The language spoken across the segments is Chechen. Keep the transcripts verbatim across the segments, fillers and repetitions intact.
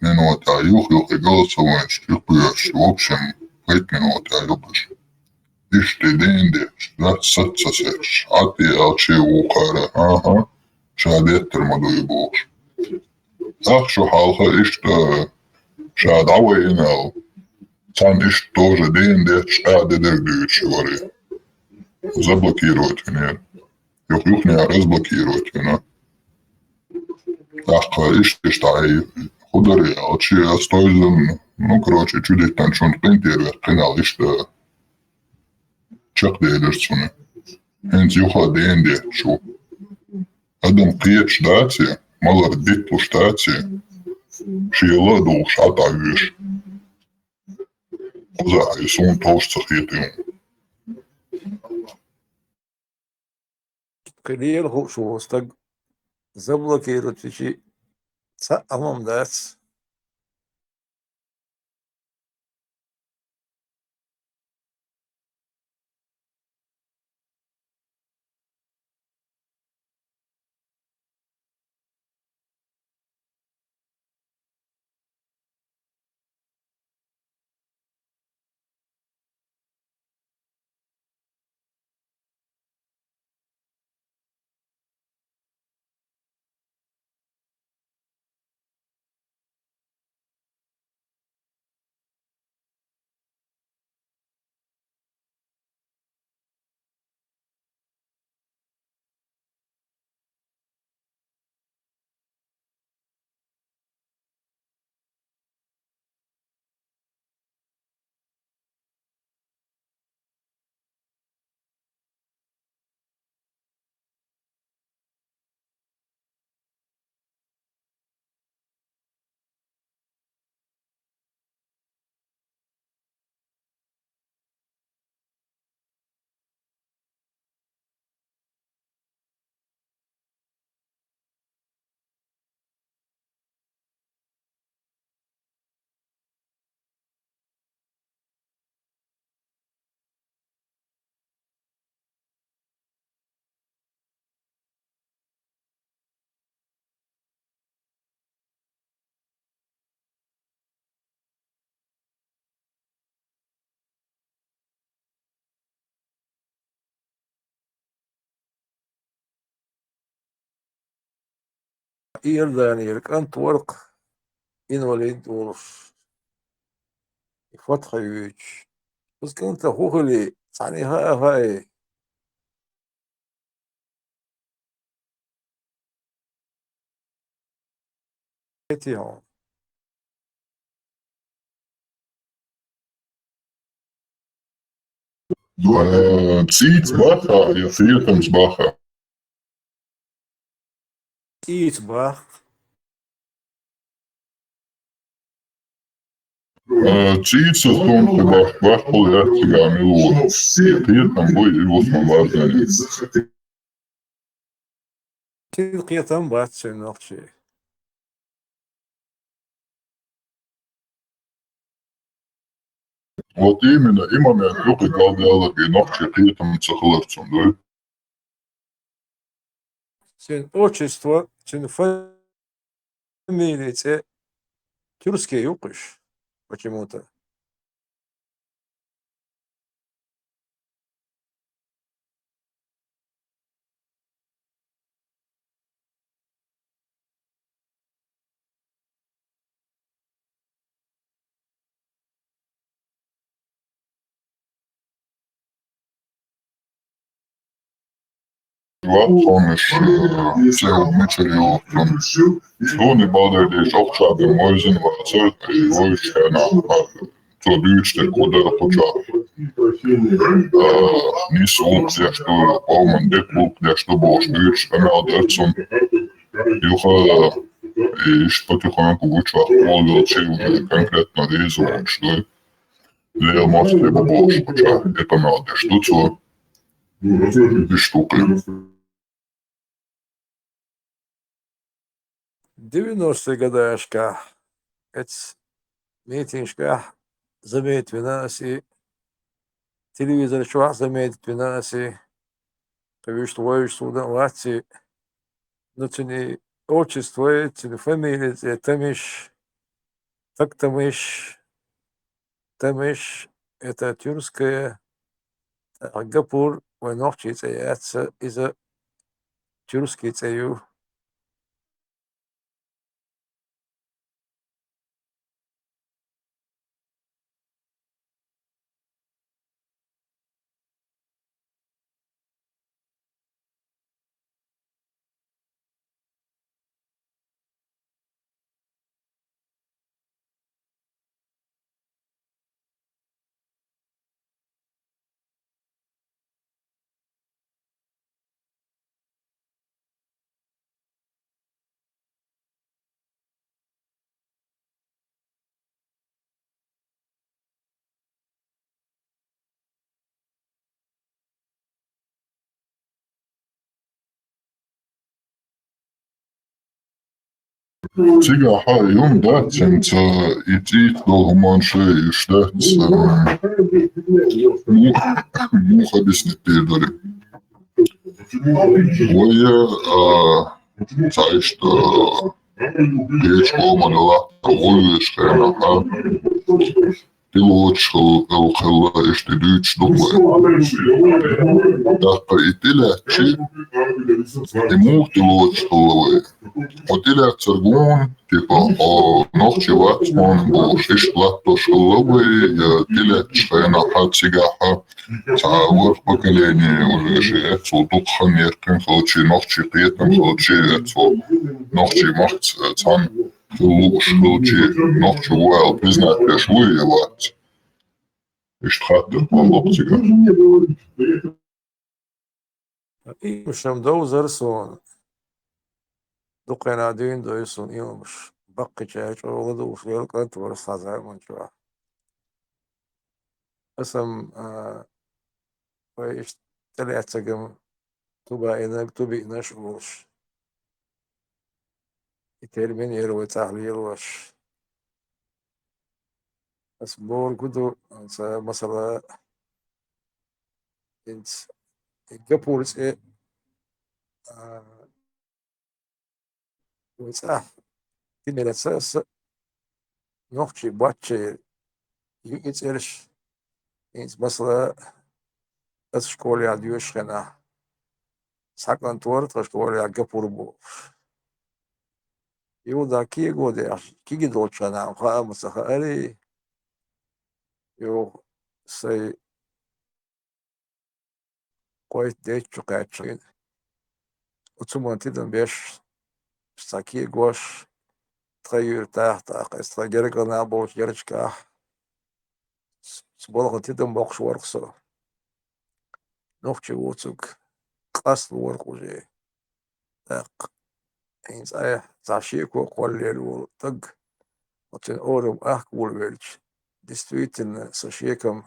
минута юх-юх и голосованиеш тӀехбоьрзуш, в общем, пхийтта минута юхаш. Иштта ден деш, дац саца сеш, хӀаьта аьлча вукхара, аха, ша деттар ма дуй бохуш. Ах шу хьалха иштта ша дӀавайина аьлла, царна иштта тоже ден детташ, а де дерг дуьйцуш вара. Заблокировать винера. Юх-юхнехь разблокировать вина. ТӀаккха иштта, иштта хьай хӀу дара аьлча, ас тойзан, ну, короче, чудиттанчунна къинтӀера ваьккхина аьлла, иштта чекхделира цунна. ХӀинца юха ден детташ ву. Адам кхеташ дац и, малар диттлуш дац и, шен ла а духуш хьатӀавоьшу. Кхузахь и суна товш ца хетийла. Кхин лела хууш волу стаг заблокировать вичи цхьа а хӀума дац. Иорданера кӀант вара-кх, инвалид волуш, и фатхьа йоьдуш. Оцу кӀантана хӀун хили, цхьанна хаьа хаьий? Э, цӀийца баха я кхетамца баха? ЦӀийца баха. Э, цӀийца хӀунда бах-, бахкал яц цигахь мила ву? Кхетам буй, и ву сан важный. Кхин кхетам бац цуьнан нохчий. Вот именно, и момент ю кхин галдаьлларг, и нохчий кхетам ца хилар цуьнан, дуй? Цуьнан отчество, цуьнан фамилия, цӀе тюркский ю-кх уьш, почему-то. Вац хьуна иш, э, псевдо мичара ю хьуна. Суна бадар деш ахча бен вайзина вацара, и вайчу хенахь, цо дуьйцуш дерг хӀун дара кху чохь. Э, нийса гӀуллакх деш ду, къоман дика гӀуллакх деш ду бохуш дуьйцуш къамел дара цунна. Юха, э, иштта потихоньку гучохь олуьйтуш, уже конкретно реза волуш ду. Лела мостагӀий бу бохуш кху чохь, и къамел деш ду цо. Иштта ву кхин. Девяностые годашкахь, эц митингашкахь заметить вина ас и, телевизор чохь заметить вина ас и, кхин вуьшта вевзаш суна а вац и, ну, цуьнан отчество, цуьнан фамилия, цӀе Тамиш, Тактамыш, тамыш, это тюркское, а, гапур вай нохчий цӀе яц, иза тюркский цӀе ю. Цигахьа юн дац, хӀинца и цӀийт долу хӀуманаш иш дац, муха, муха объяснить дийр дара. Вай, а, цхьа иштта, кхечу къоман латтар гӀо веш хенахь, тилочуш хилла, хилла иштта дуьйцуш ду вай. ТӀаккха и тӀелаьцчи, и муха тилочуш хилла вай? Хьо тӀелаьцнарг ву, типа, хьо нохчи вац хьуна бохуш, иштта латтош хилла вай, я тӀелаьцначу хенахь цигахь цхьа ворхӀ поколение уже шен эцо дукха хан яьккхина хилчий, нохчий кхетам хилчий, эцо нохчий махкаца цхьаьна хила лууш хилчий, нохчи ву аьлла признать деш вуй я вац? Иштта хаттар кхоллало цигахь. Иймаш-м довзара суна. Дукха хенахь дуьйна дой суна иймаш. Баккхийчара чӀогӀа ладугӀуш лела кӀант вара схьа заман чохь. Аса-м, а, вай иштта тӀелаьцнарг-м тубаийнарг, тубиънарш олуш. И термин яра вай цӀахь лелош. Аса бохург хӀун ду, аса, масала, хӀинца и гапур цӀе, а, вай цӀахь тимирца аса нохчий бачча ю и цӀераш. ХӀинца, масала, аса школехь доьшуш хенахь, цхьа кӀант вара тхан школехь гапур бохуш. Юха кего дехьа, киги долчу хенахь хаам ца хаарий, юха сайн кхойтта-дейтта чу кхаьчча, оцу ман тидам беш, цхьа кегош, тхан юьртахь, тӀаккха иза тхан гергара нах болчу герзашкахь, цу балхана тидам боккхуш вара-кх со. Нохчи воцург къаста вара-кх уже. ТӀаккха хӀинца айхьа цхьа шеко кхоллаелла волу стаг, оцу орам ахка волавелча, действительно, сан шекам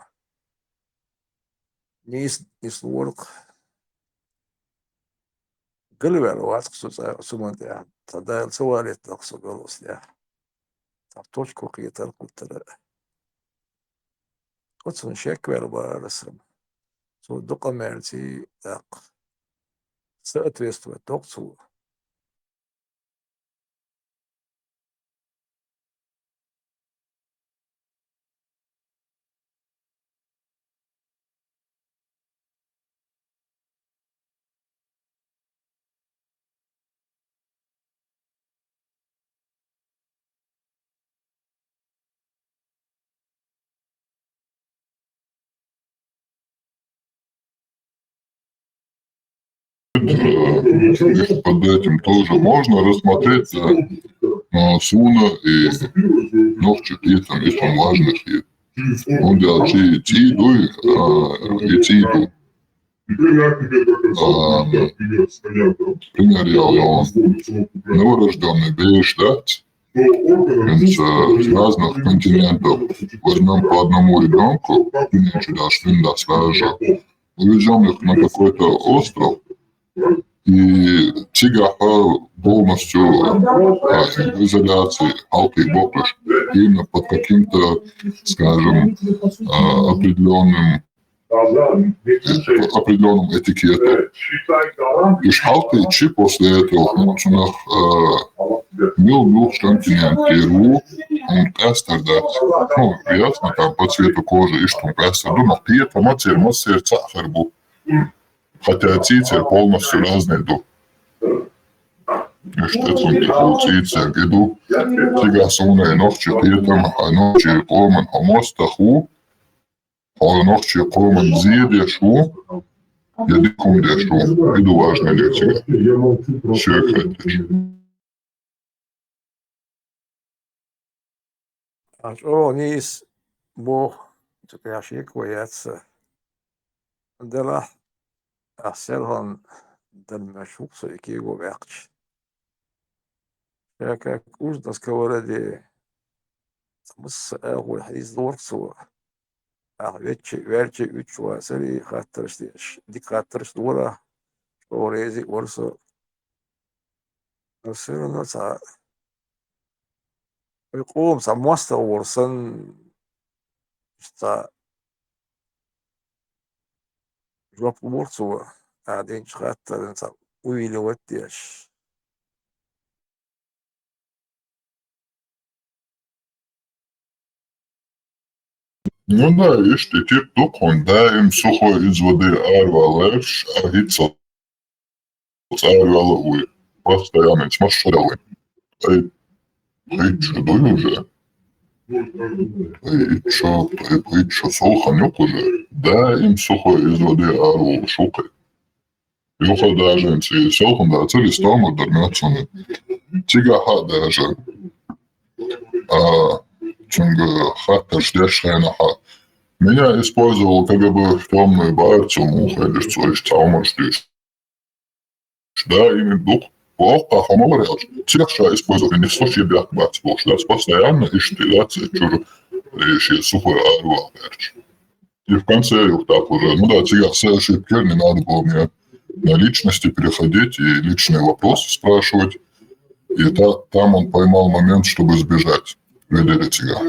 нийса нислора-кх. Галваьлла вац-кх со цӀа-, цу ман тӀехь. Цхьа Дала ца валийта-кх со галвац тӀехь. Цхьа точка кхетар кхуттара. Оцунна шек ваьлла бара сан. Цо дукха мерций, тӀаккха соответствовать доккху цо. Под этим тоже можно рассмотреть, э, э, суна и нохчи кхетам, если он важный хет. Он делал чи, чи дуй, э, и чи ду. А, пример я вам. Новорождённый береш дац, с разных континентов. Возьмём по одному ребёнку, нечего даже сразу же. Увезём их на какой-то остров, и цигахь полностью, а, в изоляции, алкоголь, именно под каким-то, скажем, а, определённым определённым этикетом. Уж хьалкхийтчи после этого, ну, цунах, э, мел мух континент тӀера ву, хӀуна къаьстар дац. Ну, ясно, там по цвету кожи иштта хӀуна къаьстар ду, но кхетам церан массеран цхьаъ хир бу. Хотя цӀийцӀера полностью разный ду. Иштта цунна тӀехула цӀийцӀера и ду. Цигахь суна нохчийн кхетам, хьан нохчийн къоман хьо мостагӀа ву, хьо нохчийн къоман зе деш ву, я дика хӀума деш ву. И ду важный дерг цигахь. Соьга хеташ. Аш оха нийса боху, цу тӀехь шеко яц сан. Делахь, ах селхана дан меш ву со и кего ваьккхича. Ша как уж на сковороде, масса агӀор хьийза лору цо. Ах вечча, ваьлча уьтташ вацара и хаттарш деш. Дика хаттарш дора, чӀогӀа реза а вара со. Но всё равно цхьа, вай къоман цхьа мостагӀа вара санна, цхьа жоп лора цо, а динчу хаттарна цхьа увили ват деш. Ну да, иштта и тип ду кхунна, даим сухой из воды араваларш, а хӀинца цӀа араваьлла а вуй, постоянно ца марш шо даьлла вуй. Ай, хӀинца ду уже. Ай, итт шо, ай, итт шо селхан ю-кх уже. Даим сухой из воды араволуш ву-кх. Юха даже ца селхан дацара, и стомар дар моьтту суна. Цигахь а даже, а, цуьнга хаттарш деш хенахь а. Меня использовал КГБ в тёмную базу, муха хьаьдира цо иштта цхьа хӀуманаш дуьйцуш. Даим ду-кх, воккхахь хьо ма вара аьлча, цигахь ша использовать, нисса шен бехк бац бохуш дац, постоянно иштта дац и чуьра, и шен сухой аравала гӀерташ. И в конце юха так уже, ну да, цигахь со ошибка яра, не надо было мне на личности переходить и личные вопросы спрашивать. И та-, там он поймал момент, чтобы сбежать. Видели цигахь.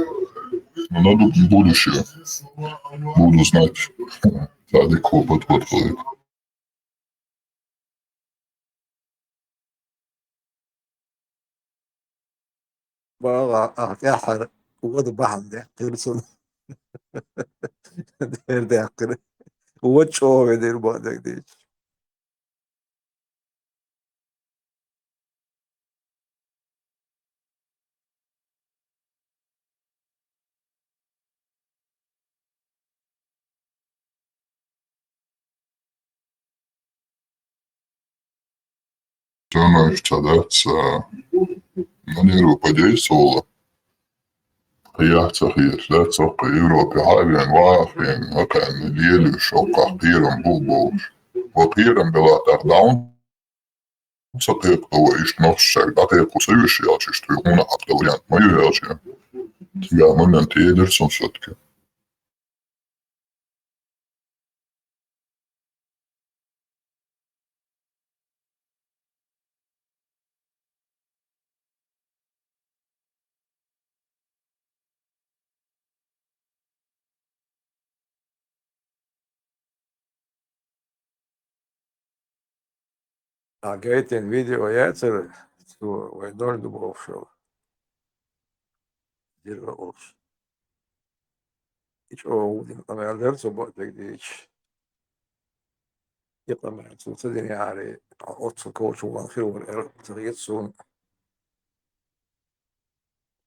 Ну, на бу-, будущее буду знать. Цадик хӀу подход хилийта. Бага, а, тӀаьххьара вада бахьана даьккхира цунна. Дера даьккхира. Вада чӀогӀа дира бакъдерг дийцича. Всё, ну, иш ца дац, а, на нервы подействовало. Кхин яхь ца хеташ дац, цо кхин Европе хьа а веана, ваха а веана, хӀокхарна лелаш, хӀокхахь кхерам бу а болуш. Ва кхерам белахь тӀаккха даун ца кхайкхо, вай иштта нохчашка дӀакхайкхо ца веш аьлча, иштта вай хӀунда хьакхадо вариант ма ю аьлча. Цигахь момент элира цунна все-таки. А гайтина видео яцара, цо вай ноль ду бохуш йолу. Дира олуш. И чӀогӀа ву дина къамел дара цо бакъдерг дийцича. И къамел цо ца динехьара, оццул коча ван хир вара аьлла ца хета суна.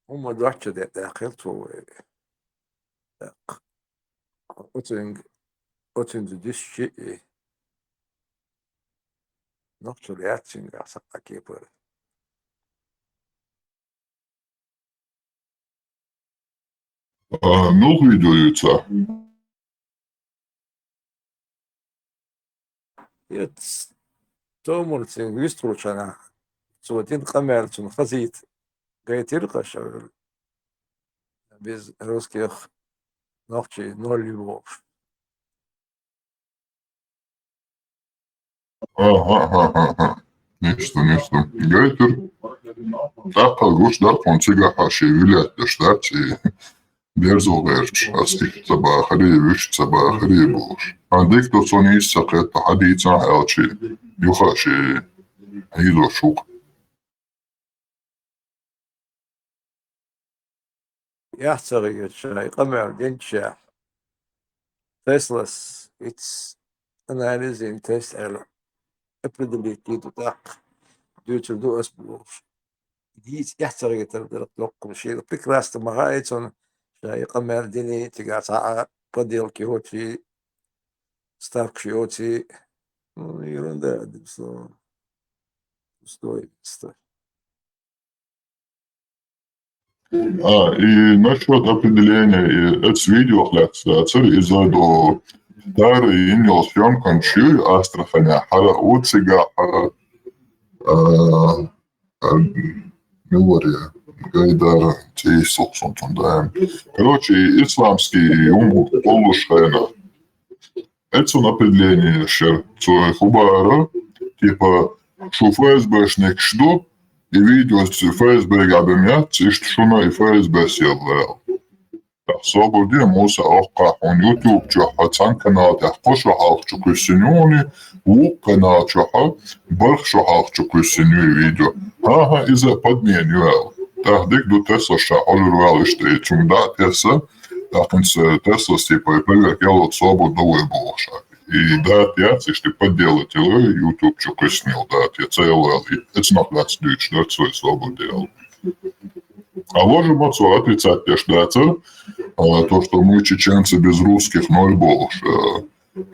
ХӀумма доцчу де даьккхира цо вай. ТӀаккха оцуьнга, оцуьнца дуьсчи и нохчалла яц цуьнгахь сан а кепара. А, муьлха видео ю ца? Яц, томурцин вистхуьлучу хенахь, цо дина къамел цунна хазийта гайтира-кх ша, без русских нохчий ноль ю бохуш. Аха, аха, аха. Нечто, нечто. Гайтира. ТӀаккха гуш дара тхуна цигахь а шен вилет деш дац и. Дерзо гӀерташ, ас иштта ца бахари, вуьшта ца бахари бохуш. Хан дика ду, цунна нийса ца кхетта, хьадийцахьа аьлча, юха а ши хьийзош ву-кх. Яхь ца гӀерташ, шайн къамел динчехь, Теслас иц анализ йина Тесла аьлла, определить йийта тӀаккха дуьйцур ду ас бохуш. Дийца эхь ца гӀертар дара доккхула. Шена прекрасно ма хаьа цунна, ша и къамел дини, цигахь цхьа а подделка йоций, ставкаш йоций. Ну, ерунда, одним словом. Пустой, пустой. А, и насчёт определения, и это видео хлябца, цар иза до старый иньол съёмкан чуй Астраханя, хара уцига, хара, а, а, милория, Гайдара, цей сохсон тундаем. Короче, исламский уму полушайна. Эцун определение шер, цо хубара, типа, шу ФСБшникаш ду, и видео ФСБ габем яц, иштта шуна и ФСБ сел ваьл. Так, собар де, Муса, оккха хьуна YouTube чохь цхьана канал тӀехь кхо шо хьалха чу кхуьссина ю хьуна, вукху канал чохь барх шо хьалха чу кхуьссина ю видео. ХӀан-хӀа, иза подмен ю аьлла. ТӀаккха дика ду, Тесла ша хьожур ваьлла иштта, и цунна дӀа а тесса, тӀаккха хӀинца Теслас, типа, и проверка яло собар ду вай бохуш. И дата яц, иштта подделать йо, YouTube чу кхуьссинел дата, я ца ялла, и эцунах лаьцна дуьйцуш дара цо, собар де аьлла. А ложа ма цо отрицать деш дацара, а, то, что мы чеченцы без русских ноль бохуш. А,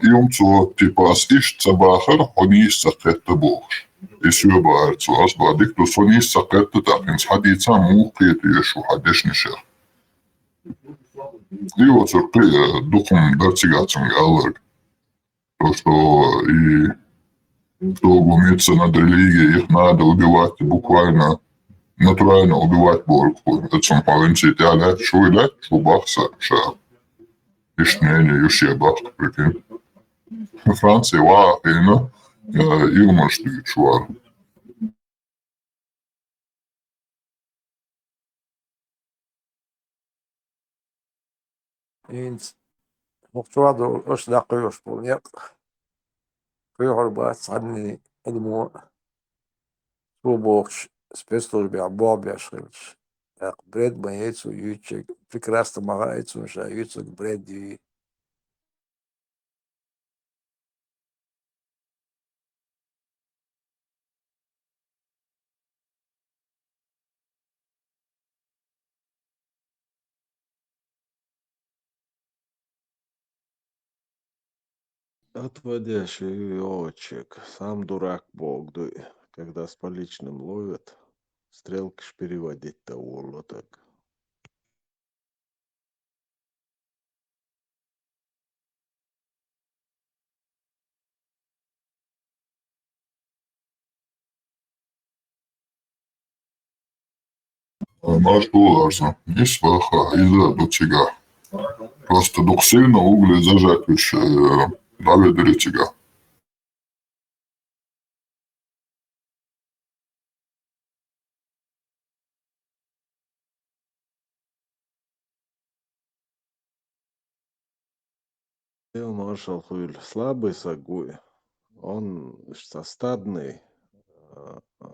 и ум цо, типа, ас иштта ца бахар, хьо нийса ца кхетта бохуш. И соьга бахар цо, ас бан дика ду, со нийса ца кхетта, тӀаккха хӀинца хьадийца, муха кхета еш ву хьан дешнашех. И оцу кхи-, э, дукхум дар цигахь цунга алларг. То, что и кто глумится над религией, их надо убивать, буквально, натурально убивать бохург. Эцун хьо винций тӀехь лаьтташ вуй, лаьтташ ву бахса ша. Иштта мнение ю шен бахка, прикинь. Франция ваха хиъна, э, и хӀуманаш дуьйцуш вара. ХӀинца хӀокху чохь долу аша дӀакхоьхьуш болу некъ кхоьхьур бац цхьанне адамо, цо бохучу спецслужбехь болх беш хилча. ТӀаккха бред ма яй цо юьйцург, прекрасно ма хаьа цунна ша юьйцург бред юй. Отводящий ёлочек. Сам дурак бог дуй. Когда с поличным ловят, стрелки ж переводить-то воло так. Марш луларза, исбаха, иза ду цига. Просто дукха сильно угли зажать вуьш, э, дӀаведира цига. Эл маршал хуьлу, слабый саг ву и. Он ш-, ца стадный, а, а,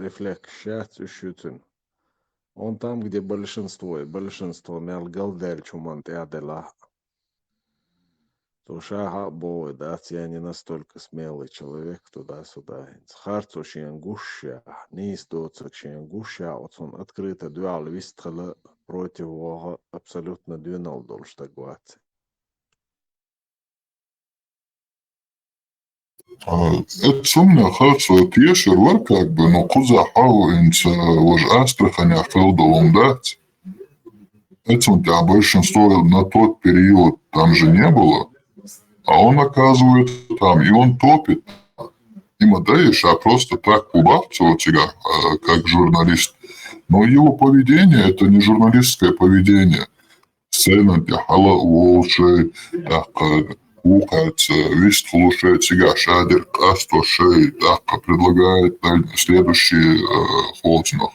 рефлекс яц уьш ю цуьнан. Он там, где большинство, и большинство мел галдаьллачу хӀуманна тӀехь делахь а. Цо ша хьа а боху, дац, я не настолько смелый человек, туда-сюда. ХӀинца харцо шена гуш а, нийса доцург шена гуш а, оцунна открыто дуьхьал вистхила против ваха абсолютно доьналла долуш стаг вац. А, это цунна харцо тешар вара, как бы, но кхузахь хьо хӀинца важа Астраханехь хила долу хӀума дац. Эцунна тӀехь большинство на тот период там же не было. А он, оказывается, там, и он топит. Има даиша просто так кулбахцо цигахь, э, как журналист. Но его поведение, это не журналистское поведение. Сценан тӀе хьала а волуш, тӀаккха вукхаьца вистхуьлуш, цигахь шадерг къастош, тӀаккха предлагает следующий, э, холцнах.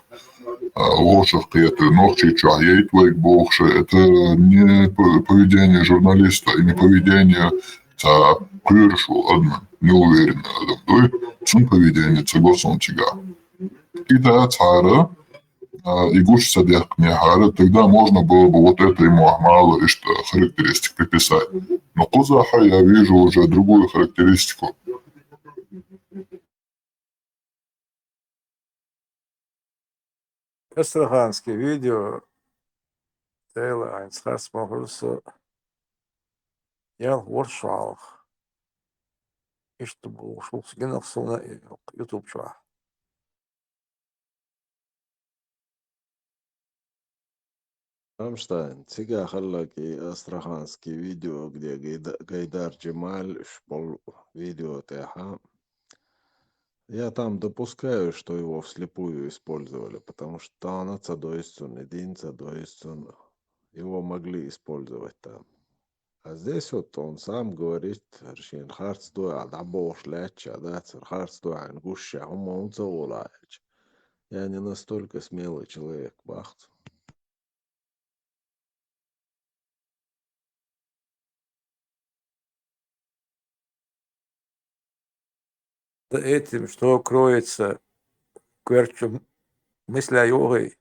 а, лошадь кхета, нохчийчохь яйта вайга бохуш, это не п-, поведение журналиста и не поведение ца кхоьруш волу адаман, неуверенный адам дуй, цунна поведение ца го суна цигахь. И да, цара, а, и гуш ца дехкинехьара, тогда можно было бы вот это ему мало иштта характеристик приписать. Но кхузахь я вижу уже другую характеристику. Астраханский видео, Дела, хӀинца харц ма хуьлу со, ялх ворхӀ шо хьалха. Иштта бохуш, хӀокху гинарх суна и YouTube чохь. Рамштайн, цигахь хилларг и астраханский видео, где Гайда-, Гайдар Джемаль, уьш болу видео тӀехь. Я там допускаю, что его вслепую использовали, потому что тахана ца дойзу цунна, и дин ца дойзу цунна. Его могли использовать там. А здесь вот он сам говорит, шен харц ду аьлла, дӀабохуш лаьтташ а дац, харц ду хьайна гуш ша, хӀумма хӀунда ца волу аьлча. Я не настолько смелый человек, бах цо. За этим что кроется, коьртачу мысля йогӀий?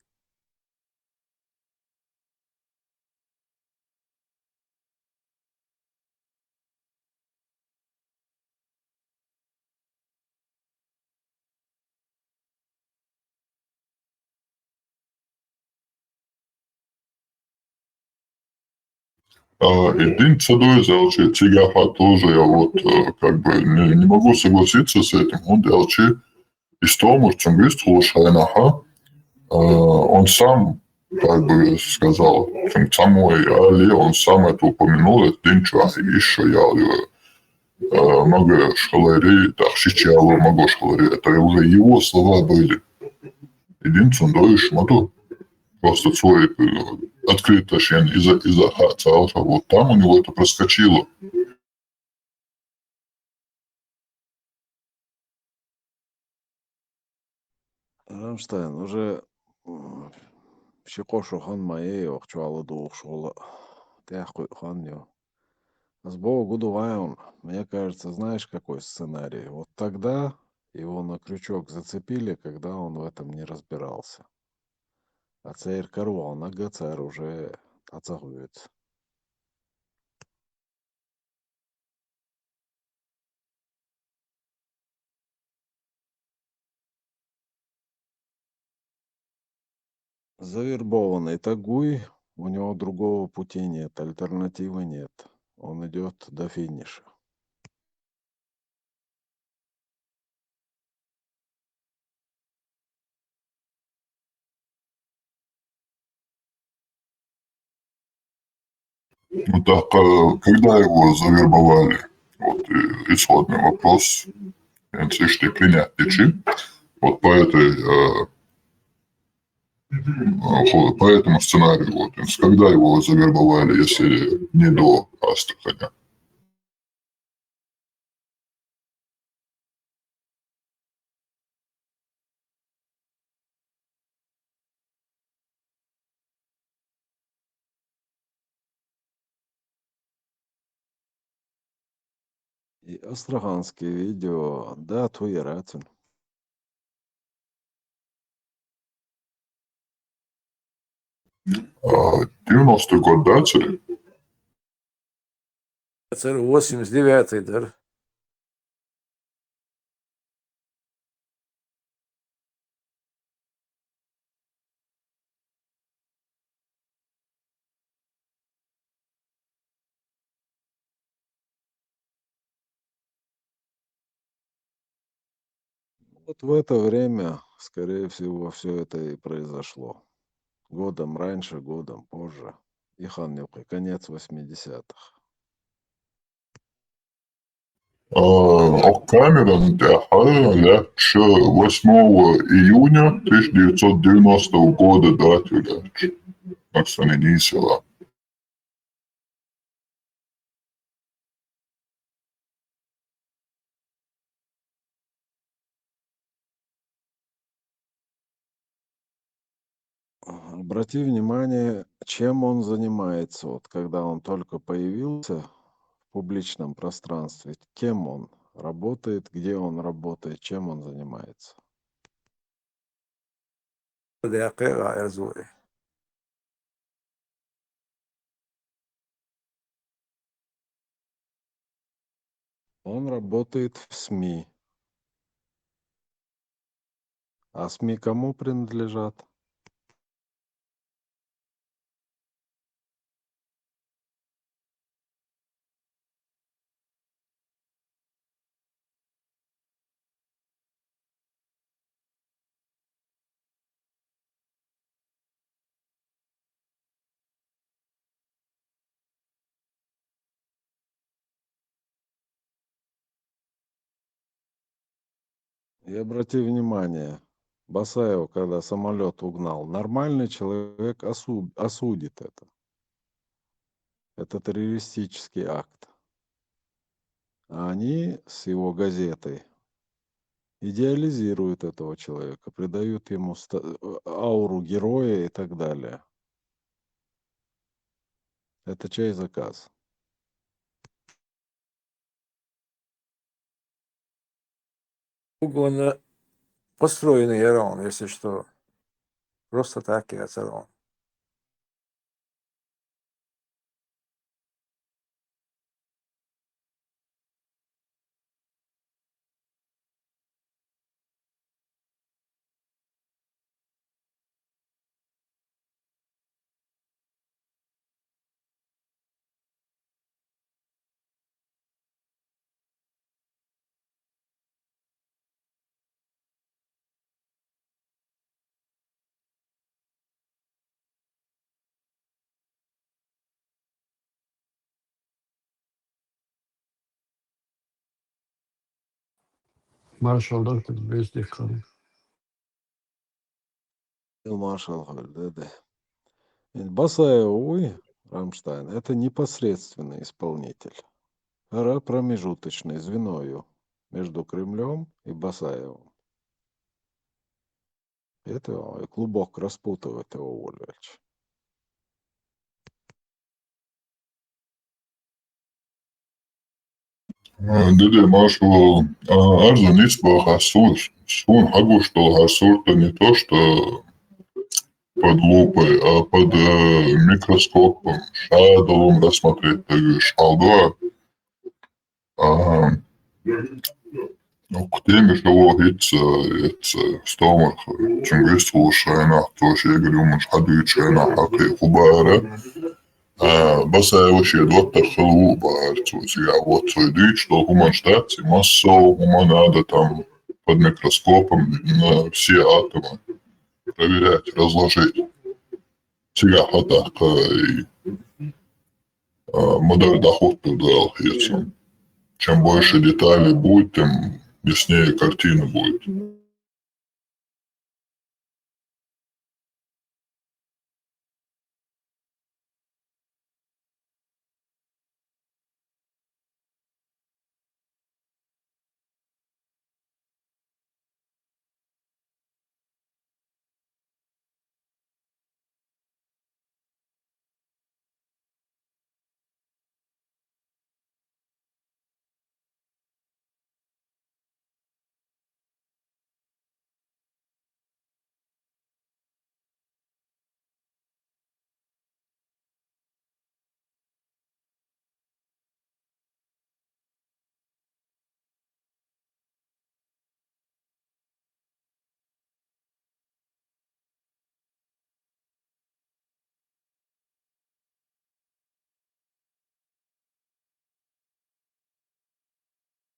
А, и дин ца дойзу аьлча, цигахь а тоже я вот, э, как бы не, не могу согласиться с этим. ХӀунда аьлча, и стомурчун вистхула шайнахьа, а, он сам как бы сказал, цуьнга цхьаммо и али, он сам это упомянул, это дин чохь и ишшо ял ю. А, магош хилари, тӀаккха шича яло магош хилари, это уже его слова были. И дин цунна дойуш ма ду. Просто цо, э, открыто шен иза, иза хаа ца Ӏалша, вот там у него это проскочило. Рамштайн, уже, м, ши-кхо шо хан ма е, йохчу ала духуш гӀула тӀехь кхуьу хан ю. Ас боху гу ду вайн, мне кажется, знаешь, какой сценарий? Вот тогда его на крючок зацепили, когда он в этом не разбирался. А церан каравон ага цара уже дӀа ца гӀоьцу. Завербованный тагуй, у него другого пути нет, альтернативы нет. Он идёт до финиша. Ну так, э, когда его завербовали? Вот, э, исходный вопрос. Эн цишти принять течи. Вот по этой, э, э, хо-, по этому сценарию, вот, эн с-, когда его завербовали, если не до Астрахани? И астраханский видео, да, ту яра цуьнан. А, девяностый год, да, церан? Церан восемьдесят девятый дара. Вот в это время, скорее всего, всё это и произошло. Годом раньше, годом позже. И хан юкъе, конец восьмидесятых. А, а камера, да, а, да, ещё восьмого июня тысяча девятьсот девяностого года, да, туда. Так что не села. Обрати внимание, чем он занимается, вот когда он только появился в публичном пространстве, кем он работает, где он работает, чем он занимается. Он работает в СМИ. А СМИ кому принадлежат? И обрати внимание, Басаев, когда самолет угнал, нормальный человек осу- осудит это. Это террористический акт. А они с его газетой идеализируют этого человека, придают ему ста- э, ауру героя и так далее. Это чей заказ? Угодно построенный Иран, если что. Просто так я Иран. Маршал, доктор, без декора. Маршал, да, да. Басаев, увы, Рамштайн, это непосредственный исполнитель. Ара промежуточное звено между Кремлем и Басаевым. Это клубок распутывает его, Вольфович. Дыдэ, маршал, арзан ицбаха су, сун хагуштол хасурта не то, что под лупой, а под э, микроскопом. Шадолом рассмотреть так шалдуа. Ага. Ну, к теме, что вот это, это стомах, чем весь слушай, на то, что я говорю, муж хадует, что я на хаты хубара. А, Басаева вообще доктор хылу бар, то есть я вот свой дыч, что хуман штат, и массо, хуман надо там под микроскопом на все атомы проверять, разложить. Всегда хата, и а, модаль доход туда, если чем больше деталей будет, тем яснее картина будет.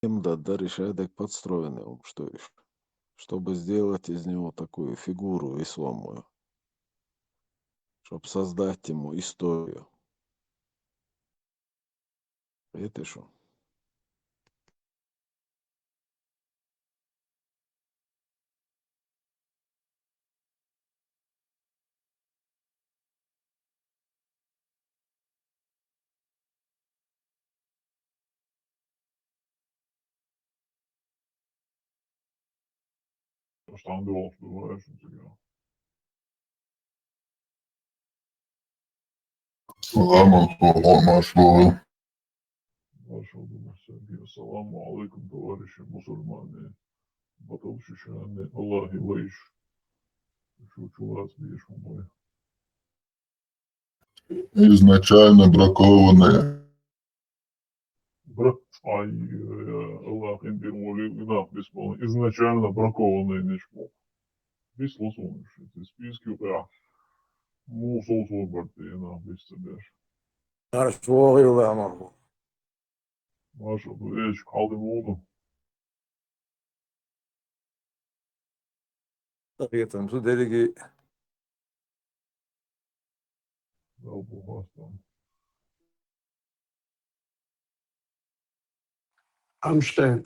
Им да, да, решает так подстроенный ум, что ещё, чтобы сделать из него такую фигуру весомую, чтобы создать ему историю. Это что? Что там было, что знаешь, у тебя? Салам алейкум, Машалла. Машалла, Сергей. Ассаламу алейкум, товарищи мусульмане. Батал шишане, Аллахи лайш. Шу чулас беш умой. Изначально бракованные. Бра-, ай, э, Аллах индир моли, инах бисмал. Изначально бракованные нечмо. Бис лосун, это списки, да. Му сол сол барты, инах бис беш. Арш вогил амал. Машалла, эш, калды болду. Тахиятым, су делиги. Дал бу хастан. Амштайн,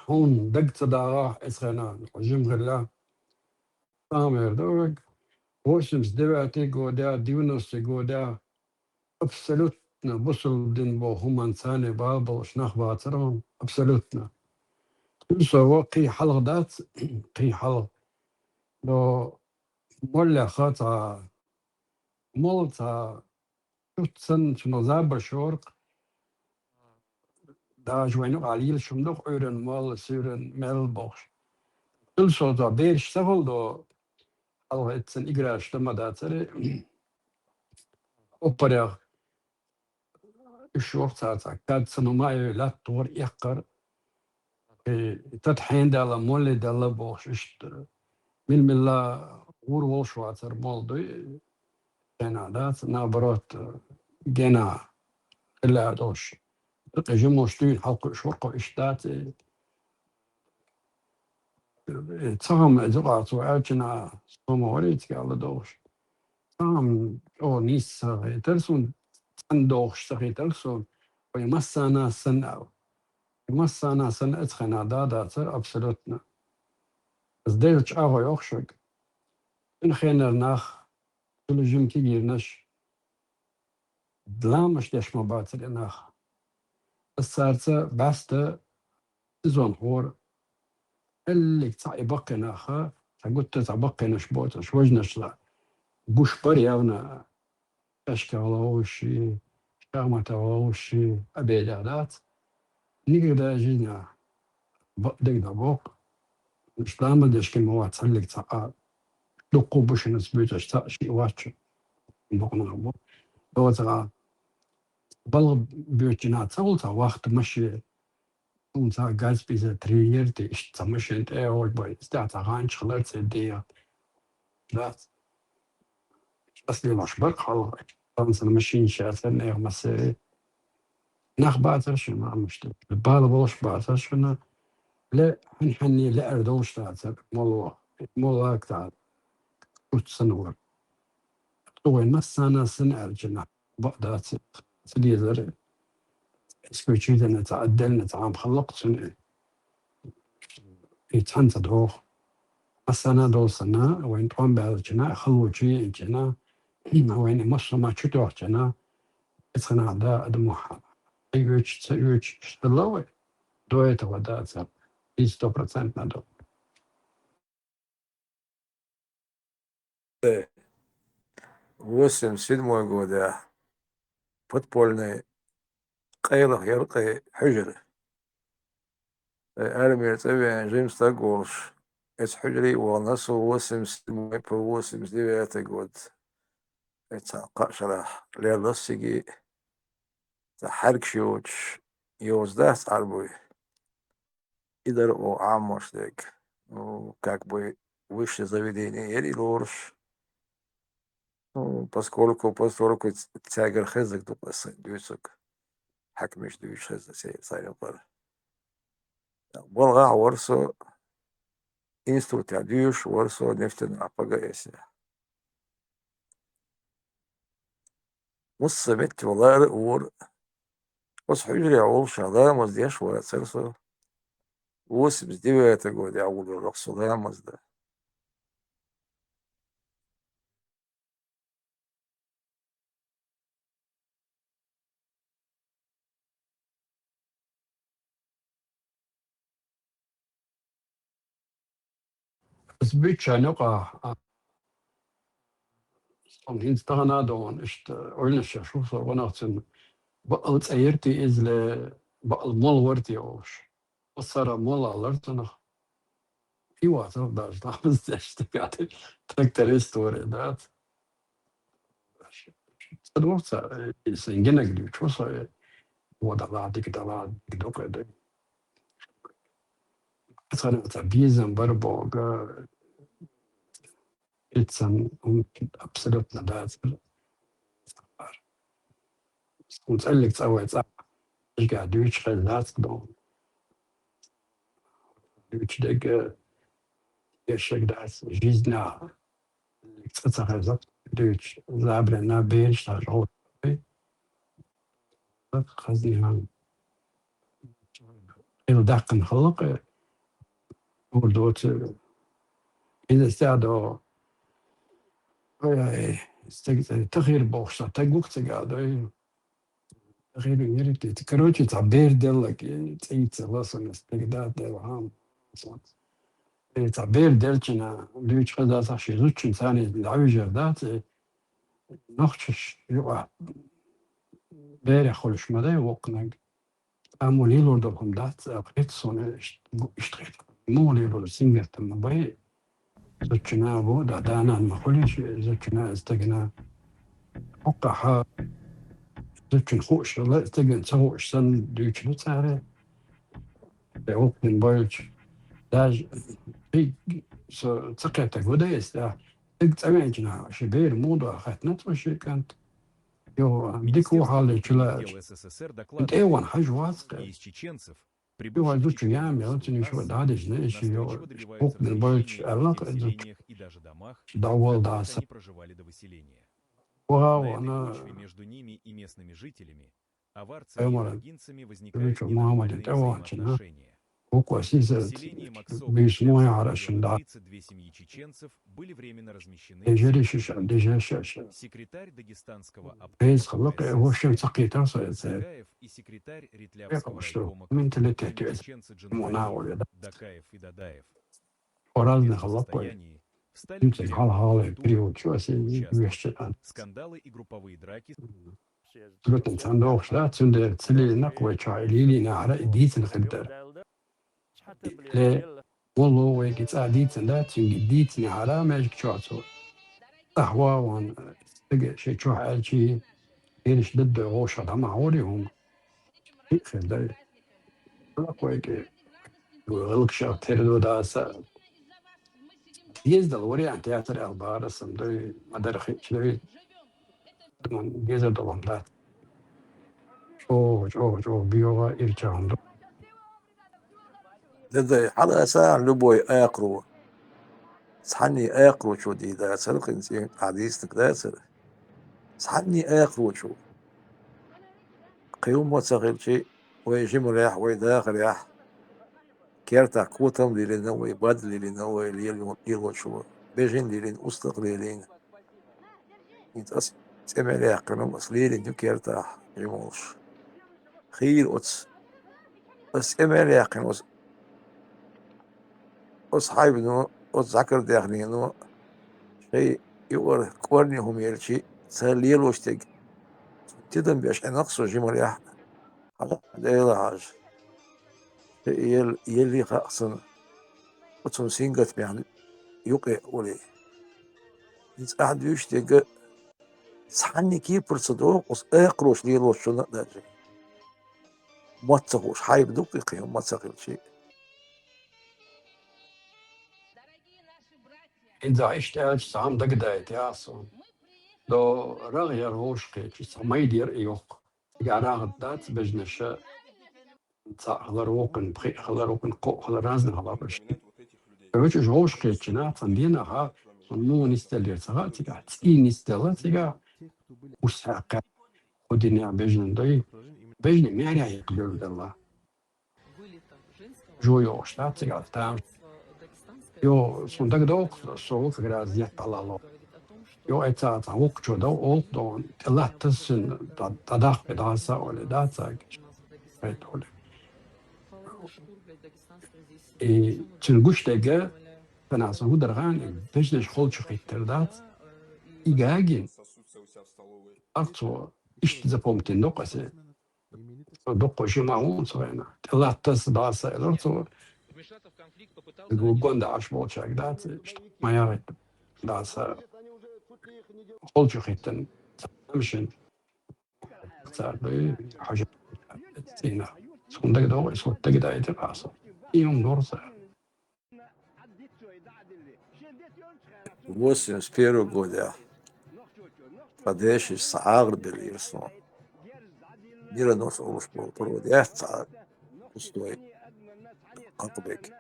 хун даг цадагъа эсгъена, жим гъилла. Самер довг. Восемьдесят девятый года, девяностый года. Абсолютно бусулб дин бо хуман цане бал болш нах бацар он. Абсолютно. Кул сова кхи халгъ дац, кхи халгъ. Но молла хаца, мол ца, шуцсан чуна забар шоркъ. Даже вайну къалил шумдух уьрен мол, сирен мел бохш. Кул соза берш сагъул до, халгъ эцсен играш да ма дацаре. Опарях. Уьш вахт цаца кад санумай лат тугъар эккъар. Э, тат хьен дала, молли дала бохш ишт. Мил-милла гъур волш вацар мол дуй. Гена дац, наоборот, гена хила дош. Дакъи жимош дуй, халкъ уьш варкъа ишт дац. Э, цагам эзугъа цу элчина сома варицки Алла дош. Цхьа хӀама чӀогӀа нийса ца хетар сона, цӀена дохуш ца хетар сона, вай массана а санна ала. Массана а санна эцхьана да дацар абсолютно. Аз дегӀ чӀагӀо йоху шуьга. Цуьнан хенара нах, цуьнан жима кегийнаш, ламаш деш ма бацар и нах. Ас цаьрца бӀаьста сезон хӀора. Эллиг цхьа и баккхий наха, цхьа гуттар цхьа баккхийнаш боцуш, важнашла гуш бара явна, тӀешкагӀа ловуши, шахматагӀа ловуши, обедехь дац. Никогда жизни бакъ дегна боккху. Уьш ламаз деш кема вац, цхьаллиг цхьа а дуккху бушинас буьйцуш цхьа а шиъ вац. Бакъ нах бу. ДоцагӀа балха буьйцу чина ца гӀул цхьа вахта маши. Хьуна ца газ пятьдесят три ерти, иштта ца машин тӀе а гӀой бай, стаьа ца гӀанча хилар ца дегӀа. Дац. Ас лелош бар халгӀа. Танцан машин ша ца нех массе. Нах бацар шуна, амма иштта. Бала болуш бацар шуна. Ле, хьан-хьанне леар долуш дацар. Моло. Моло ца. Уц санвар. Цу вайн массана сан аьлча нах. Бакъ дац, ца дезара. Исключительно ца отдельно ца гӀам халлакх цуьнан. И цхьаьна ца догӀу. Массана а долу санна, вайн тӀом баьллачина, халло чу еанчина, вайн массо а ма чу тоьхчина, эцхьана да адамо хьан оьцу, ца оьцу, хӀалла вай. До этого да ца. И сто процентов до. Э, восемьдесят седьмой годехь подпольный къайлаха яра кхин хьуьжар. Э, армера цӀа веана жима стаг волуш, эцу хьуьжаре а вахана со восемьдесят седьмой по восемьдесят девятый год. Э, цхьа кхаа шарахь лелла цига, цхьа хьаьркаш йоцуш, йоцу дац Ӏарбой. И дара оха Ӏамош дерг. Ну, как бы высшее заведение яра и лоруш. Ну, поскольку, поскольку ц-, цаьргара хезнарг ду аса дуьйцург. Хьаькамаш дуьйцуш хезна церан цхьа юкъара. БалгӀахь вара со, институтехь дуьйцуш вара со нефтяной П Г С-ехь. Массо а метте валара а вора. Оцу хьуьжарехь волуш ламаз деш вацара со. Восемьдесят девятый годехь вуьйлура со ламаз дан. Ас буьйцучарна юкъахь, а, Ам хӀинца тахана а догӀун, иштта ойланаш еш ву со, ванах цун бакъал цӀе яр те иза, бакъал мол вар те олуш. Массара мол алар цунах. И вацал даже там здесь, тракторист варе, да. Ца дур ца, э, и сан гинаг дуьйцу со, э, во дала, дика дала, дика дукха ду. Цхьана ца безам бар бога, иццан, м, абсолютно дацар. Ун цӀаллиг цӀа вай цӀа, иштта дуьйцуш хезна дац ду. Дуьйцуш дерг, э, эшшаг дац, жизнь а цӀа ца хеза, дуьйцуш, забрана бераш тӀа жовхӀ. Хазни хьан. Ил даккхана хала кхе, ур доцу, иза стаг до, ой, ой, стаг, тахир бохуш, стаг вух цига дой. Тахир вуьньир те. Короче, цхьа бер деллаг, цӀийца ласана стаг да, дела хьам. Э, цхьа бер делчина, дуьйцу хаза сах ши зудчун царна дӀавижар дац, э, нохчаш юкъа берех хуьлуш ма дай воккханаг. Амма лелор долу хӀума дац, а, кхета суна иш-, иштта хета. Муха лелор сингаттам ма бай. Зудчуьнан бу, да, да-нана ма хуьлийша, зудчуьнан, стагана. ХӀокхахьа зудчун хууш хилла, стагана ца хууш санна дуьйцуш ду цара. Тхе вукхун бойлча, даже кхин со ца кхетарг ву дай аса, да. Стаг цӀа веанчу наха, ши бер муха до хаьттина цо ши кӀант. Йо, дика ву хьалле чу лаьа. ТӀе ван хьажа вац кхе. Ю вай зудчун ян мел, цуьнан шу дӀадижна, и ши йо, вукхун бойлча аьлла кхе зудчун. ДӀаволла даса. Ваха вана. Аймара, Мухаммадин тӀе вахчина, вукхо сийсара буьйса муха яхьара шуна да. Дежари шиша, дежа шаша. Беза хала кхе, вошин ца кхетар со эцер. Экъа башту, менталитет ю эцер. Муна гӀур я да. Разный хала кхой. Цуьнца хьалха-хьалха период чу аса вешча. Абсолютно цхьаьна дохуш дац, цундела ца лелийнарг вай чохь и лелийнахьара, и дийцина хир дара. Ле, вон ло вайга цӀа дийцина дац, цуьнга дийцинехьара маьждиг чохь цо. Ахьа ван, стага шайн чохь аьлчи, ераш даддой гӀовшах дӀа ма хьури хӀума. Хи хир дай. Лакхойке. ГӀалгӀашах тера ду даса. Ездал вариант яцара аьлла бахара сан дой, ма дара хиъча дой. Туман гезар долу хӀума дац. ЧӀогӀа, чӀогӀа, чӀогӀа биогӀа ирча хӀума ду. Дадай, хьаласа любой акхаро. Цхьанний акхарочо дийр дацара, кхин цӀе ахь дийцинарг дацара. Цхьанний акхарочо. Кхин хӀумма ца хилчи, вай жимарехь, вай дахарехь, кертахь котам лелийна, вай бад лелийна, вай лело-, лелочо, бежан лелийна, устагӀа лелийна. ХӀинца ас цӀе мел яьккхина, ас лелийна ю кертахь, жима волуш. Хийра оцу. Ас цӀе мел яьккхина, оцу, оцу хьайбано, оцу Закар-даьхнино, шайн юкъара кӀорни хӀума елчи, ца лелош дерг. Тидам беш Ӏинарх со жимарехь, хьан Дела хьажа. Ел-, елли хаьа сан, оцунна сингаттамехь юкъе а олий. ХӀинца ахь дуьйцуш дерг цхьанна кепара ца догӀу, оцу акхароша лелочунна а даьлча. Мотт ца хууш, хьайба ду-кх и кхин, мотт ца хилчи. ХӀинца иштта аьлча, цхьа хӀума дагадайта яхь суна. До рагӀ яр вовшахкхетча, цхьа майда яр и йоккха. Цига рагӀ дац бежнаша. Цхьаъ хилар воккхун, пхиъ хилар воккхун, кхоъ хилар, разный хилар уьш. Короче, уьш вовшахкхетчина, цхьана дийнахьа, суна муха нисделлера ца хаьа, цигахь цӀий нисделла, цигахь ус хьаькхна, кху дийнахь бежнан дай, бежнан маьрехь яьккха луьра делла. Жо йогӀуш дац цигахь, там. Йо, суна дагадогӀу, со ву как раз етт дӀалало. Йо, айца цхьа вукхачо дов, олу дов, тӀелатта сина, дӀа-, дӀадаккха дӀаса олий, да, цаьрга. Хьайта олий. И цуьнан гуш дерг, кхана сан хӀун дара хаьий, бежнаш холчу хӀиттар дац. И гагин, Арцо, иштта запомнить доккху аса. Доккхо ши ма вон цо вайна. ТӀелаттас баса элар цо. Гугон да аш болчаг дац, иштта ма яхит. Баса. Холчу хиттан. Амшин. Цар бай, хажа. Цина. Сундаг догой, сундаг дайдер аса. Июн дорса. Восемьдесят первого года. Падеши сагър бел ирсон. Мира нос олуш бол проводя ца пустой. Хатбек.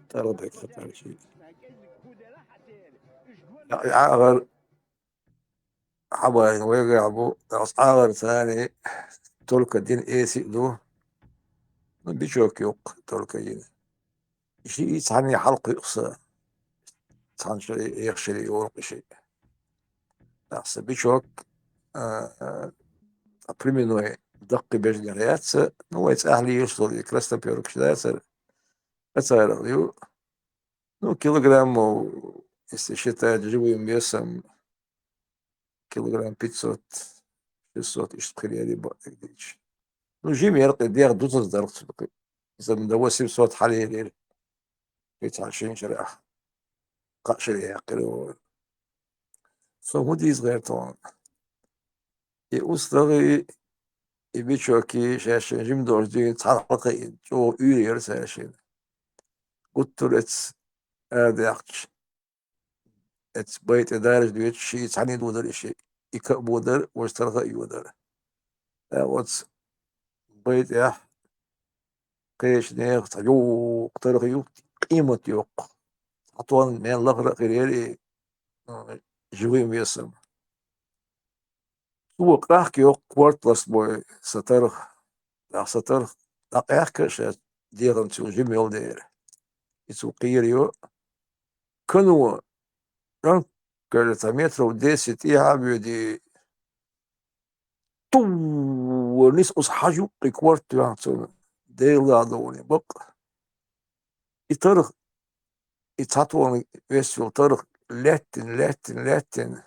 Тарбек хатарчи. Агъар хьабаин вайгахь бу, ас агӀар царни только дин эси ду. Ну, бичок юкъ только дин. Иши и цхьанне хьалкхуьукъса, цхьан шари, эх шари йоркъ иши. Ахса бичок, а, а, племенной даккхи бежнера яц, ну, вай цӀахли йиш лур, и красноперка ши дацар, ацарал ю. Ну, килограммов, если считать живым весом, килограмм пятьсот, шестьсот, иштта хир яри бакъдерг дийча. Ну, жима яр кхин, дегӀ дузаза дар кхин. Иза до восемьсот хьалелира. Кхин цхьа шин шарахь. Кхаа шаре яьккхира вай. Со хӀун дийца гӀерта ван? И устагӀи, и бичоки шаьшшина жима долуш дуьйна цхьаьна хьалха и чӀогӀа уьйр яра цаьршина. Гуттар эца арадаьккхача, эца бай тӀе дараш доьдуш, ши цхьаьна додар и ши, и ка а бодар, важа тарха а йодар. ТӀаккха оцу бай тӀехь кхечу нехан цхьа йоккха тарха ю, къемат йоккха. Цхьа тонна мел лахара а хир яра и, а, живым весом. Цо къахка йоккха корта ластабой сан тарх, тӀаккха сан тарх дӀакъаьхка а шаьш дегӀан цуьнан жима йолу дера. И цо кхерайо, кано, жан, кажется, метров десять тӀехьа а воьдий, ту, ниса оцу хьажа юккъе корта тоьхна цунна, Делан догӀане бакъ. И тарх, и цхьа тонна вес йолу тарх лаьттина, лаьттина, лаьттина,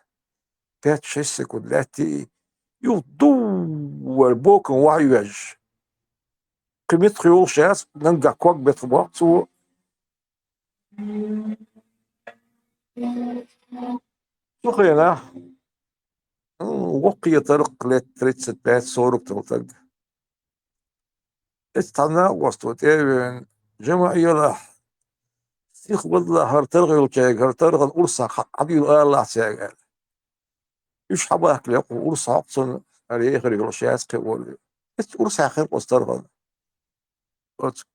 пять-шесть секунд лаьттий, юха дуввар бокан вахьа йоьжуш. Кхин меттах йолуш яц, наггахь ког беттах боккху цо. Цу хенахь, ну, воккхе тарх лет тридцать пять-сорок тал таг. Эцу цхьана накъосто тӀе а веана, жамаӀ елахь, сиха валлахь, хӀара таргӀа йолчаьрга, хӀара таргӀан урсах хьа-, хьадийла алалахь цаьрга аьлла. Уьш хьабахкале кху урс хьокху цунна, хӀара ехар йолуш яц кхин олий. Эцу урсехь хир оцу таргӀан. Оцу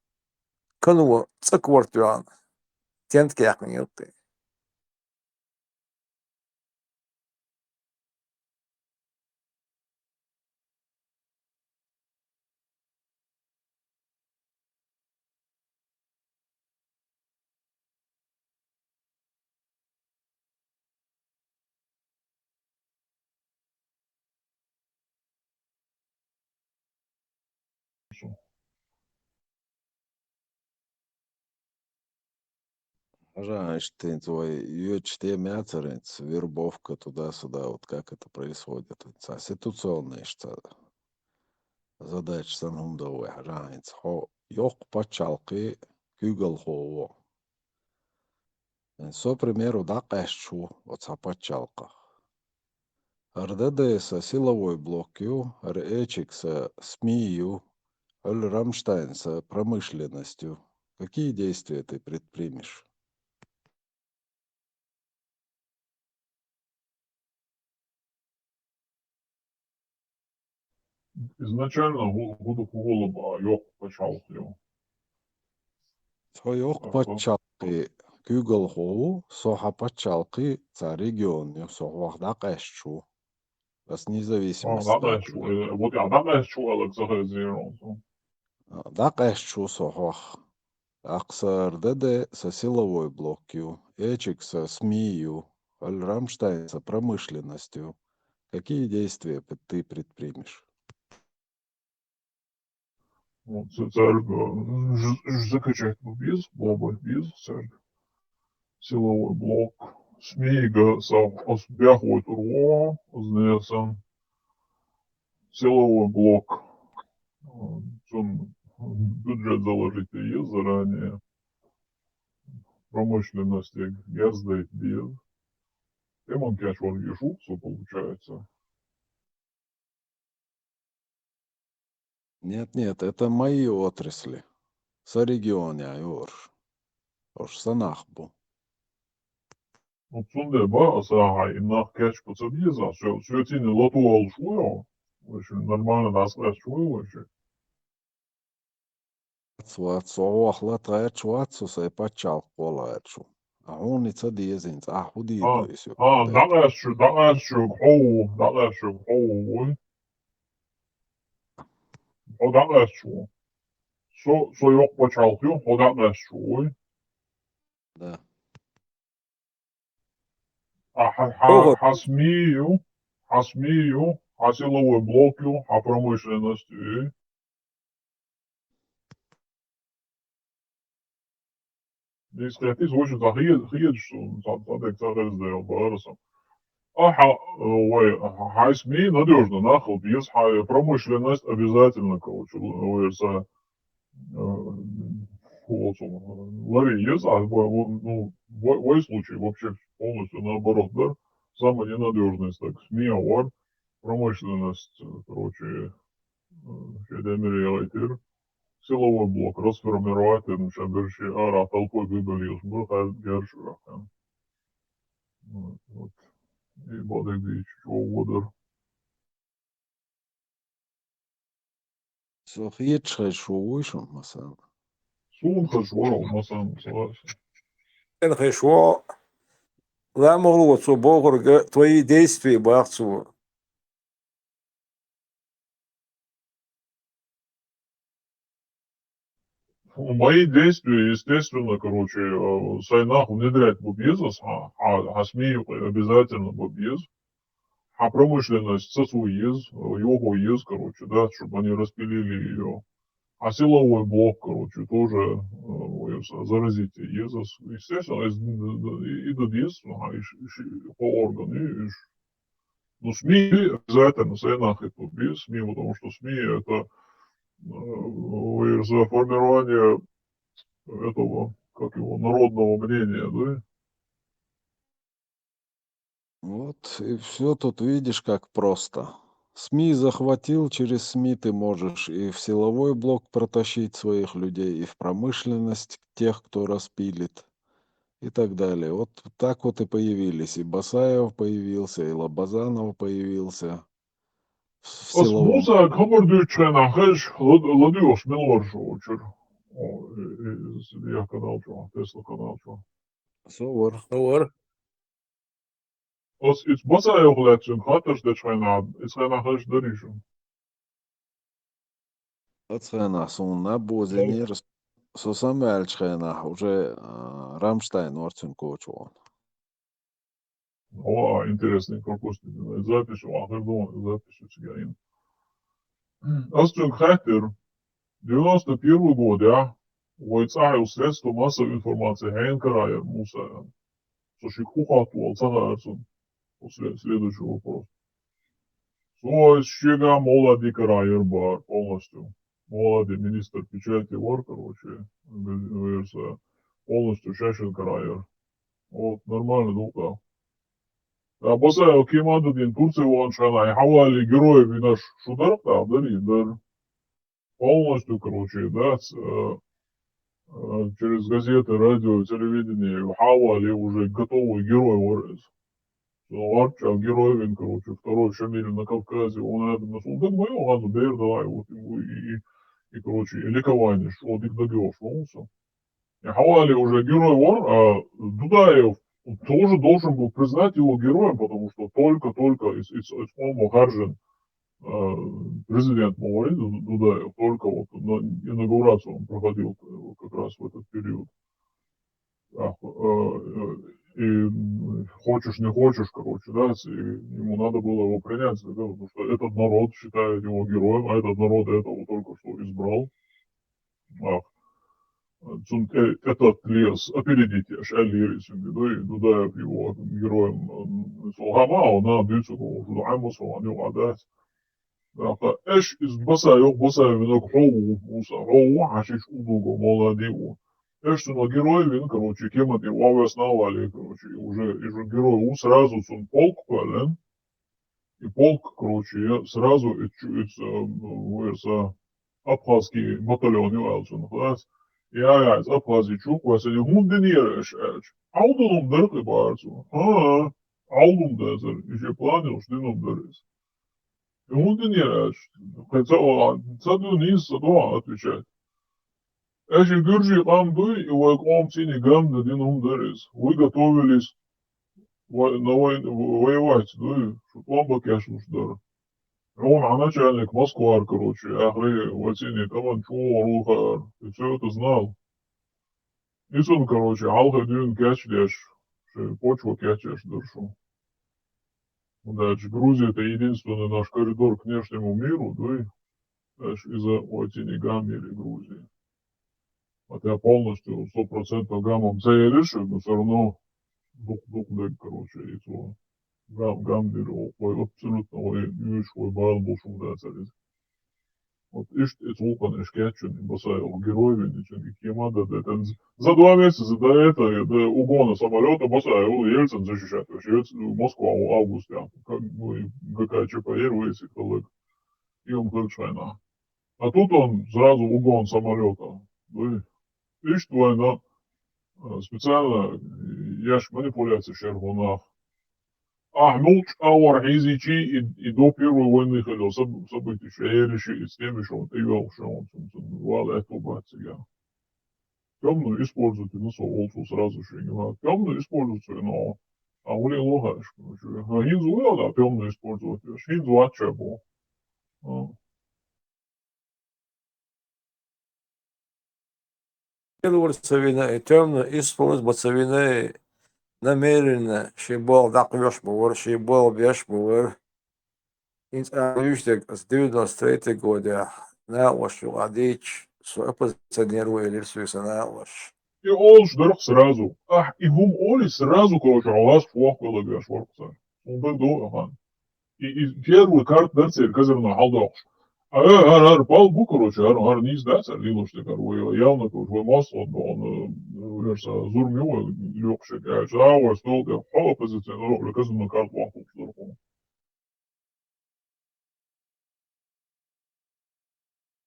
кано цӀа корта веана, тент кехкина юккъе. Хьажа, иштта хӀинца вай йоьдучу тема яцара хӀинца, вербовка туда-сюда, вот как это происходит. ХӀинца ситуационная иштта задача санна хӀума дан вай, хьажа, хӀинца хьо йоккха пачхьалкхе куьйгалхо ву. Со, примеру, дӀакъаьсташ ву оцу хьан пачхьалкхах. РДД сан силовой блок ю, РЭЧИК сан СМИ ю, Рамштайн сан промышленность ю. Какие действия ты предпримешь? Изначально хӀу-, хӀу ду хӀу гӀуллакх а йоккха пачхьалкх ю? Со йоккха пачхьалкхе куьйгалхо ву, со хьан пачхьалкхе цхьа регион ю, со хьох дӀакъаьсташ ву. Ас независимость. А, дӀакъаьсташ ву, э, вот я дӀакъаьсташ ву аьлла ца хезира со. А, дӀакъаьсташ ву со хьох. ТӀаккха сан РДД сан силовой блок ю, РЭЧИК сан СМИ ю, Рамштайн сан промышленность ю. Какие действия п-, ты предпримешь? Вот, ц-, цаьрга, э, ж-, ж-, закачать бу беза, бобать беза цаьрга. Силовой блок. СМИ-га са ас бяхвойтур ва, аз несан силовой блок. Цун бюджет заложить е заранее. Промышленность герздайт без. Эмон кяч варгишу, что получается. Нет, нет, это мои отрасли. Са регионе, Юрш. Ош санахбу. Ну, цунде ба, а са хай, и нах кяч по цабьеза, все, все тини лоту алшуо. Вообще нормально нас кяч шуо вообще. Вац, вац, вац, вац, вац, сай пачалх валац. А хӀуни ца дезинц, а хӀу дийта А, исю? А, дагъашу, дагъашу, хӀу, дагъашу, хӀу, уй. ХӀу дагъашу. Со, со йокъ пачалх ю, хӀу дагъашу, уй. Да. А хӀа, хӀа, Ого. ХӀа СМИ ю, хӀа СМИ ю, хӀа силовой блок ю, хӀа промышленность ю. Дискретиз очень захиед, хиед, что садек цагерздел барасом. А хӀа, э, ой, хӀа СМИ надежно нахал, без хӀа промышленность обязательно, короче, л-, ой, са, э, вот он, лари ез, а, во-, во-, ну, во-, вой случай вообще полностью наоборот, да? Самый ненадежный, так, СМИ, а вот промышленность, э, короче, э, Федемир Ялайтир, силовой блок расформировать, ну, сейчас берши ара толпой выбили, уж был хай герш рахан. Вот, вот. И бодек дичь, чего угодор. Со хетш хай шо вышел, масан. Сун хай шо, масан, согласен. Эн хай шо, ламугу вот со богурга твои действия бахцу. Мои действия, естественно, короче, э, сайнах внедрять бубьезас, а, а, а СМИ обязательно бубьез. А промышленность сосуез, э, його ез, короче, да, чтобы они распилили ее. А силовой блок, короче, тоже, э, ой, за-, заразить езас. Естественно, из, и, и додьез, а, и ш-, и ш-, по органу, и ш-, ну, СМИ обязательно, сайнах это без СМИ, потому что СМИ это, э, ой, за формирование этого, как его, народного мнения, да? Вот, и все тут видишь, как просто. СМИ захватил, через СМИ ты можешь и в силовой блок протащить своих людей, и в промышленность тех, кто распилит, и так далее. Вот так вот и появились. И Басаев появился, и Лобазанов появился. В Ас силовом. Муса хабар дучхена хеш, лад-, ладиос милвар шоучер. О, э, э, я канал чё, Тесла канал чё. Сувар. Сувар. Ас ис Басаев лячун хаташ дачхена, ис хена хеш даришу. Ацхена сунна бузинир, со самвелчхена уже, а, Рамштайн орцун кочуон. О, интересный, пропустит запись, о, а как думал, запись у тебя им. Ас цун хатер, девяносто первый год, я, войцахил средства массовой информации, хэнкарайер Муса. Со шик хухатуал цагаарцун. После следующего вопроса. Со из чего молоди карайер бар полностью. Молоди министр печати вар, короче, верса полностью шашен карайер. Вот, нормально, ну да. А баса кимада дин Турция вон шана, хавали героев и наш шудар, да, да, да. Полностью, короче, да, с-, э, э, через газеты, радио, телевидение, хавали уже готовый герой вар из. Варча героевин, короче, второй Шамиль на Кавказе, он это на солдат, мы, он бер давай, вот, и, и, и, и, короче, и ликование, что вот их добьёшь, ну, всё. И хавали уже герой вар, а Дудаев тоже должен был признать его героем, потому что только-только из, из, из Омо Харжин, э, президент Мавари Ду-, Дудаев, только вот на инаугурацию он проходил, э, как раз в этот период. Так, э, э, и, м, хочешь, не хочешь, короче, да, с-, и ему надо было его принять, да, потому что этот народ считает его героем, а этот народ этого только что избрал. Так. цунна тӀе, тӀетатта леза, опередить еш, аьллера иза цуьнга, дуй, Дудаев его героем, м, со хӀама, а, на, дуьйцург ву, шу Ӏамма со, а, юкъа дац. Аха, эш иза Басаев, Басаев винарг хьо ву, вуса, хьо ву, хьашиш удуго, молоди ву. Эш цунна герой вина, короче, кема тӀе вовесна вале, короче, и уже, и уже герой ву, сразу цунна полк кхоьллина. И полк, короче, я сразу и чу-, и ц-, э, вайса абхазский батальон ю аьлла цунна, хӀац. Я, я, из Абхази чу кхоьссина, хӀунда динера эш аьлча. Ӏовдалум дар кхы бара цо. ХӀаа, Ӏовдалум дазар, и же план йолуш динум дар иза. И хӀунда динера аьлча. Кхин ца, ца ду нийса ца до отвечать. Эш и гуьржий къам дуй, и вай къоман цӀийнан гам дан дина хӀума дара иза. Вы готовились, вай-, на вай-, воевать дуй, шу тӀом бан кечлуш дара. Хьуна хьан начальник Москвара, короче, ахри вай цӀийнан тӀаман чу вогӀур ву хаара. Ты всё это знал. И цунна, короче, хьалхе дуьйна кечдеш, шайн почва кечдеш дара шу. ХӀунда аьлча Грузия — это единственный наш коридор к внешнему миру, дуй. Эш иза вай цӀийнан гам елира Грузия. Хотя полностью, сто процентов гамам ца елира шу, но всё равно дукха-дукха дерг, короче, и цо гам, гам дира, вай абсолютно, вай уьш, вай бала болуш хӀума дацара иза. Вот иштта и цу гӀулакхана эш кечйина, и Басаев герой вина, и цуьнга кема дан, это за два месяца до этого, до угона самолёта Басаев Ельцин защищать, вообще, Москва, август, я, как бы, ГКЧП, эр весит, коллег. И он говорит, что она. А тут он сразу угон самолёта. Вы, видите, война, э, специально, э, еш манипуляцеш яр хӀунах. Ахь мулча агӀор хьийзичи, и, и до Первой войны хилла саб-, событий, шериши, и с теми, что он тӀейогӀуш, он, он, он, вала аьтто бац цига. Тёмную использовать, ну, со олцу сразу же, не надо. Тёмную использовать, но, а у него лоха, что, что, а хинза уйла, тёмную использовать, хинза вача бо. А. Первый ца вина, и тёмно использовать ца вина, и намеренно ши бол дакъвеш бу вар, ши бол беш бу вар. Инц а вуьш дерг, аса девяносто третий годехь, накъош юкъа дийча, со оппозиционер ву элира соьга сан накъош. И олуш дарх сразу. Ахь, и хӀума олий сразу, короче, хьо ласта вохкалла беш варх сан. ХӀума дан до, ахан. И, и первый карт дар церан казарно хьалдоккхуш. А, э, хӀара, хӀара, пал бу, короче, хӀара, хӀара нийса дац, хӀара лелош дерг, хӀара вай, явно, короче, вай мостагӀа боху, э, верса, зурма ю вай лоькхуш дерг, аьлча, а, вай стол тӀе, хьо оппозиционер, казарно карт вохкалла дарх.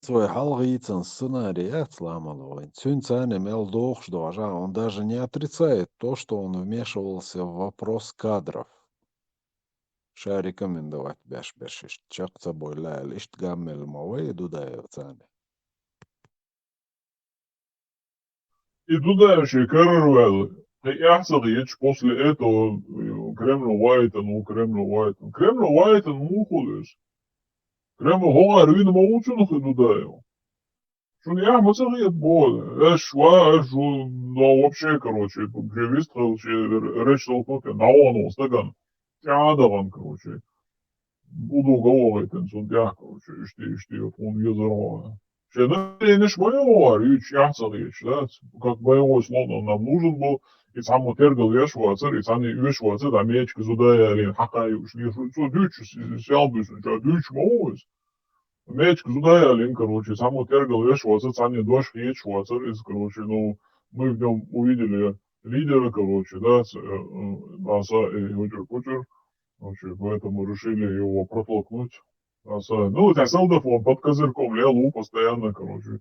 Вай хьалха йийцина сценарий яц ламала вайн. Цуьнан царна мел дохуш дожа, он даже не отрицает то, что он вмешивался в вопрос кадров. Ша рекомендовать беш берш иштта чекх ца бойла аьлла, иштта гам мел ма вай Дудаев царна. И Дудаев шен карара ваьлла, кхин эхь ца хеташ, после этого, э, Кремль вайтан ву, Кремль вайтан. Кремль вайтан муха хуьлу иза? Кремль хӀокхара вина ма ву цунах и Дудаев. Шуна эхь ма ца хета боху, эш ва, эш ву, но вообще, короче, шен вист хилла, шен речь толкнуть, дӀавахана волу стагана, тӀаьхьа а дахана, короче. Удуга вахийтина цунна тӀехь, короче, иштта, иштта, вот, хьуна везар хьо. Шен намеренеш ма ю хӀара, юьйцуш эхь ца хеташ, да? Как боевой слон он нам нужен был, и цхьаммо тергал веш вацара, и цхьанне оьшуш вацара, а мечка зуда ялийна, хьакха юуш, леша, цо дуьйцуш, сел дуьйцуш, ша дуьйцуш ма ву иза. Мечка зуда ялийна, короче, цхьаммо тергал веш вацара, цхьанне дош хеташ вацара, иза, короче, ну, мы в нём увидели лидера, короче, да, ц-, э, э, Баса и Учур-Пучур, короче, поэтому решили его протолкнуть. Аса, ну, это Солдатов, он под козырьком лел, у, постоянно, короче.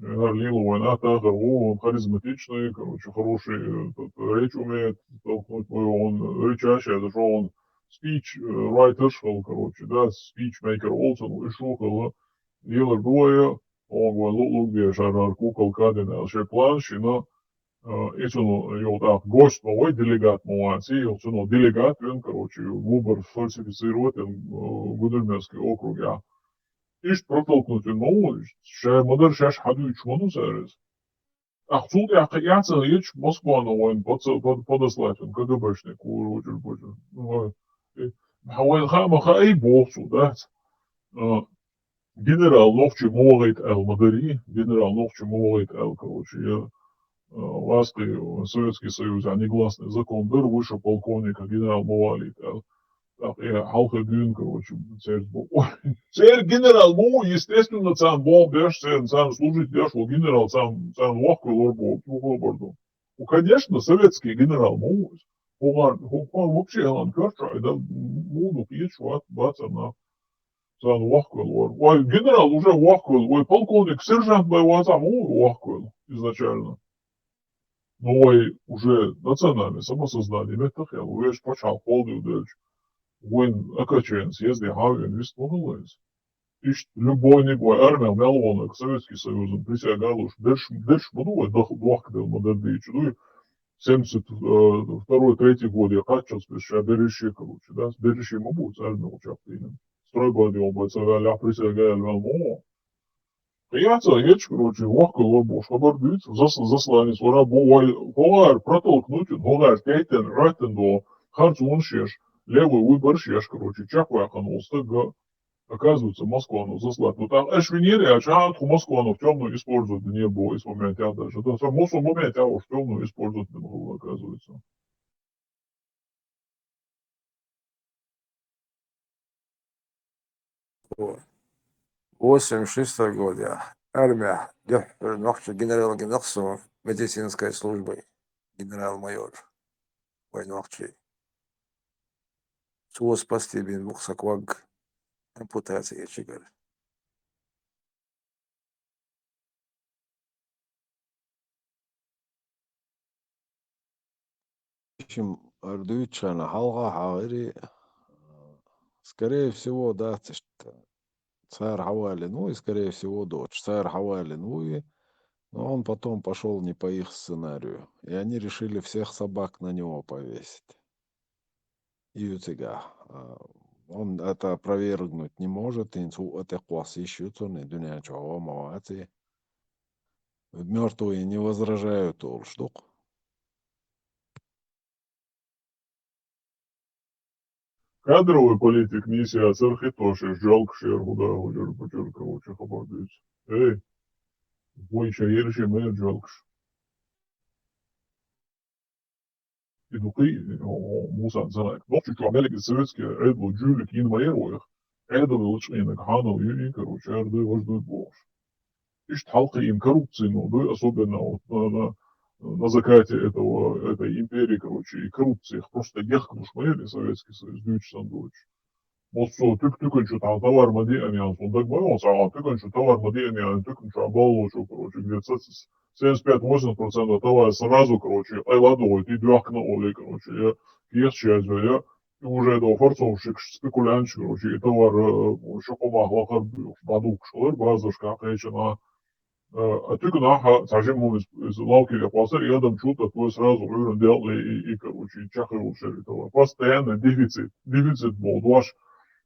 Э, Лила война, Тахар, у, он харизматичный, короче, хороший, э, тут речь умеет толкнуть, он речащий, это что он спич, э, writer, что ли, короче, да, спичмейкер, Олсен, и шо, хала, Лила Дуая, он, вон, лу-, лу-, где, шарар, кукол, кадина, ши план, ши, но, э, и цуьнан йолу тӀаккха гость ма вай, делегат ма вац, и йолу цуьнан делегат вен, короче, выбор фальсифицировать, э, Гудермесский округ, я. Иштта протолкнуть вен ма ву, ша ма дара, шаьш хьан дуьйцуш ма ду цара иза. Ахь цул тӀаьхьа кхин эхь ца хеташ, Москвано вайн подса-, под-, подослать вен, КГБшник, кура, вочур, вочур. Ну, вай, э, хьан вайн хаа ма хаий, боху цо, дац. А, Генерал нохчий ма вахийта аьлла ма дарий, генерал нохчий ма вахийта аьлла, короче, я, э, лаьцкъий, Советский Союз, а негласный закон дара, выше полковника генерал ма валийта аьлла. Так, я хьалха дуьйна, короче, церан бо-, ой, церан генерал ма ву, естественно, царна болх беш, царна, царна служить деш ву генерал, царна, царна воккхаве лор бу, бу хабар ду. Ну, конечно, советский генерал ма ву. ХӀокхарна, хӀокхарна вообще хьалан коьртачу айда, муха ду кхеташ вац, бацар нах. Царна воккхаве лор. Вай генерал уже воккхаве, вай полковник, сержант вай вацахь ма ву воккхаве изначально. Но вай уже национальное самосознание меттах яьлла, вешан пачхьалкх кхолладевлча, вайна АКЧ-н съезде хьавена вист ма хилла иза. Иштта любойниг вай армех мел волниг Советский Союзан присяга луш, берш, берш ма ду вай дох-, дохкаделла ма дара дийча дуй. Семьдесят второй, третий годе кхаччалц бес ша берриш я, короче, да, берриш я ма бу цу армех чакхдийнан. Стройбат йолу бай ца ваьллехь, присяга яьлла ваьлла ма ву. Кхин яц а ечу, короче, воккхаве лор бохуш хабар дуьйцу, зас-, засланец вара бу вай хӀокхара протолкнуть, хӀокхара теттина, гӀоьттина долу харц вонаш еш, левый выбораш еш, короче, чекхваьккхина волу стаг, оказывается, Москванов заслать. Ну, так, аша винера аьлча, а, тхо Москванов тёмную использовать дина бу, из момент я даже. Да, со-, мосо момент я уж тёмную использовать дина хилла, оказывается. О, восемьдесят шестой год я. Армия, дуьххьара нохчийн генерал гина суна медицинской службой. Генерал-майор. Вай нохчий. Цо спасти бина бу сан ког ампутаци ечигара. Ишим ара дуьйцучарна хьалха хьагӀири, скорее всего, дац иштта. Цара хьавалина ву и, скорее всего, доцуш. Цара хьавалина ву и, но он потом пошёл не по их сценарию. И они решили всех собак на него повесить. И ю цигахь, а, он это опровергнуть не может, хӀинца хӀуъа тӀекхосса йиш ю цунна, и дуьнен чохь ван ма вац и. Мёртвые не возражают олуш ду-кх. Кадровый политик нийса яцара хи тошуш, жоьлкуш яра, хӀун да, хӀужар-пужар, короче, хабар дуьйцу. Эй, вай ша ерриге ма яра жоьлкуш. И ду кхин, о, о, Мусан ца лайк. Нохчийчохь меллиг советский Ӏедало жуьлик йина ма яра вайх. Ӏедало лачкъийнарг хьанал ю и, короче, ара дуй, важа дуй бохуш. Иштта хьалкхиъна коррупци, ну, дуй, особенно вот на, на, на закате этого, этой империи, короче, и коррупциях просто яхкалуш ма яра и Советский Союз, дуьйцуш санна доцуш. Массо а туька-, туьканчу тхьа товар ма деана, ян, цунна даг ма йо, цхьа а туьканчу товар ма деана, ян, туьканчу а баллочу, короче, где-то с-, с-, семьдесят пять-восемьдесят процентов товар сразу, короче, къайла а догӀуьйту, и доьхкина а олий, короче, я кехаташ язйо, я, и уже до форцовщикаш, спекулянташ, короче, и товар, э, шо къомах лакхара буьйхуш, дӀадухкуш хилар, базаршкахь кхечанхьа, Э, а туьканахь цхьа жимма иза, иза лавки тӀе кхоссар, и адам чу тӀе, то есть сразу Ӏуьйранна делкъе и, и, короче, чекхйолуш яра и товар. Постоянно дефицит. Дефицит боху дош.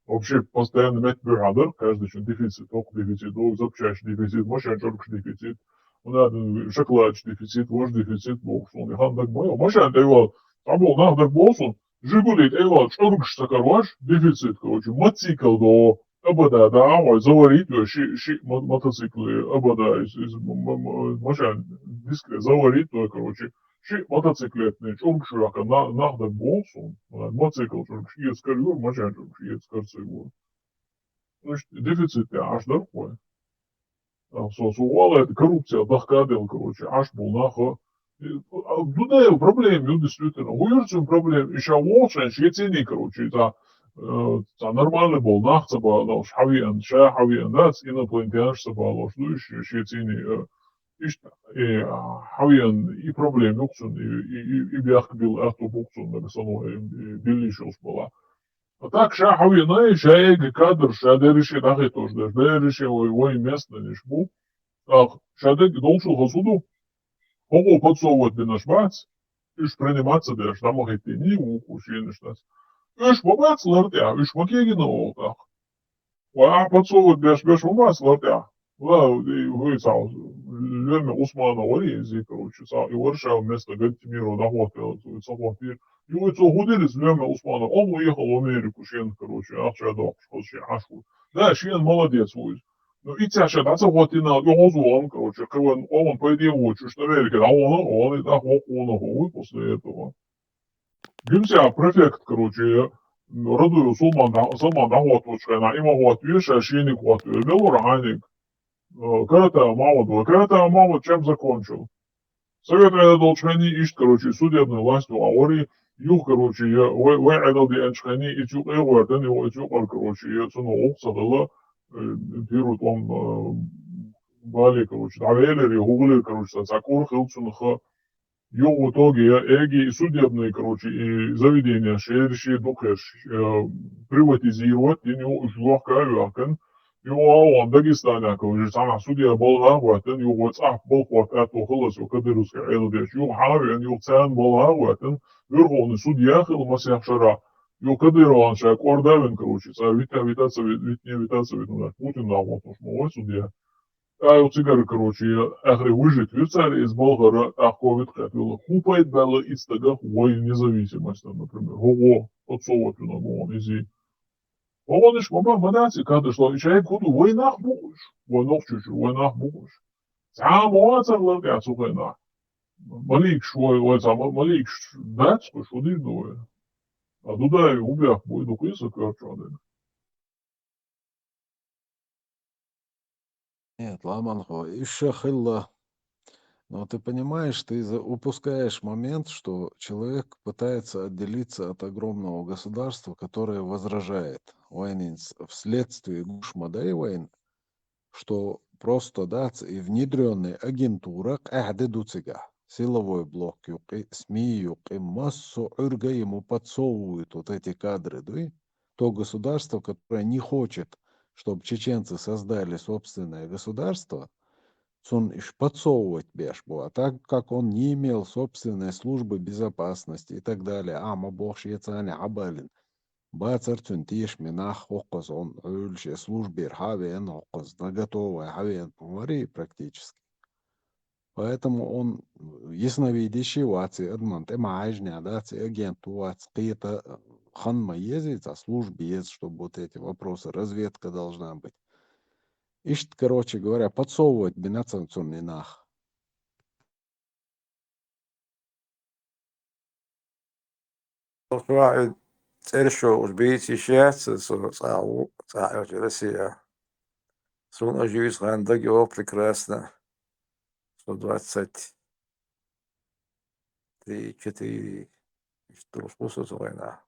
Вообще постоянно меттан буьйхьа дара, каждый чун дефицит, хӀокху дефицит, хӀокху запчасть дефицит, машен чӀургаш дефицит, хӀунда аьлча шоколадаш дефицит, важа дефицит бохуш, суна и хан даг ма йо. Машен тӀе йолу, цхьаболу нах даг боху суна, Жигули тӀе йолу чӀургаш ца карош, дефицит, короче, мотоцикл до, абада, да, ой, заварить, ой, ши, ши мо-, мотоцикле, абада, из, из, м-, м-, м-, машен дискре заварить, ой, короче, ши мотоциклетный чӀургаш ваьхка, на-, нах даг боху суна, мотоцикл чӀургаш, иэцкар юр, машен чӀургаш, иэцкар ца юр. Значит, дефицит тӀе Ӏаш дара вай. А, со, со валла, это коррупция, дахкаделла, короче, Ӏаш болу нах, а, и, а, Дудаев проблема ю, действительно. ХӀун юьрцун проблема? И ша волчу шен цӀийний, короче, цхьа, э, цхьа нормальный болу нах ца балош, хьавеана, ша хьавеана дац, инопланетянаш ца балош ду, ше-, шен цӀийний, э, иштта, и, а, хьавеана, и проблема юкъ цунна, и, и, и, и бехк билла аьтту бу-кх цунна, нагахь санна, и, и билла йиш йолуш бала. А так ша хьавеана, ша эга кадр, ша деррише дӀахӀиттош дерш, деррише вай, вай местнанаш бу. ТӀаккха ша дерг долчул хаза ду. ХӀокхо подсовывать динарш бац, уьш принимать ца деш, дӀа ма хӀиттийний, вукхо шенаш дац. Уьш ма бац лар тӀехь, уьш ма кегина оха тӀаккха. Ва ахь подсовывать беш, беш ма бац лар тӀехь. Ва, и, вуй цхьа, Лоьма Усманов вари иза, короче, цхьа, и вара ша вместо Гантимирова дӀахӀоттаелла, цо и ца хӀоттийра. И вуй цо хӀун дира иза Лоьма Усманов? Оха ехал в Америку шена, короче, ахча доккхуш, хаза шен Ӏаш ву. Да, шена молодец ву иза. Ну, иццехь ша дӀа ца хӀоттийна, юхьанца вахана, короче, кхин вайн къоман пайде а воцуш, Америке дӀавахана, вахана, и тӀаккха воккха вахана хӀу вуй после этого. Гимсехь префект, короче, Радуев Салман дӀа-, Салман дӀахӀотточу хенахь, и ма хӀоттаве, ша шениг хӀоттаве, мел вара хьаниг? Э, Каратаева Махьмад вара. Каратаева Махьмад чем закончил? Совет Ӏедал долчу хенахь иштта, короче, судебный власть ваха вари, юха, короче, я, вай, вай Ӏедал деанчу хенахь, и цу юкъе а гӀоьртина, и цу юкъара, короче, я, цунах гӀуллакх ца хилла, э, первый тӀом, э, бале, короче, дӀавелира, и хӀу хилира, короче, цхьа, цхьа кӀур хилла цунах, юха в итоге я, эги и судебный, короче, и заведение шераши а дукхерш, э, приватизировать дина, юха уьш лохка а ваьккхина, юха а вон Дагестанехь, короче, цхьанхьа судья балха а хӀоьттина, юха вай цӀахь балха хӀотта аьтто хилла со кадыровский Ӏедал дечу, юха хьан а веана, юха царна балха а хӀоьттина, верховный судья хилла масех шарахь, юха Кадыровна ша кӀорда а вина, короче, цара вита, вита ца ви-, витне, вита ца витна, Путин нахвоттуш ма вай судья. ТӀаккха цигара, короче, я, ахри выжить вира цара иза балхара, тӀаккха ковид кхетта вилла. ХӀун пайда баьлла иза стагах вай независимость, например? ХӀун гӀо подсовывать вина гӀо иза? ХӀун гӀо иш ма бан, ма дац и кадаш ло, и шайга хӀун ду, вай нах бу уьш, вай нохчочуьра, вай нах бу уьш. Цхьа а ма вацара лар тӀехь цу хенахь. Маликаш вай, вай цхьа ма-, маликаш дац кхуьш, хӀун дийр ду вай? А Дудаев хӀун бехк бу, и дукха аса коьртачохь дерг. Нет, ламан хо, ишша хилла. Но ты понимаешь, ты за-, упускаешь момент, что человек пытается отделиться от огромного государства, которое возражает. Вайн инс-, вследствие гуш ма дай вайн, что просто дац и внедрённая агентура къаьхьа де ду цигахь. Силовой блок юккъе, СМИ юккъе, массо а Ӏуьрга ему подсовывают вот эти кадры, дуй? То государство, которое не хочет, чтобы чеченцы создали собственное государство, цунна иш подсовывать беш бу. А так как он не имел собственной службы безопасности и так далее, а ма бохуш, я царна Ӏабалин, бацара цуьнан тешаме нах хӀокхуза, он Ӏуьллуш я службера хьа а веана хӀокхуза, на готовая хьа а веана, вари практически. Поэтому он, э, ясновидящий вац, и адаман тӀе ма хьаьжнехь дац, и агент вац, кхета, э, хан ма еза, цхьа служба еза, чтобы вот эти вопросы, разведка должна быть. Иштта, короче говоря, подсовывать бина цунна и нах. Со чохь и цӀераш йолуш бийца йиш яц, со цӀахь ву, цӀахь Россия. Суна оживиться хан дага йогӀу прекрасно. Со двадцать три, четыре, иштта долуш ву со цу хенахь.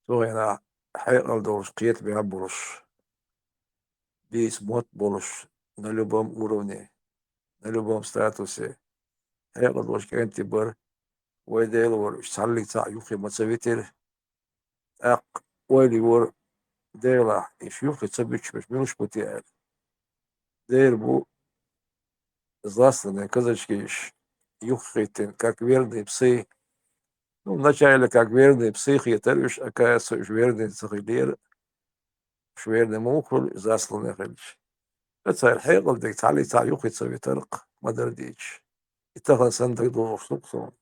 Цу хенахь хьекъал долуш, кхетам бехь болуш, бийца мотт болуш, на любом уровне, на любом статусе, хьекъал долуш кӀентий бара, вай Дела вара, уьш цхьаллиг цхьаъ юххе ма ца витира. ТӀаккха ойла йора Делахь, уьш юххе ца буьтуш берш муьлш бу те аьлла. Дера бу засланный казачкеш юххе хӀиттина, как верные псы. Ну, вначале как верные псы хетара уьш, оказывается, уьш верные ца хиллера. Уьш верные муха хуьлу, засланный хилча. Ткъа цара хьекъал дерг цхьаллиг цхьаъ юххе ца витарх, ма-дарра дийцича. И тахана санна дагадогӀуш ду-кх суна.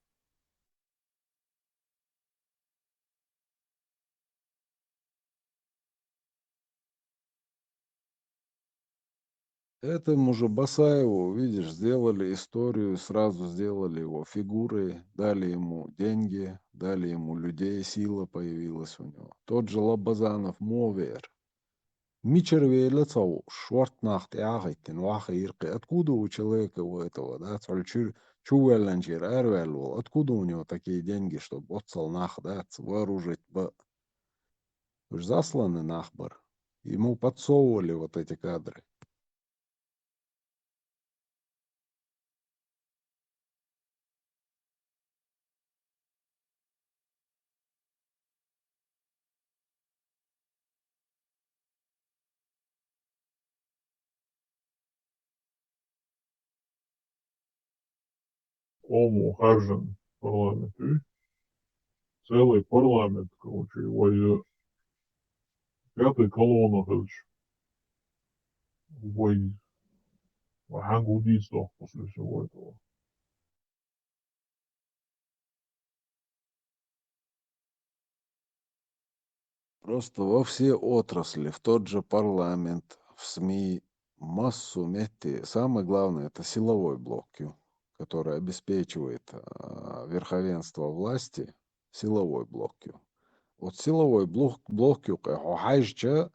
Этому же Басаеву, видишь, сделали историю, сразу сделали его фигурой, дали ему деньги, дали ему людей, сила появилась у него. Тот же Лабазанов мо веара. Мичара вела ца хууш, шорта нах тӀе а хӀиттина, ваха йира кхин. Откуда у человека у этого, да, цхьа чу-, чу ваьлланчера араваьлла волу? Откуда у него такие деньги, чтобы оццал нах, да, ц-, вооружить бан? Уж засланный нах бара. Ему подсовывали вот эти кадры. Къомо хаьржина парламент вуй, целый парламент, короче, вай пятый колонна хилча, вай, вай хьаьнга ву дийца дохку после всего этого. Просто во все отрасли, в тот же парламент, в СМИ, массу метти. Самое главное, это силовой блок, ю, который обеспечивает, а, верховенство власти, силовой блок, ю. Вот силовой блок, блок, ю, хьо хьаьжча,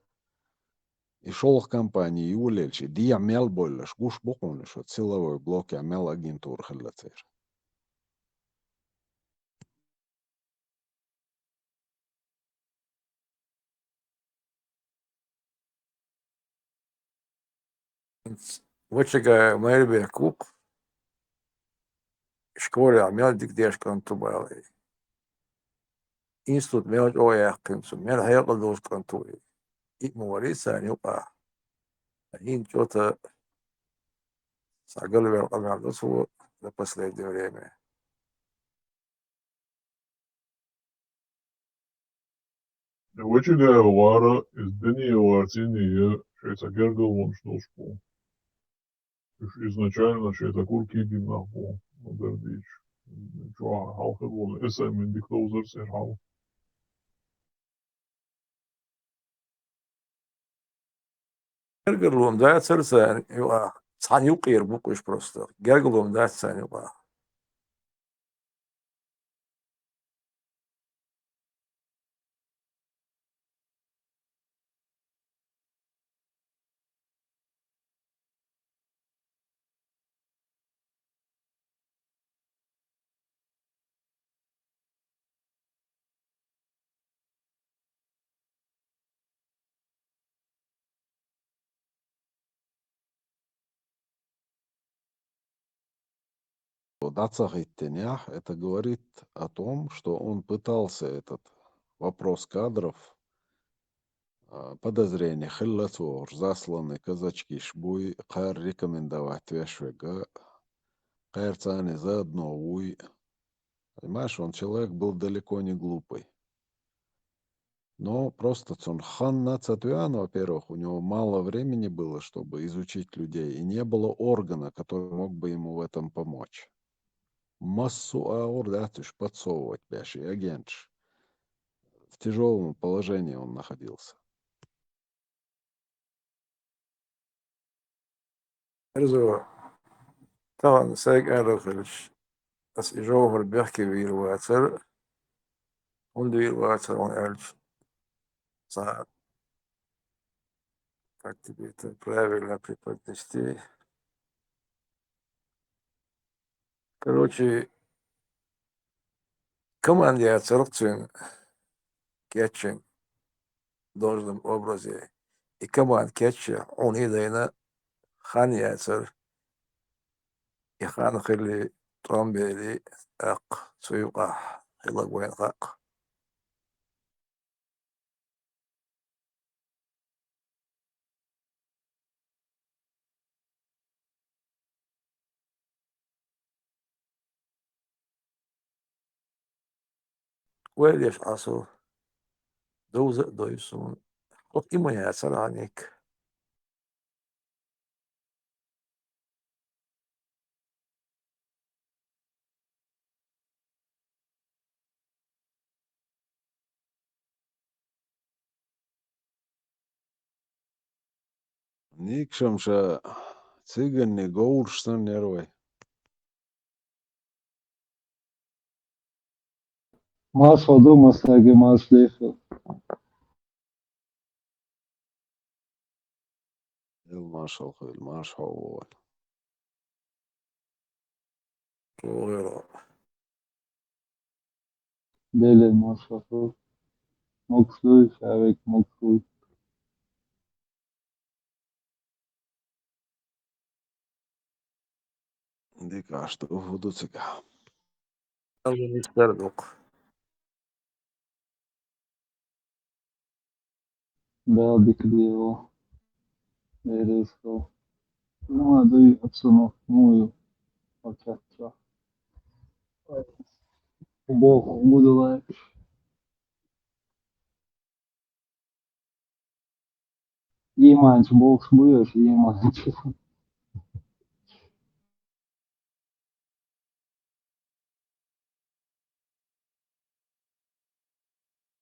и шолгӀа компания юлелча, дехьа мел боллаш, гуш бу хьуна, вот силовой блок, я мел агентура хилла церан. Вачагай Майрбек ву-кх, школехь мел дика деш кӀант ву бала. Институт мел чӀогӀа яьккхина цо, мел хьекъал долуш кӀант ву. И ма варий царна юкъахь. ХӀинца чӀота схьагалваьлла къамел ду цо за последнее время. Вачагаев вара, иза дуьне вара цӀийнан, шайн цхьа гергарлонаш долуш бу. Уьш изначально шайн цхьа кура кегийна нах бу, ма-дарра дийцича. Чохь хьалха волу эсамин дика ловзар церан хьал. Гергарло-м дацара царна юкъахь, цхьана юккъера бу-кх уьш просто. Гергарло-м дац царна юкъахь. ДӀа ца хӀиттинехь, это говорит о том, что он пытался этот вопрос кадров, а, подозрение хилла цо, уж засланный казачкиш буй, кхара рекомендовать веш верг, кхара царна заодно вуй. Понимаешь, он человек был далеко не глупый. Но просто цунах хан ца тоьхна, во-первых, у него мало времени было, чтобы изучить людей, и не было органа, который мог бы ему в этом помочь. Массо а агӀор дац уьш подсовывать беш, и агенташ. В тяжёлом положении он находился. Эрзо, тахана сайга аьлла хилча, аса и жовхӀар бехке вийр вацара, хӀунда вийр вацара хьуна аьлча, цхьа, как тебе это правильно преподнести? Короче, команда яцара-кх цуьнан кечйина должном образе. И команда кечъян хьуна а дайна хан яцара. И хан хилли, тӀом белли, тӀаккха цу юкъахь хилларг вайна хаьа. Ойла еш Ӏа со, довза а дой суна, хӀокху и ма яцара хьан ник. Никшам ша циганне говраш санна яра вай. Маршалла ду массаьрга, маршалла ду. Ил маршалла хуьлда, марша хьо ву вай. Чу гӀайра. Деле маршалла хуьлда. Могуш дуй, шаьвик, могуш дуй. Дика Ӏаш ду, хӀун ду цигахь? Алла нисдар дукха. Да, дика дела. Бережно. Ну, а да и обстановка, ну, и окей, чё. Бог буду лайк. Ийманчу бохуш буй аша, ийманчу.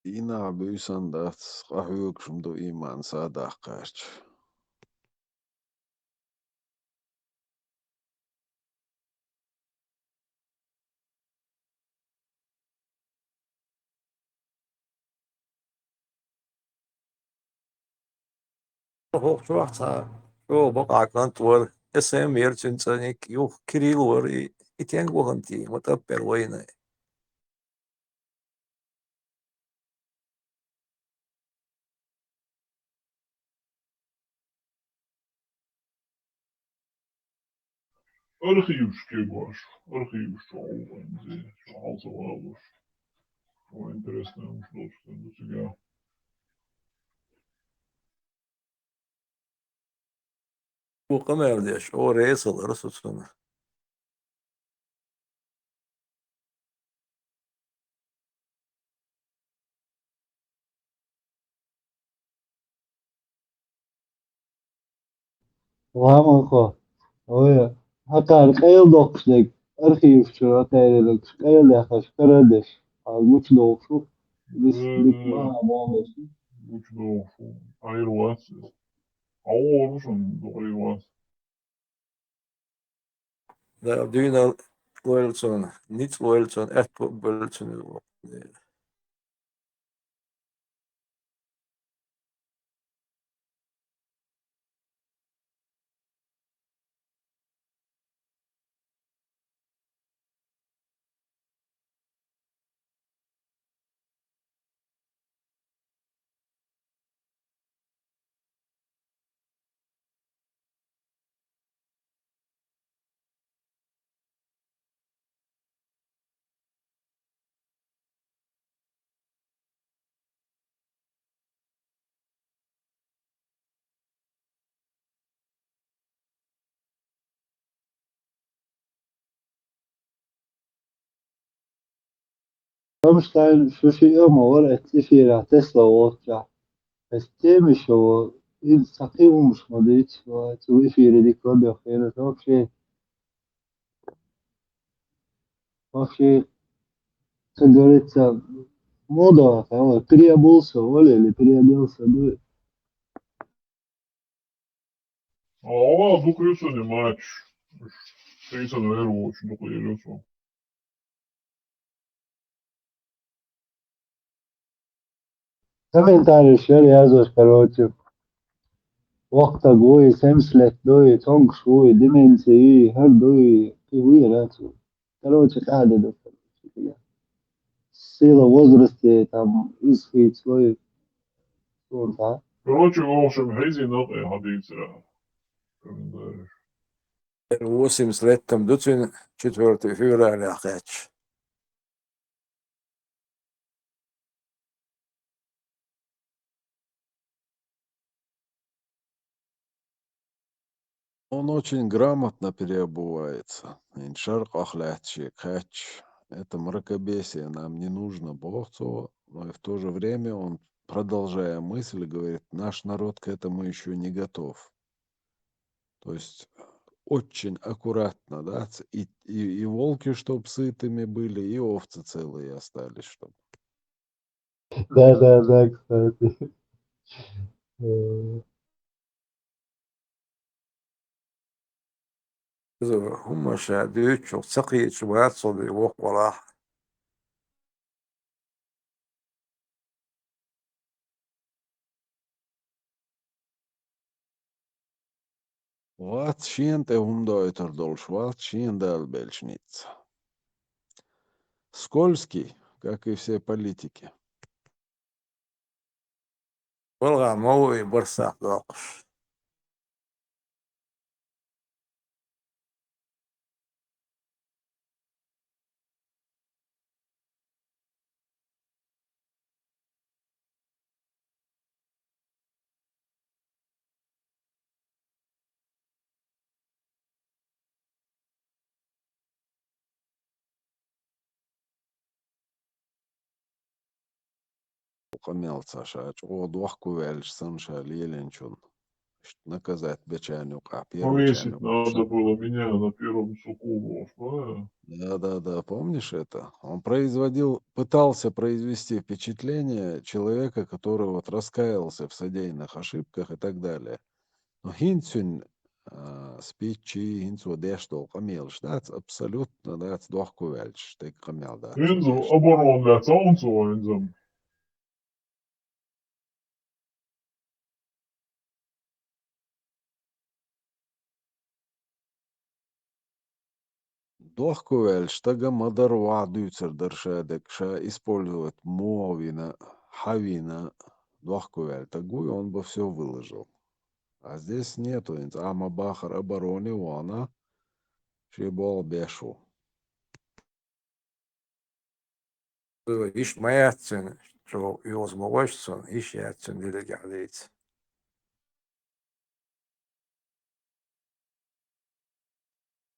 и нах буьйсан дац, къахьоьгуш-м ду ийман садаккхарча. ХӀокху чохь цхьа чӀогӀа бакъахь кӀант вара, эс эм яра цуьнан цӀарниг, юха Кирилл вара, и, и стенга вахана те, ма тӀаппер вайна. Архивашка кегош, архиваш чу гӀо вайн зе, чу хьалса валуш. О, интересно, уж долчу стенга ду цигахь. Ву къамел деш, о, реза хилар со цунна. Ламанхо, ой, хьан кхара къайла доккхуш дерг, архиваш чуьра къайла доккхуш, къайла дехаш, карара деш, хьан гучудохуш ву, дис, дис, ма, ма, ма, гучудохуш ву, Ӏайр вац иза. Хьо вогӀур шуна, дукха Ӏайр вац. Да, дуьйна лойла цунна, ницкъ лойла цунна, аьтто а бойла цунна. Рамштайн шу шиъ а ма вара, эццу эфирехь тесла волччахь. Эс темаш йо, иза цхьа кхин хӀумаш ма дуьйцу, цу эфире дика ладоьгӀна хенаш вообще. Вообще, как говорится, мода, а, переобулся, что ли, или переоделся, ну. Ала, дукха ю цуьнан матчаш. Шайца вер волчу дукха ю цо. Комментарий шера яздеш, короче. Воккха стаг вуй, семьдесят лет дуй, тонкаш вуй, деменция юй, хӀара дуй, и вуй, короче. Короче, къаьхьа ду. Сила возрасте, там, иза хийцалой, суна цхьа. Короче, в общем, хьийзийна кхин хьан дийцарехь. Восемьдесят лет-м ду цуьнан, четвёртого февралехь кхаьчча. Он очень грамотно переобувается. ХӀинца шаркъах лаьтта шен кхаьчча. Это мракобесие нам не нужно, боху цо, но и в то же время он, продолжая мысль, говорит: «Наш народ к этому ещё не готов». То есть очень аккуратно, да, ц-, и, и, и волки чтоб сытыми были, и овцы целые остались чтоб. Да, да, да, кстати. Э. Иза хӀумма ша дуьйцучух ца кхеташ вац со, воккха валахь. Вац шена тӀе хӀума дойтур долуш, вац шена далабелча ницкъ. Скользкий, как и все политики. Валгахь ма ву и барсакх доккхуш. Къамел ца ша чӀогӀа дохко ваьлча санна ша лелийначунна. наказать бечаню къа, первый Повесить чаню надо было меня на первом суку, вот, да? Да, да, да, помнишь это? Он производил, пытался произвести впечатление человека, который вот раскаялся в содеянных ошибках и так далее. Но хинцун, а, спичи, хинцо деш дол къамелш, дац абсолютно, дац дохку вяльч, тек къамел дац. Хинцо оборон дац, а он цо хинцо. Дохку вяльч, тага мадар ваъ дуьйцур дар ша дег, ша использовать муавина, хьавина, дохку вяль тагуй, он бы всё выложил. А здесь нету, инц ама бахар обороне вана, ши бол бешу. Иш ма яц цун, чо юз ма ваш цун, иш яц цун дилига хьалийца.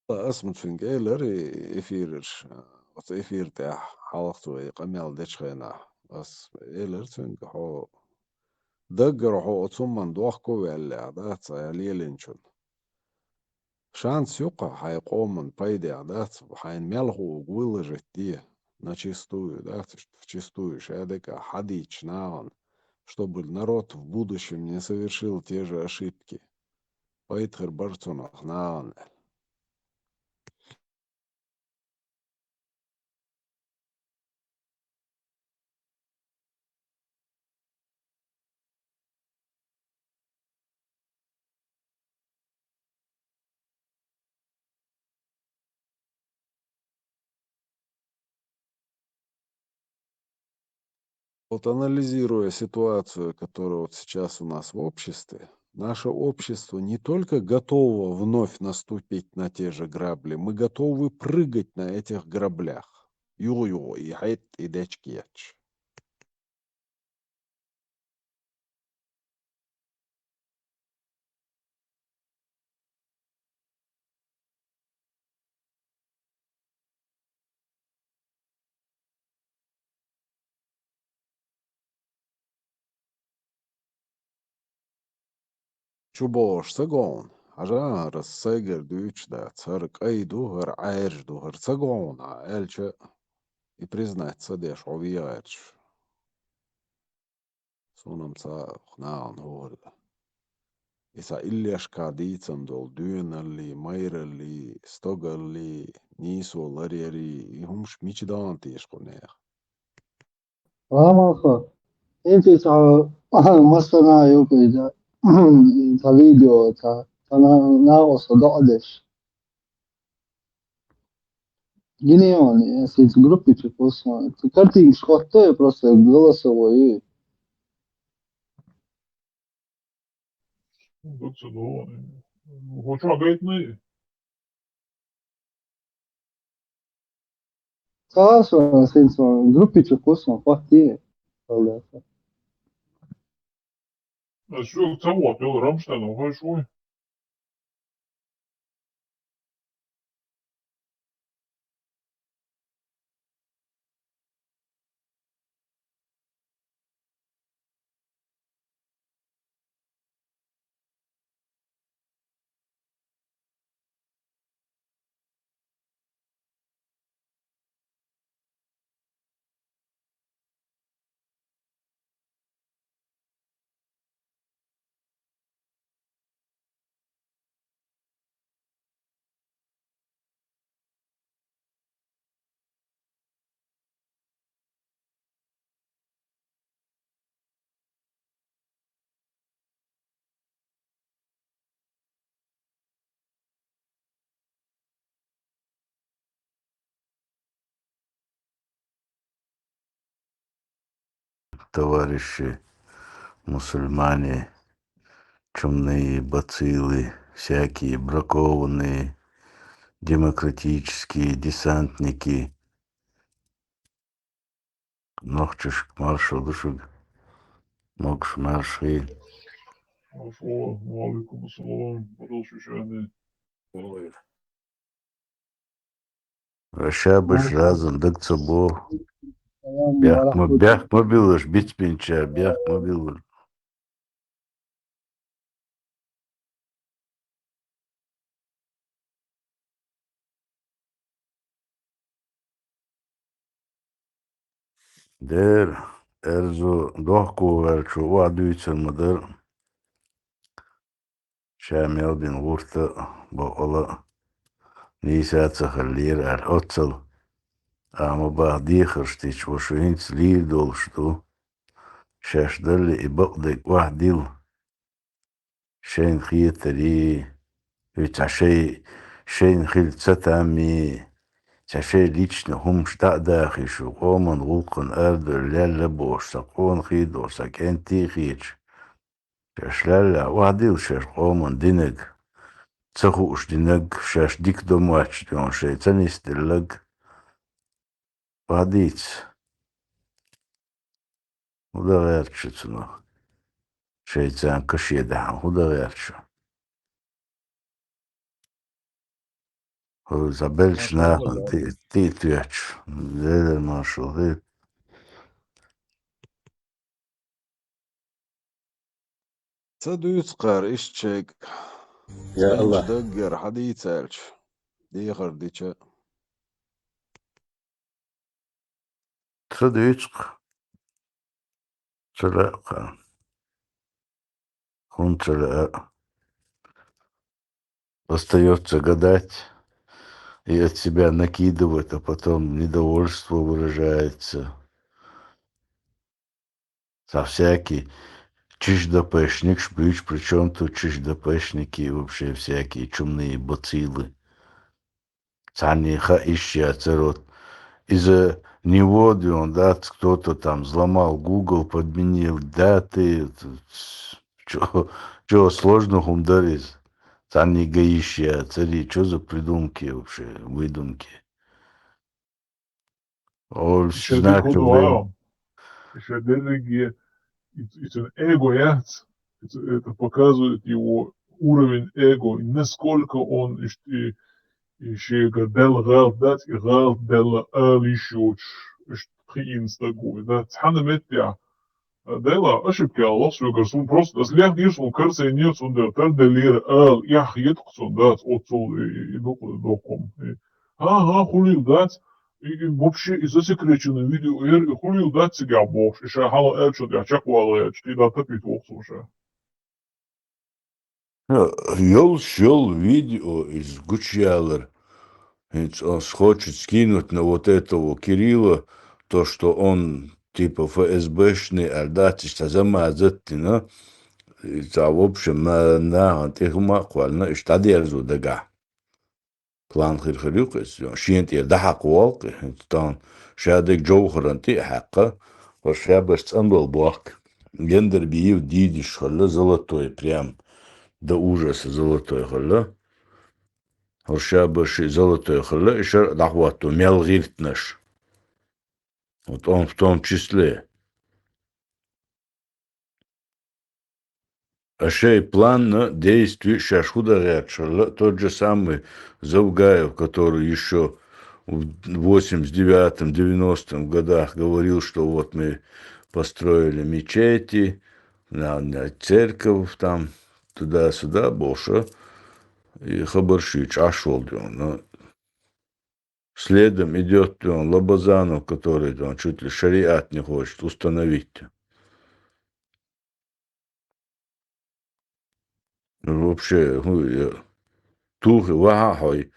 Ас ма цуьнга элар и эфираш, оцу эфир тӀехь хьалха цо и къамел дечу хенахь. Ас элар цуьнга, хьо даггара хьо оцу хӀуманна дохко ваьллехь, дац, хьан лелинчун. Шанс ю-кх хьайн къоман пайдехь, дац, хьайна мел хууг выложить де, на чистую, дац, вчистую, ша декъа хьадийча нахана, чтобы народ в будущем не совершил те же ошибки. Пайда хир бара цунах нахана аьлла. Вот анализируя ситуацию, которая вот сейчас у нас в обществе, наше общество не только готово вновь наступить на те же грабли, мы готовы прыгать на этих граблях. Югу-югу, и хьет, и дечкеч. Чу бохуш ца гон, хьажа, хӀара сайгара дуьйцуш дац, хӀара кӀай ду, хӀара Ӏаьржа ду, хӀара ца гон, аьлча, и признать ца деш хьо вехарчу. Суна-м ца нахана хӀора. И сан иллешкахь дийцан долу доьналлий, майраллий, стогаллий, нийсо ларъярий, и хӀумаш мича дахана теша кху нехан? Ламаха, хӀинца цхьа массарна а ю-кх иза, цхьа видео, цхьа, цхьа на-, накъоста доӀа деш. Гинеони, я сица группе чу кхуссу. Картинкаш хӀотто, я просто голосовой. Ду ца ду. ХӀокхо гайтина? Ца, со, сица группе чу кхуссу, хӀотто. Ас шу ца вохуьйту, Рамштайн ву хьо шу? Товарищи мусульмане, чумные бациллы, всякие бракованные, демократические десантники, нохчашка маршалла ду шуьга, могуш-маьрша хуьйла. Ва алейкум ассалам, баркалла шуьга. Ва ша баш разан даг ца бо. Бехк ма, бехк ма биллалаш, бицбинча бехк ма биллалаш. Дера, эрзу дохко ваьлчо охьадуьйцур ма дара. Ша мел бина гӀурта а, бакъала а нийса ца хиллера аьлла, оццал а ма баха дехарш дича, ва шу хӀинца лийр долуш ду. Шаьш далле и бакъдерг охьадилла. Шайна хетарий, хӀу цхьа шай, шайна хила ца таммий, цхьа шай личный хӀумаш дӀа а дахий шу, къоман гӀуллакхана арадовла лелла бохуш, сан къонахий а долуш, сан кӀентий а хеташ. Шаьш лелла, охьадилла шаьш къоман динарг, ца хууш динарг, шаьш дика до моьттуш дерг, шайн ца нисделларг. Охьадийца. ХӀун дан гӀерта шу цунах? Шайца каше дахьа хӀун дан гӀерта шу? ХӀара цхьа беллачу нахана тӀе, тӀе а тоьттуш, Делера маршалла хир. Ца дуьйцу кхара иштта шайга. Я Аллах. Даггара хьадийца аьлча, дехар дича. Ца дуьйцу-кх. Ца лаьа-кх. ХӀунда ца лаьа? Остаётся гадать и от себя накидывать, а потом недовольство выражается. Со всякие чиж-ДПшникаш буьйцу, причём тут чиж-ДПшники и вообще всякие чумные бациллы. Цхьанне хаа йиш яцара, вот, из-за него, да, он, да, кто-то там взломал Google, подменил даты, чё, чё сложного хӀума дара иза? Цхьанне ган йиш яцара, чё за придумки вообще, выдумки? Олуш, значит, вы Ещё дерриге и, и цуьнан эго яц, это, это показывает его уровень эго, и насколько он, и, и, и шега делла гӀалат дац, и гӀалат делла ала йиш йоцуш, иштта кхиъна стаг ву, да, цхьана меттехь, а, делла ошибка яла лохс вегар, суна просто, ас лехдира, суна карсайнера, цундела тарделлера ала, эхь хетакх цунна, дац, оццул и, и, и дукха доккхум. И, хӀан-хӀан, хуьлийла дац, и, и вообще и засекреченное видео яра, и хуьлийла дац цигахь бохуш, и ша хьалха аьллачун тӀехь чекхвала гӀерташ, кхидӀа тапийта воху цо ша. Йолуш йолу видео иза гучуялар. ХӀинца он хочет скинуть на вот этого Кирилла, то, что он типа ФСБшный, аьлла дац, иштта замазат дина. И цхьа, в общем, на-, нахана тӀе хӀума а кхоьллина, иштта дӀадерзо дагахь. План хир хир ю-кх иза, шена тӀера дӀахьакхаволу-кх и, хӀинца тахана ша дерг Джовхаран тӀе а хьаькхна, хӀара шабаш цӀанбала бохку. Гендарбиев дийдаш хилла, золотой, прям до ужаса золотой хилла. ХӀара шабаш и золотой хилла, и шаръа дӀахӀотто мел гӀиртинарш. Вот он в том числе. А шайн план на действий шаьш хӀун дан гӀерташ хилла, тот же самый Завгаев, который ещё в восемьдесят девятом, девяностом годах говорил, что вот мы построили мечети, на, на церковь там, туда-сюда, бохуш, и хабарш йича Ӏаш волу дела. Но следом идёт он Лобазанов, который он чуть ли шариат не хочет установить. Ну, вообще, ну, я, тухий, вахьа хьой.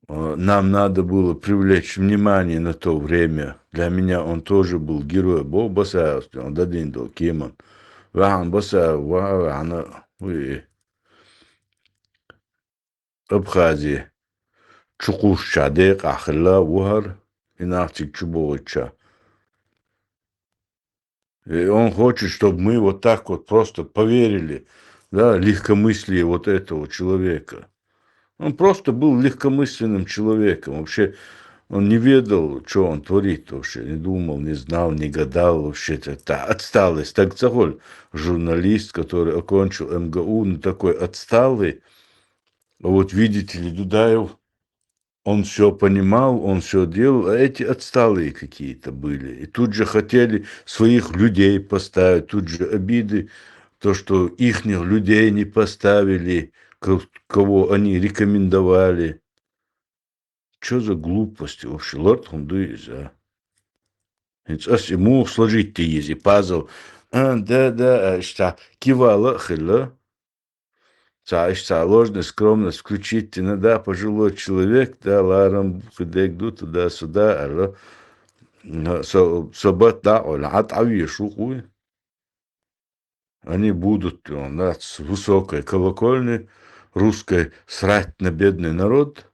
А, нам надо было привлечь внимание на то время. Для меня он тоже был герой. Бо Басаев, он дадин дол кеман. Вахьан Басаев, вахьа, вахьана, уй. Абхази чу кхуссучохь декъахь хилла ву хӀара, и нах цига чу богӀуччохь. И он хочет, чтобы мы вот так вот просто поверили, да, легкомыслие вот этого человека. Он просто был легкомысленным человеком. Вообще, он не ведал, что он творит вообще, не думал, не знал, не гадал вообще. Это отсталый, стаг ца хуьлу, журналист, который окончил МГУ, ну, такой отсталый. А вот видите ли, Дудаев, он всё понимал, он всё делал, а эти отсталые какие-то были. И тут же хотели своих людей поставить, тут же обиды, то, что ихних людей не поставили, ко-, кого они рекомендовали. Чё за глупости вообще? Лартхун дуй иза. ХӀинца ас и муха сложить де еза, и пазл? А, да, да, а, иштта кивала а хилла. Цхьа иштта ложная скромность включить дина, да, пожилой человек, да, ларам хи дег ду, туда-сюда, аьлла. Но со, со бат дӀакъовла, Ӏа тӀавеша ву-кх вай. Они будут, он, да, с высокой колокольни русской срать на бедный народ.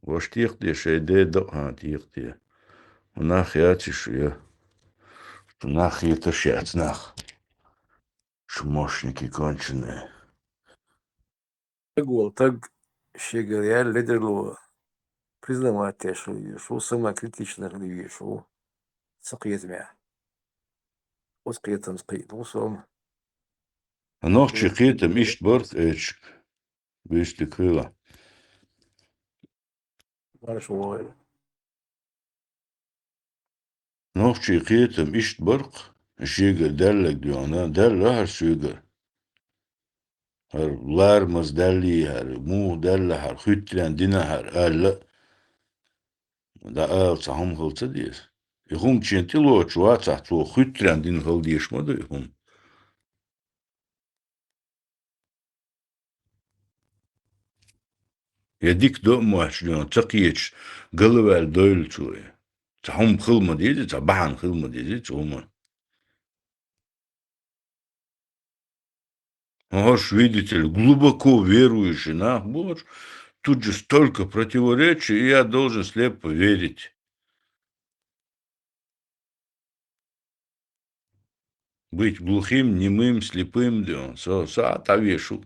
Ваш тӀехьа де, шай де дакъа, хӀа, тӀехьа де. Нах яц шу я. Нах хеташ яц нах. Шмошники конченые. Таг вол таг шегара яьлла ледарло признавать деш хила везаш ву, самокритичный хила везаш ву. Ца кхетамехь. Оцу кхетамца кхийтина ву со-м. Нохчийн кхетам иштта бар-кх, эчиг. Вистик хила. Марша вогӀийла. Нохчийн кхетам иштта бар-кх, шегара даьлларг доьгӀна, даьлла хӀара соьгара. ХӀара ларамаза даьллий хӀара, муха даьлла хӀара, хуьттаренна дина хӀара, аьлла а. ДӀаала цхьа хӀума хила ца деза. И хӀума чен тӀе лоцуш вацахь, цо хуьттаренна дина хила дезаш ма ду и хӀума. Я дика до а моьттуш доьгӀна, ца кхеташ, галваьлла дойла цо и. Цхьа хӀума хила ма дезий, цхьа бахьана хила ма дезий цу хӀуман. ХӀорш, видите ли, глубоко верующий нах бу хӀорш, тут же столько противоречий, и я должен слепо верить. Быть глухим, немым, слепым, да, со, со а тӀавеша ву.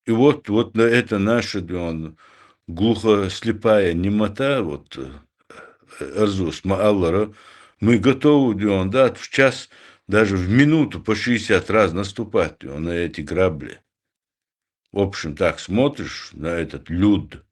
И вот, вот на это наше, да, глухо-слепая немота, вот, э, Арзус ма-аллара, мы готовы, да, да, в час, даже в минуту по шестьдесят раз наступать, да, на эти грабли. В общем, так смотришь на этот люд,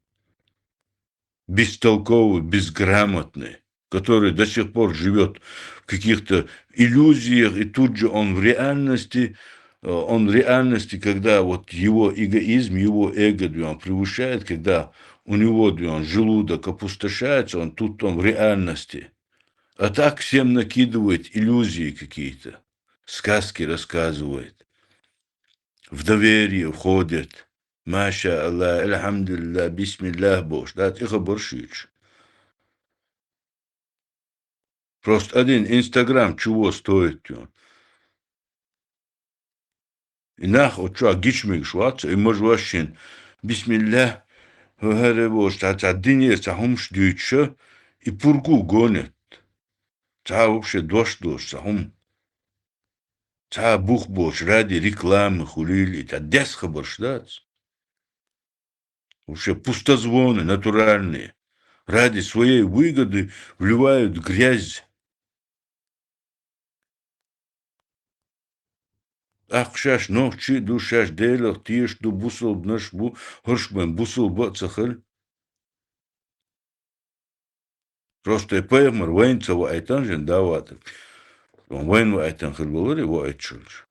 бестолковый, безграмотный, который до сих пор живет в каких-то иллюзиях, и тут же он в реальности, э, он в реальности, когда вот его эгоизм, его эго, да, он превышает, когда у него, да, он желудок опустошается, он тут, он в реальности. А так всем накидывает иллюзии какие-то, сказки рассказывает, в доверие входит. Ма ша Аллах, альхьамдулиллах, бисмиллах бохуш, да, тӀе хабар шуьйцуш. Просто один Инстаграм чего стоит, ю? И нах оцу чохь гича мегаш вац, и мажа ваш шен, бисмиллах, хӀара волуш, цхьа, цхьа динера цхьа хӀумаш дуьйцуша, и пургу гонет. Цхьа вообще дош долуш цхьа хӀума. Цхьа а бух боцуш, ради рекламы хуьлийла и, цхьа дес хабарш дац. Вообще пустозвоны натуральные. Ради своей выгоды вливают грязь. ТӀаккха шаьш нохчий а ду, шаьш Делах тешаш ду, бусалбанаш а бу, хӀорш бен бусалба а ца хила. Просто и пайхамар вайна ца ваийтина жен да ватар. Вайна ваийтина хир валаре ваийташ хилча.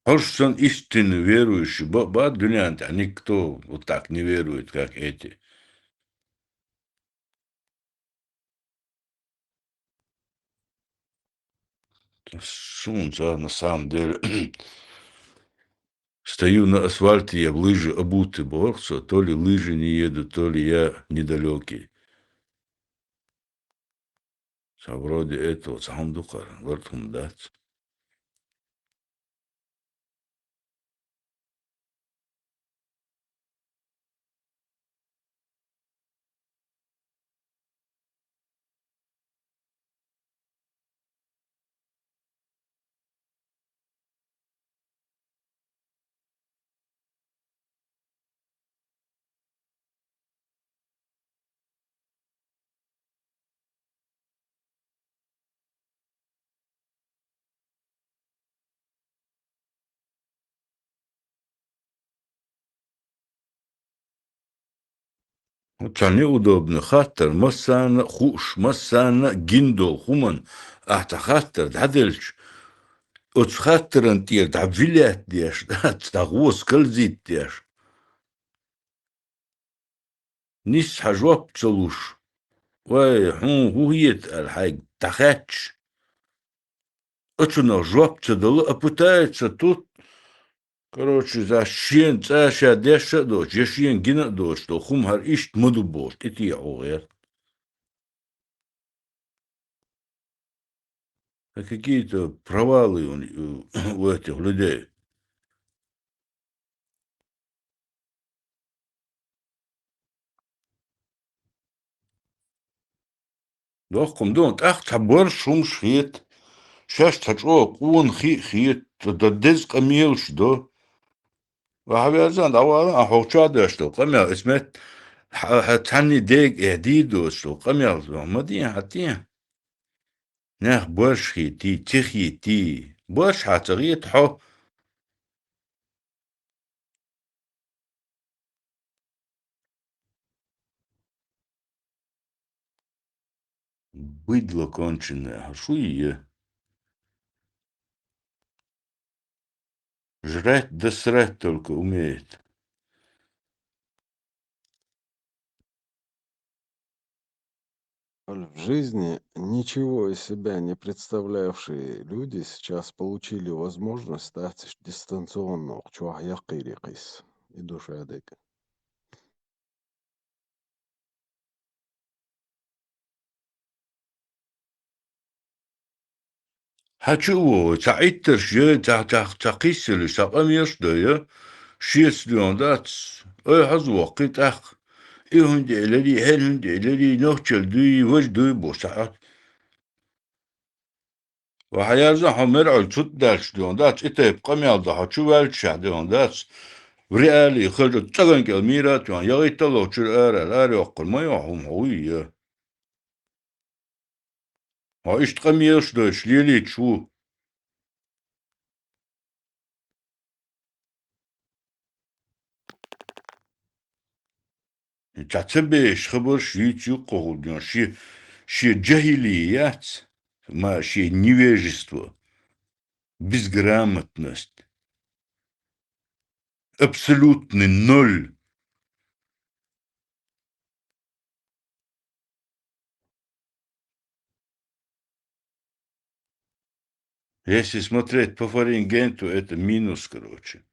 Хьуш сан истинно верующий ба, ба дуьнен тӀехь никто вот так не верует, как эти. Суна цара, на самом деле, стою на асфальте, я в лыжи обутый, боху со, то ли лыжи не едут, то ли я недалёкий. Цхьа вроде этого, цхьа хӀума ду кхара, лартхӀума дац. Цхьа неудобный хаттар, массарна а хууш, массарна а гина долу хӀуманна ахь цхьа хаттар дӀаделча, оцу хаттаран тӀера дӀавилаьттадеш, дӀа гӀо скалзийтадеш. Нисса хьан жоп ца луш, вай, хьуна хӀун хета аьлла хьайга дӀахаьтташ, оцунах жоп ца дала, а пытается тут, короче, за шена цӀа ша дешша а доцуш, я шена гина а доцуш, до хӀума хӀара иштта ма ду бохуш, тӀетеха хьо гӀерта. А какие-то провалы у, у этих людей. Доккхум ду, тӀаккха цхьа барш хӀумаш хета, шаьш цхьа чӀогӀа къона хи а хета, ца дан деза къамелаш до. Ва хьан вязан, дӀавала, а хьо чохь деш ду, къамел, эс мет, хьа, хьа цхьанний дега э дийр доцуш ду, къамел, ма ден, хьан тен. Нах барш хетий, ца хетий, барш хьан ца хета хьо? Быдло конченое, хьо шу я? Жрать да срать только умеет. В жизни ничего из себя не представлявшие люди сейчас получили возможность стать дистанционно чух яккхири кис и душа дег. Хьан чу а вогӀу, цхьа Ӏиттарш йой, цхьа, цхьа, цхьа кхиссалуш, цхьа къамелаш дой, шеца доьгӀна дац, ой, хьаза воккхий тӀаккха. И хӀунда эларий, хӀара хӀунда эларий, нохчалла дуй, важа дуй бу сахьат. Ва хьан яза хьо мер Ӏуьллу цуьтдаьлча доьгӀна дац, и тайпа къамел дан хьо чу ваьлча ша доьгӀна дац. В реалии хаза цӀаган кӀел мийра а тоьхна, ягӀийталло чуьра ара, ара йоккхур ма йо хьуна хьо вуй я. Хьо иштта къамелаш дойш лелийча ву. Цхьа ца беш хабарш юьйцу юккъахула ден, шен, шен джахили яц, ма шен невежество, безграмотность, абсолютный ноль. Если смотреть по фарингенту, это минус, короче.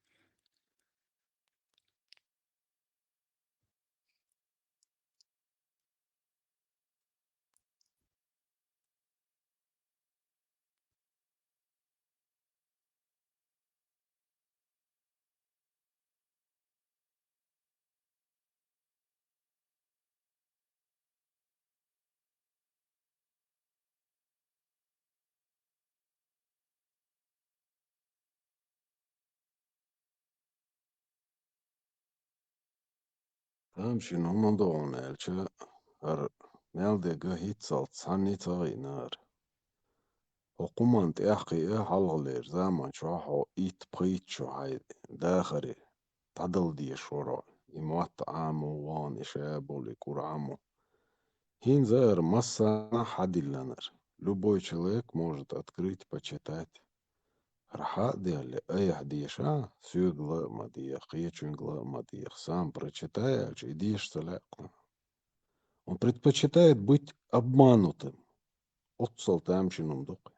Тамашийна хӀума ду хьуна аьлча, хӀара мел дерг хӀинццалц цхьанний ца гӀиънара. ХӀокху хӀуманна тӀехь кхиа хьалхалера заман чохь хьо итт-пхийтта шо хьайн дахаре дӀадала дезаш вара хьо, и мотт Ӏамо, вон и шаболу, и кӀур Ӏамо. ХӀинца хӀара массарна хьадиллинера. Любой человек может открыть, почитать. ХӀара хьа а делле, айхьа деша, соьгала а ма деха, кхечуьнгала а ма деха, сам прочитай аьлча, и деша ца лаьа кхунна. Он предпочитает быть обманутым. Оццал тамашийна хӀума ду-кх.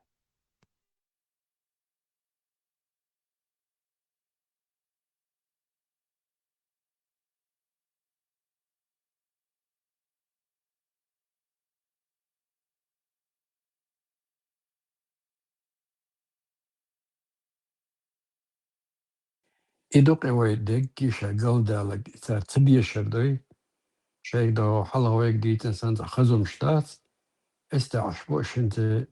И ду-кх и вай дерриг а шайн галдаларг, цара ца дешар дуй. Шайга догӀу хьалха вайга дийцина санна цхьа хаза хӀумаш дац. Эс тӀехь Ӏаш бу шуьнца.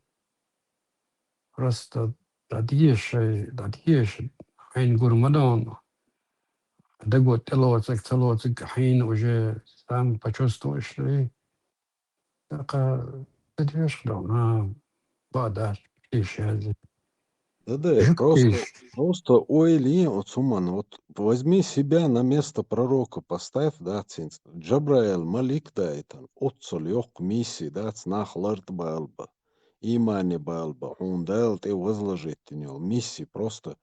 Просто дӀадеша шай, дӀадеша, хьайна гур ма ду хьуна. Даго тӀелоцург, ца лоцург хьайна уже сам почувствуешь, и тӀаккха ца дешаш ду хьуна, бакъ дац, кхийша яза. Да-да, жуьгтий просто, просто ойла е оцу хӀуманна. Вот возьми себя на место пророка поставь, дац хӀинца. Джабраил малик даийтина, оццул йоккха миссия дац нах лартӀабала бан. имане бала ба, хьуна Дала тӀе возложить дина йола миссия просто.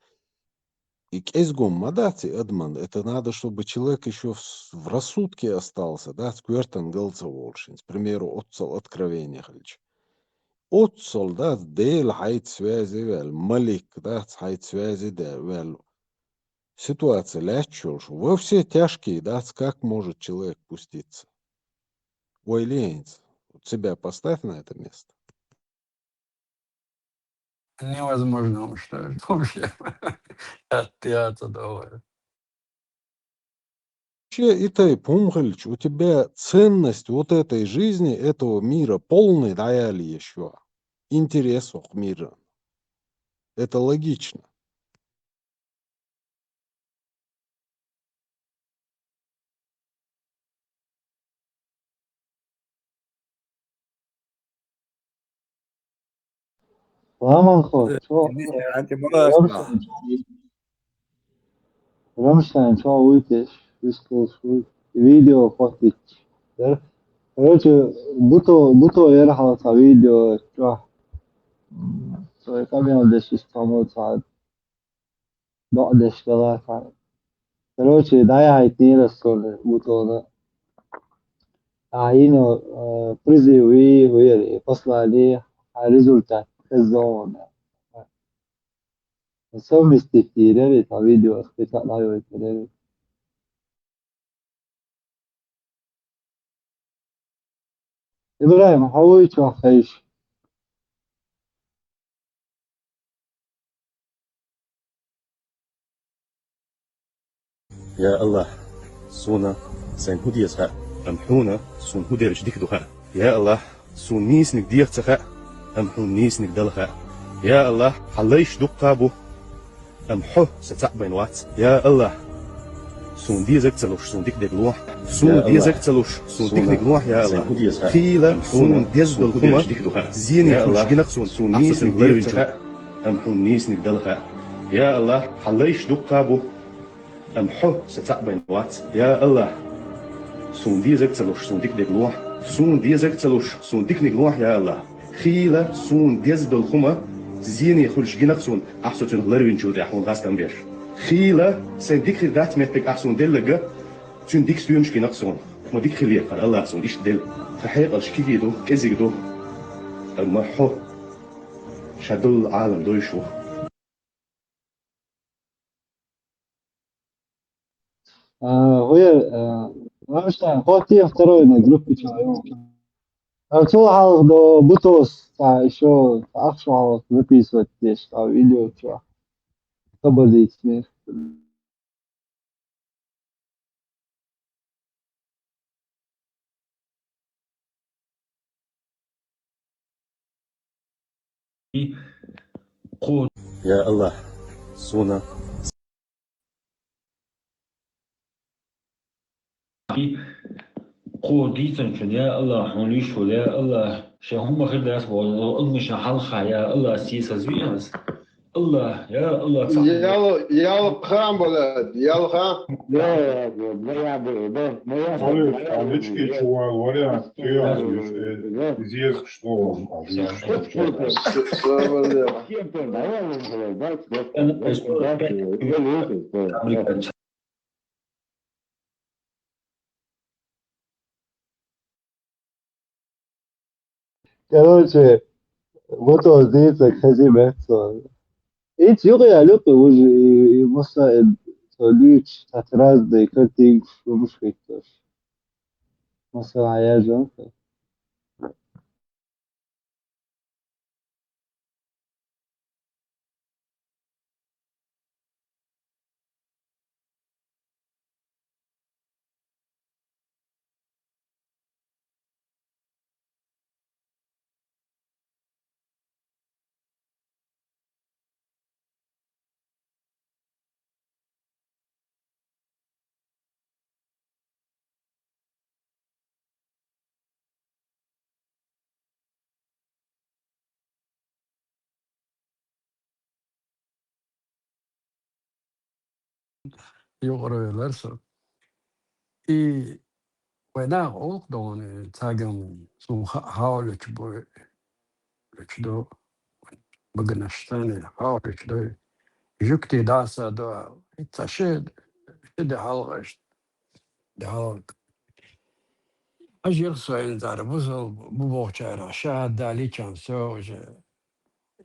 И кӀезига ма дац и адаман. Это надо, чтобы человек ещё в с-, в рассудке остался, дац, коьртан гал ца волуш хӀинца, к примеру, оццул откровение хилча. Оццул, дац, Дела хьайца связи ваьлла, малик, дац, хьайца связи де ваьлла. Ситуация лаьтташ йолуш, во все тяжкие, дац, как может человек пуститься? Ойла е хӀинца, себя поставь на это место. Невозможно уничтожить вообще. От театра до Вообще, и тайпа хӀума хилча, у тебя ценность вот этой жизни, этого мира полный дӀаяла еш ю хьан. Интерес окху мира. Это логично. Ламанхо, чо, Рамштайн, чо вуйтеш, вискалш вуй. Видео хӀоттийча. Короче, буто, буто яра хьалха цхьа видео чохь. М, цо и къамел деш иштта хӀума цхьа доӀа деш дала цхьа. Короче, дӀаяхьийтинера суна бутона. Ахьа йина, э, призыв вий, хӀу яра и послание, а результат хезна вон. Совместить йийрера и цхьа видео, ас кхетта а дӀайойтира. ИбрахӀим, хьо вуй чохь хезаш? Я АллахӀ, суна сайн хӀун деза хаьа, амма хьуна суна хӀун дерза дика ду хаьа. Я АллахӀ, суна нийсаниг деха ца хаьа, амма хьуна нийсаниг дала хаьа. Я АллахӀ, хьан лайш дуккха а бу, амма хьо сан цхьаъ бен вац. Я АллахӀ, суна дезаг ца луш, суна дика дерг лохьа. Суна дезаг ца луш, суна диканиг лохьа, я АллахӀ. Хийла суна деза долу хӀума зене хуьлуш гина-кх суна, суна нийсаниг ларвинчу. Амма хьуна нийсаниг дала хаьа. Я АллахӀ, хьан лайш дуккха а бу, амма хьо сан цхьаъ бен вац. Я АллахӀ, суна дезаг ца луш, суна дика дерг лохьа. Суна дезаг ца луш, суна диканиг лохьа, я АллахӀ. Хийла суна деза долу хӀума зене хуьлуш гина-кх суна, ахь со цуьнах ларвинчул тӀаьхьа хьуна хастам беш. Хийла сайн дика хир дац меттиг ахь суна делларг, цуьнан дика стоьмаш гина-кх суна. Ма дика хилира хӀара, АллахӀа суна иштта делла. Тхан хьекъалш кегий ду, кӀезиг ду, амма хьо ша долу Ӏалам дойуш ву. А, хӀу яра, а, Рамштайн, хӀоттийна второй на группе чохь йолчу. А цул хьалха до Бутос, цхьа ещё, цхьа ахча хьалха записывать деш, цхьа видео чохь. Хабар дийцинера. Кхо. Я АллахӀ, суна. Кхо дийцинчун, я АллахӀ, хьуна йиш волу, я АллахӀ, шен хӀумма хир дац боху, адамашна хьалха, я АллахӀ, сийсаз виъ ас. АллахӀ, я АллахӀ, цхьаъ. Ял-, ялх хан болу, ялх хан. Я, я, я, я, я, я, я. Олег, а мечки чувал, вариант, я, я, я, я. Здесь что? С-, с-, с-, Короче, вот он здесь, так, хозяин, что. Эти юга я люблю, уже и, и масса, э, что люди, так, разные картинки, что мы швейцарцы. Масса, а я же, Юкъара велар со. И вайн наха гӀуллакх догӀу, цхьаьнгга суна ха-, хьалечу бу-, ду, баганаш санна хьоахавеш ду, жугтий дӀасаду, ца ши, ши де хьалхашта, де хьалха. Хьажал, со хӀанз цар бусалба бу бохучара шахӀад далийча, всё уже,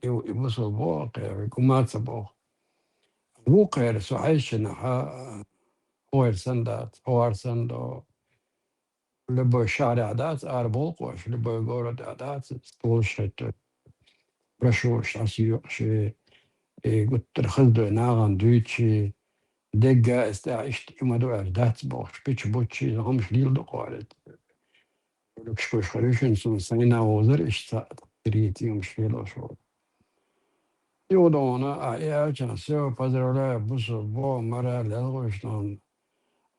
и, и бусалба бу, кхы гума ца боху. Вукхара со хьаьжча, хьа, хӀора санна дац, хӀора санна ду. Любой шахьарехь дац, ара болх беш, любой городехь дац, столаш хӀиттор, брошюраш дӀасайоькъуш, и гуттар а хаза дой нахана дуьйцуш, дегга а, эс тӀехь иштта и ма ду аьлла дац бохуш, пича-буча иза хӀумаш леладо кхара. Лукаш гуш хир ю шуна, суна сайна вовзар иштта цхьаъ тӀерийца хӀумаш лелош волу. Юха дона, а, и аьлча, всё, поздравляю, бусалба бу, мара лелхуьйш дона.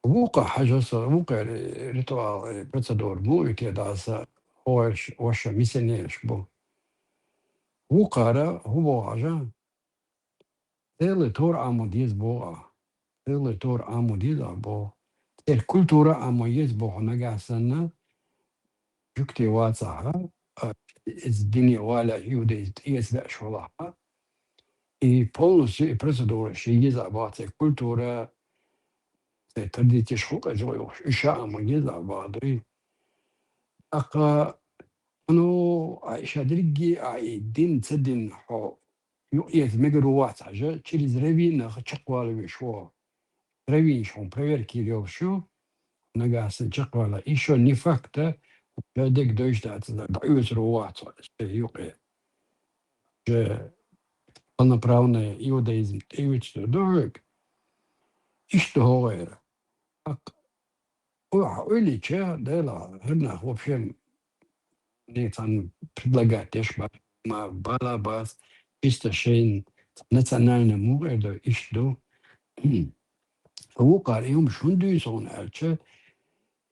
Вукхара хьажа со, вукхара ритуал, э, процедура муха ю те, дӀаса хӀорш, ваша миссионераш бу. Вукхара хӀун боху хьажа? Делан Тора Ӏамо деза боху ахь. Делан Тора Ӏамо деза ахь боху. Церан культура Ӏамо еза боху нагахь санна, жугтий вацахь, а, иза дине валахь, иудаизм тӀеэца веаш валахь, и полностью и процедура шен еза а боху, церан культура, церан традицеш хӀун къежо йохуш, уьш а Ӏамо еза а боху дуй. ТӀаккха, ну, а, иша дерриге а и дин ца дина хьо юкъаэца мегар ву вац хьажа, через раввинах чекхвала веш ву. Раввинаш хьуна проверка йийр йолуш ю, нагахь санна чекхвала. Ишо не факт, а, ша дерг дойуш дац, дӀаоьцур ву вац хьо шайн юкъе. Уже полноправный иудаизм тӀеоьцур ду хьоьга. Иштта хӀокхара. ТӀаккха Ой, хьан ойла йича, Дела, хӀара нах вообще ницкъан предлагать деш бац, ма бала бац, чисто шайна национальный муха эр ду, иштта ду. Вукхара и хӀумаш хӀунда дуьйцу хьуна аьлча,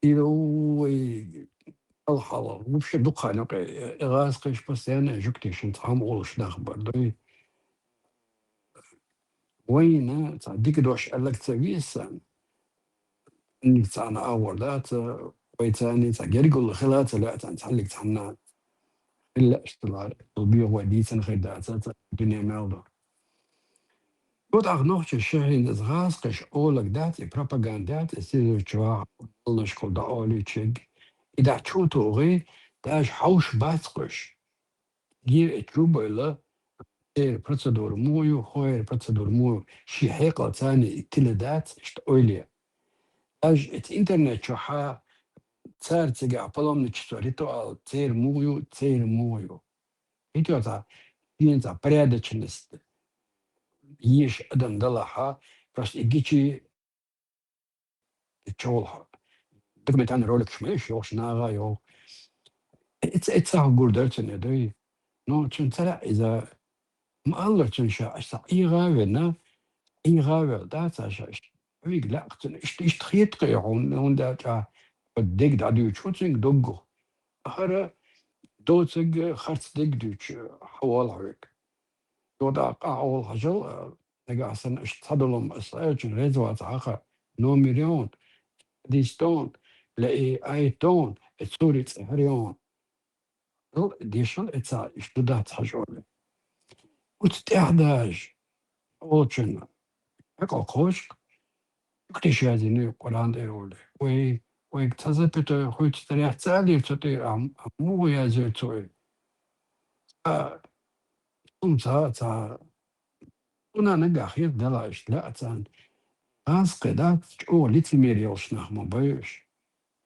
и вай хьалха вообще дукха хан юкъе, э, гӀазкхиш постоянно жугтий шайн цхьа хӀума олуш нах бар дуй. Вайна цхьа дика дош аьлларг ца веза санна, цхьанна агӀор дац, вай царна цхьа гергарло хила ца лаьа царна цхьаллиг цхьанна. Хила лаьаш ца лара, цул бегӀа вай дийцина хир дац, цхьа дуьне мел ду. Вот ахь нохчаша шайна иза гӀазкхиш олаг дац, и пропаганда дац, и сизо чохь, балнашкахула дӀаолуьйтуш ерг. И дахь чу тухий, даже хьовш бац кхуьш. Гира и чу а бевлла, церан процедура муха ю, хӀоран процедура муха ю, шен хьекъал царна и тила дац, иштта ойла е. Даже эца интернет чохь а цара цигахь паломничество ритуал церан муха ю, церан муха ю. Итоца, шена цхьа порядочность еш адам далахь а, просто и гичи чохь документальный роликаш ма еш йохуш, нагӀа йоху. Эца, эца гур дара цуьнан дуй. Ну, цуьнан цара иза ма-аллара цуьнан ша, аса ӀийгӀа а вена, ӀийгӀа а вела, да, ца ша, иштта хьоьга лаьа цуьнан, иштта, иштта хета кхе хьуна, хӀунда аьлча, дег дӀадуьйчу хӀу цуьнга доггу. ХӀара доцург харц дег дуьйцу хьан волу хьоьга. Йо, тӀаккха ахь олу хьажал, а, нагахь санна аша цхьадолу аса аьллачун реза вац хьаха, номер йон, хьадис тон, ле и ай тон, и цури цӀе хьар йон. Дал дешал эца иштта ду дац хьажа олу. Уц тӀехь даже олучунна хьекъал кхочуш, юкъ тиша язйина ю Къуръан тӀе олу. Вай, вайга цхьа запятой хуьйцу тӀе яц ца алийра цу тӀе, ам-, амма муха язйойла цо и? Цхьа, хӀума ца, ца, цунна нагахь хир дала иштта лаьа царна. Газ кхин дац, чӀогӀа лицемер йолуш нах ма бай уьш.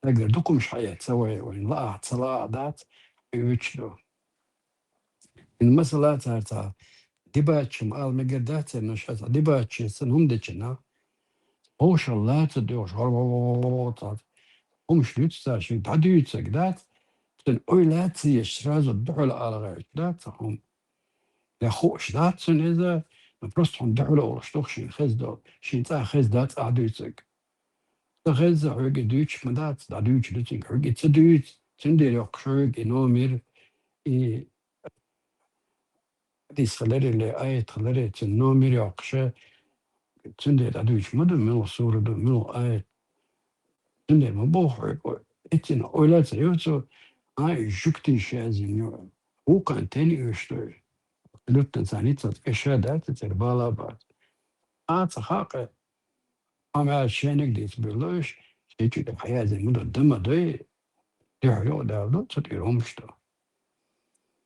Дагара дукхамаш хьаэца вай, вайна лаахь ца лаахь дац, хьуьйцуш ду. Ин масала цара цхьа дебатча ма ала мегар дац, но ша цхьа дебатча санна хӀума дечина, вовшах лаца доьхуш, гӀор-гӀор-гӀор-гӀор цхьа хӀумаш дуьйцу цара, шен дӀадуьйцург дац, цуьнан ойла ца еш, сразу дуьхьал ала гӀерташ дац цхьа хӀума. Я хууш дац цуьнан иза, но просто хьуна дуьхьал олуш ду шен хеза долу, шен цӀа хеза дац ахь дуьйцург. Ца хезза хьоьга и дуьйцуш ма дац, дӀадуьйцуш ду цуьнга, хьоьга и ца дуьйцу, цуьнан дера йоккхуш хьоьга и номер, и хьадис хиларе, ле аят хиларе, цуьнан номер йоккхуш, цуьнан дера дӀадуьйцуш ма ду, муьлха сура ду, муьлха аят. Цуьнан дера ма боху хьоьга, эццина ойла ца йо цо, а, и жугтий ша язйина ю. Вукхун тен уьш ду. Абсолютно царна цхьа тӀе ша дац, церан бала бац. А ца хаьа, амма шайниг дийца буьйлуш, шен чу тӀе хьаязде ма ду, дан ма дой, дуьхьал юкъа даьлла ду, цу тӀера хӀумаш ду.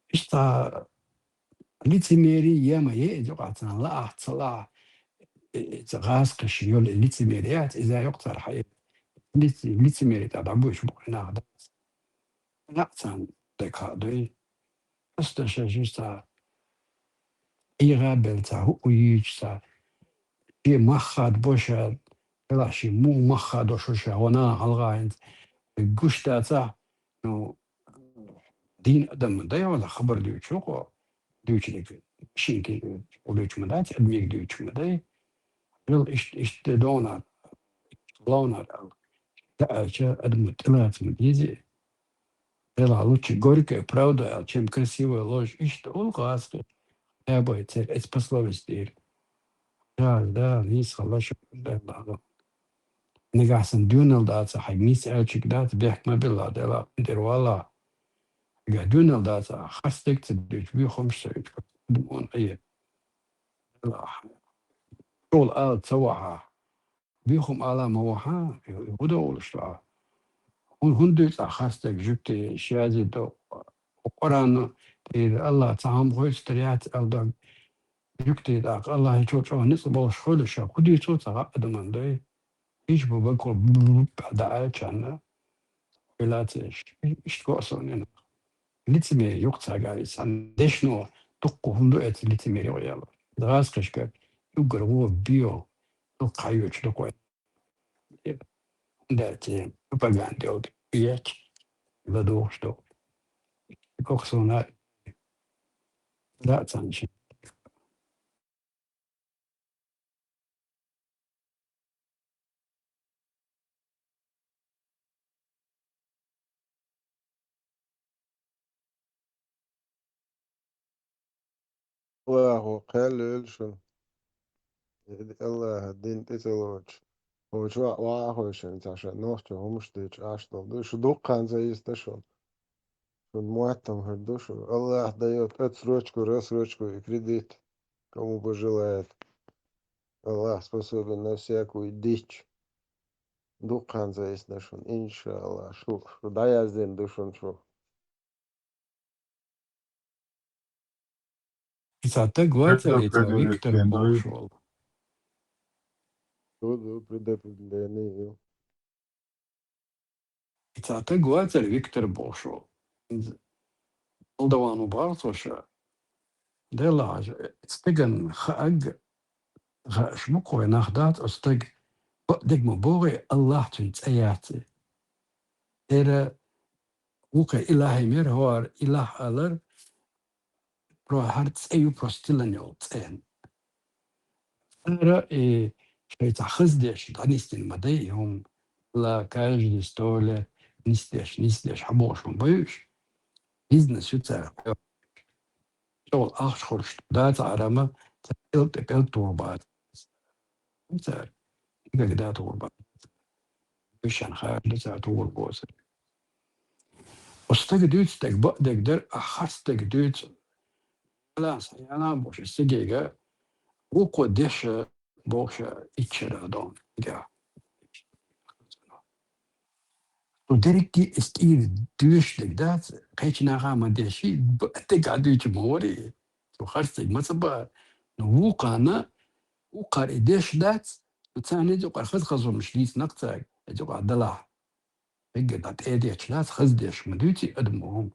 Иштта лицемерие ма е иза юкъахь царна лаахь, ца лаахь, э, ца гӀазкхашна йолу лицемерие яц, иза юкъа цара хьаэца. Лице-, лицемерие тӀехь дӀабуьйцуш бу нах дац. Нах царна дагахь дуй. Аса ша шиша ца, ӀийгӀа белла ца, хӀуъу йийча ца, шен мах хадабо ша, делахь шен муха мах хадо шу ша, гӀо нахана хьалха хӀинца гуш дацахь, ну, дийна адам ма дай, валла хабар дуьйцуш ву кхо, дуьйцург шен кхин дуьйцуш ма дац, адамега дуьйцуш ма дай. Хьажал иштта, иштта де догӀунара, ловнара аьлла. Ца аьлча, адамо тӀелаца ма деза. Делахь лучше горькая правда аьлла, чем красивая ложь. Иштта олу гӀазкхи. Хьабой церан эца пословица дийр. Жа, да, нийса хала шу, да, да, да. Нагахь санна доьналла дацахь, хьайн нийса аьлчиг дац, бехк ма билла, делахь, хӀун тӀера валахь. Нагахь доьналла дацахь, харц дерг ца дуьйцу, буьйхамаш ца юьйцу, адамо айа. Делахь, чӀогӀа ала ца вахьа. Буьйхам ала ма вахьа, хӀун дан волуш ду ахь? ХӀун, хӀунда дуьйцу ахь харц дерг жуьгти, ши язде до, Къуръано тӀера АллахӀа цхьа хӀума хоьцуш тера яц аьлла дог? Жуьгти тӀаккха АллахӀ чӀогӀа ницкъ болуш хуьлу ша, хӀун дуьйцу цхьа гӀа адаман дуй? Хиш бу бакъо бу-бу-бу-бу даьлча. Хила ца еш. Иштта го аса нах. Лицемерие юкъа цхьа гӀайса. Дешно дуккха хӀума ду эца лицемерие гӀо яьлла. ГӀазкхашка уггар гӀо био. Дуккха хьайоьчу дукха. ХӀунда аьлча пропаганда йолу еча ладугӀуш ду. Коксуна да а цхьана ши. Аллахо кхел лойла шуна. Аллаха дин тӀе ца лоцуш. Вочу ваӀ ваӀа хойшина ца шайн нохчо хӀумаш дийчу Ӏаш долу ду. Шу дуккханца йиста шуна. Шуна моттам хир ду шу. Аллах даёт отсрочку, рассрочку и кредит, кому пожелает. Аллах способен на всякую дичь. Дуккханца йисна шуна, иншаллах. Шу, шу дӀаяздина ду шуна шу. Ица таг вацара, ица Виктор бохуш волу. Ду, ду, предупреждение ю. Ица таг вацара Виктор бохуш волу. Молдаван бахархоша. Делахь, стеган хааг, хааша бу кхой нах дац, оцу стаг бакъдерг ма бохий, Аллах цуьнан цӀе яц. Эра вукхе илахь мер хӀора илахь алар, про хӀара цӀе ю, просто тилан йолу цӀе. Цара и шайца хаза деш дӀанисдина ма дай, и хӀума ла каждый сто лет нисдеш, нисдеш хьабохуш ма бай уьш. Бизнес ю цара. ЧӀогӀа ахча хуьлуш ду. Дацахьара ма, цара кӀел тӀе кӀел тухур бац. Цара дигаг да тухур бац. Уьш шайн хажа ду цара тухур боцург. Оцу стага дуьйцу стаг бакъдерг дара, ахь хас стага дуьйцу. Ялан, сан ялан бохуш, стегега вукхо деша бохуша иччара дон. Цу дерриге иза тӀера доьшург дац, кхечу наха ма деши, б-, тӀе а дуьйцу ма вари. Цу харцдерг ма ца бахара. Ну, вукхана, вукхара и деш дац, ну, царна иза юкъара хаза хаза хӀумаш дийцина-кх цаьрга, иза юкъахь далахь. Хигга дӀа тӀе а детташ дац, хаза деш ма дуьйций адамо хӀума.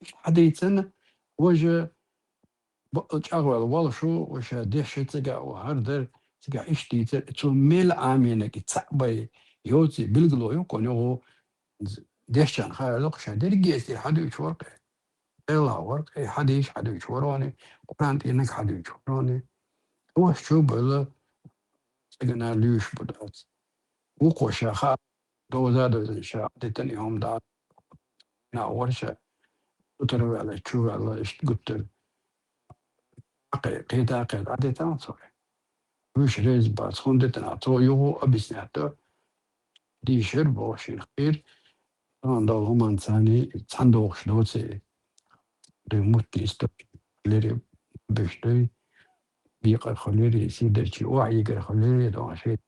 Иштта хьадийцина, важа бакъ чӀагӀвелла волуш ву, ва ша дешши цигахь ву, хӀара дара, цигахь иштта дийцар, цо мел Ӏамийнарг и цхьаъ бай, йоций билгало ю кхунна юху, дешчарна хаьа, ша дерриге а тӀера хьадуьйцуш вара кхе. Делахь вара кхе, хьадийша хьадуьйцуш вароне, Къуръан тӀенаг хьадуьйцуш вароне. Оша чу а бевлла, цигана луьйш бу дац. Вукхо ша хаа, довза а довзийна ша Ӏадитина и хӀума дӀа. Нагахь вара ша, гуттар а ваьлла, чу а ваьлла, иштта гуттар а кхе-, кхета а кхета Ӏадитина цо. Вуьш реза бац, хӀунда дитина, цо юху объяснять до. Дийшира боху шена хир, тахана долу хӀуманца цхьаьна дохуш доций. дуй, мутта источник хилира, беш дуй, бекъар хилира, сийдолча охьаигар хилира, дон ши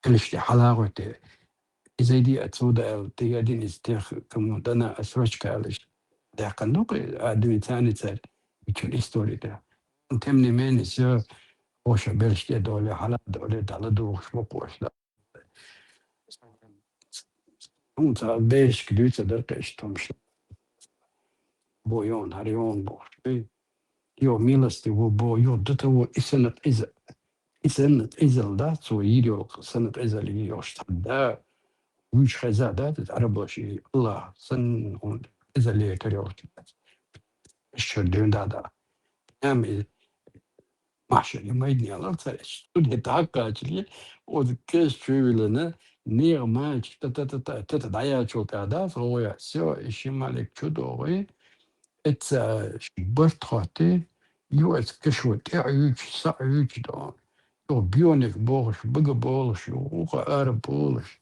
Элишти хьалагӀуьйту. Изайди отсюда аьлла, тӀе один из тех, кому дана отсрочка аьлла, даьккхина ду-кх адамий царни цар, бичун истори тӀа. Тем не менее, всё, оша бераш тӀе доле, хьала доле, дала духуш бу-кх оша. Хьун ца бешка дуьйцу дар кхеш томш. Бо ён, хӀара ён бохуш. Йо, милостивый бо, йо, да того, и санат иза. И санат изал, да, цо йир йолу санат изал йош, да. Вуьйш хеза, да, да, арабаш и Аллах, сан, он, изал летар йолчу. Шер дюн да, да. Прям и машина майдни алар цареш. Тут где-то хакачили, вот кеш чуйвилана, нега мачи, та-та-та-та, та-та даял чул тада, своя, всё, и шималик чудогъи, Эца барт хӀотти, ю эца кешо тӀеӀуьйчу, саӀуьйчу дон. Ю бионик бохуш, бага болуш, ю уха ара болуш.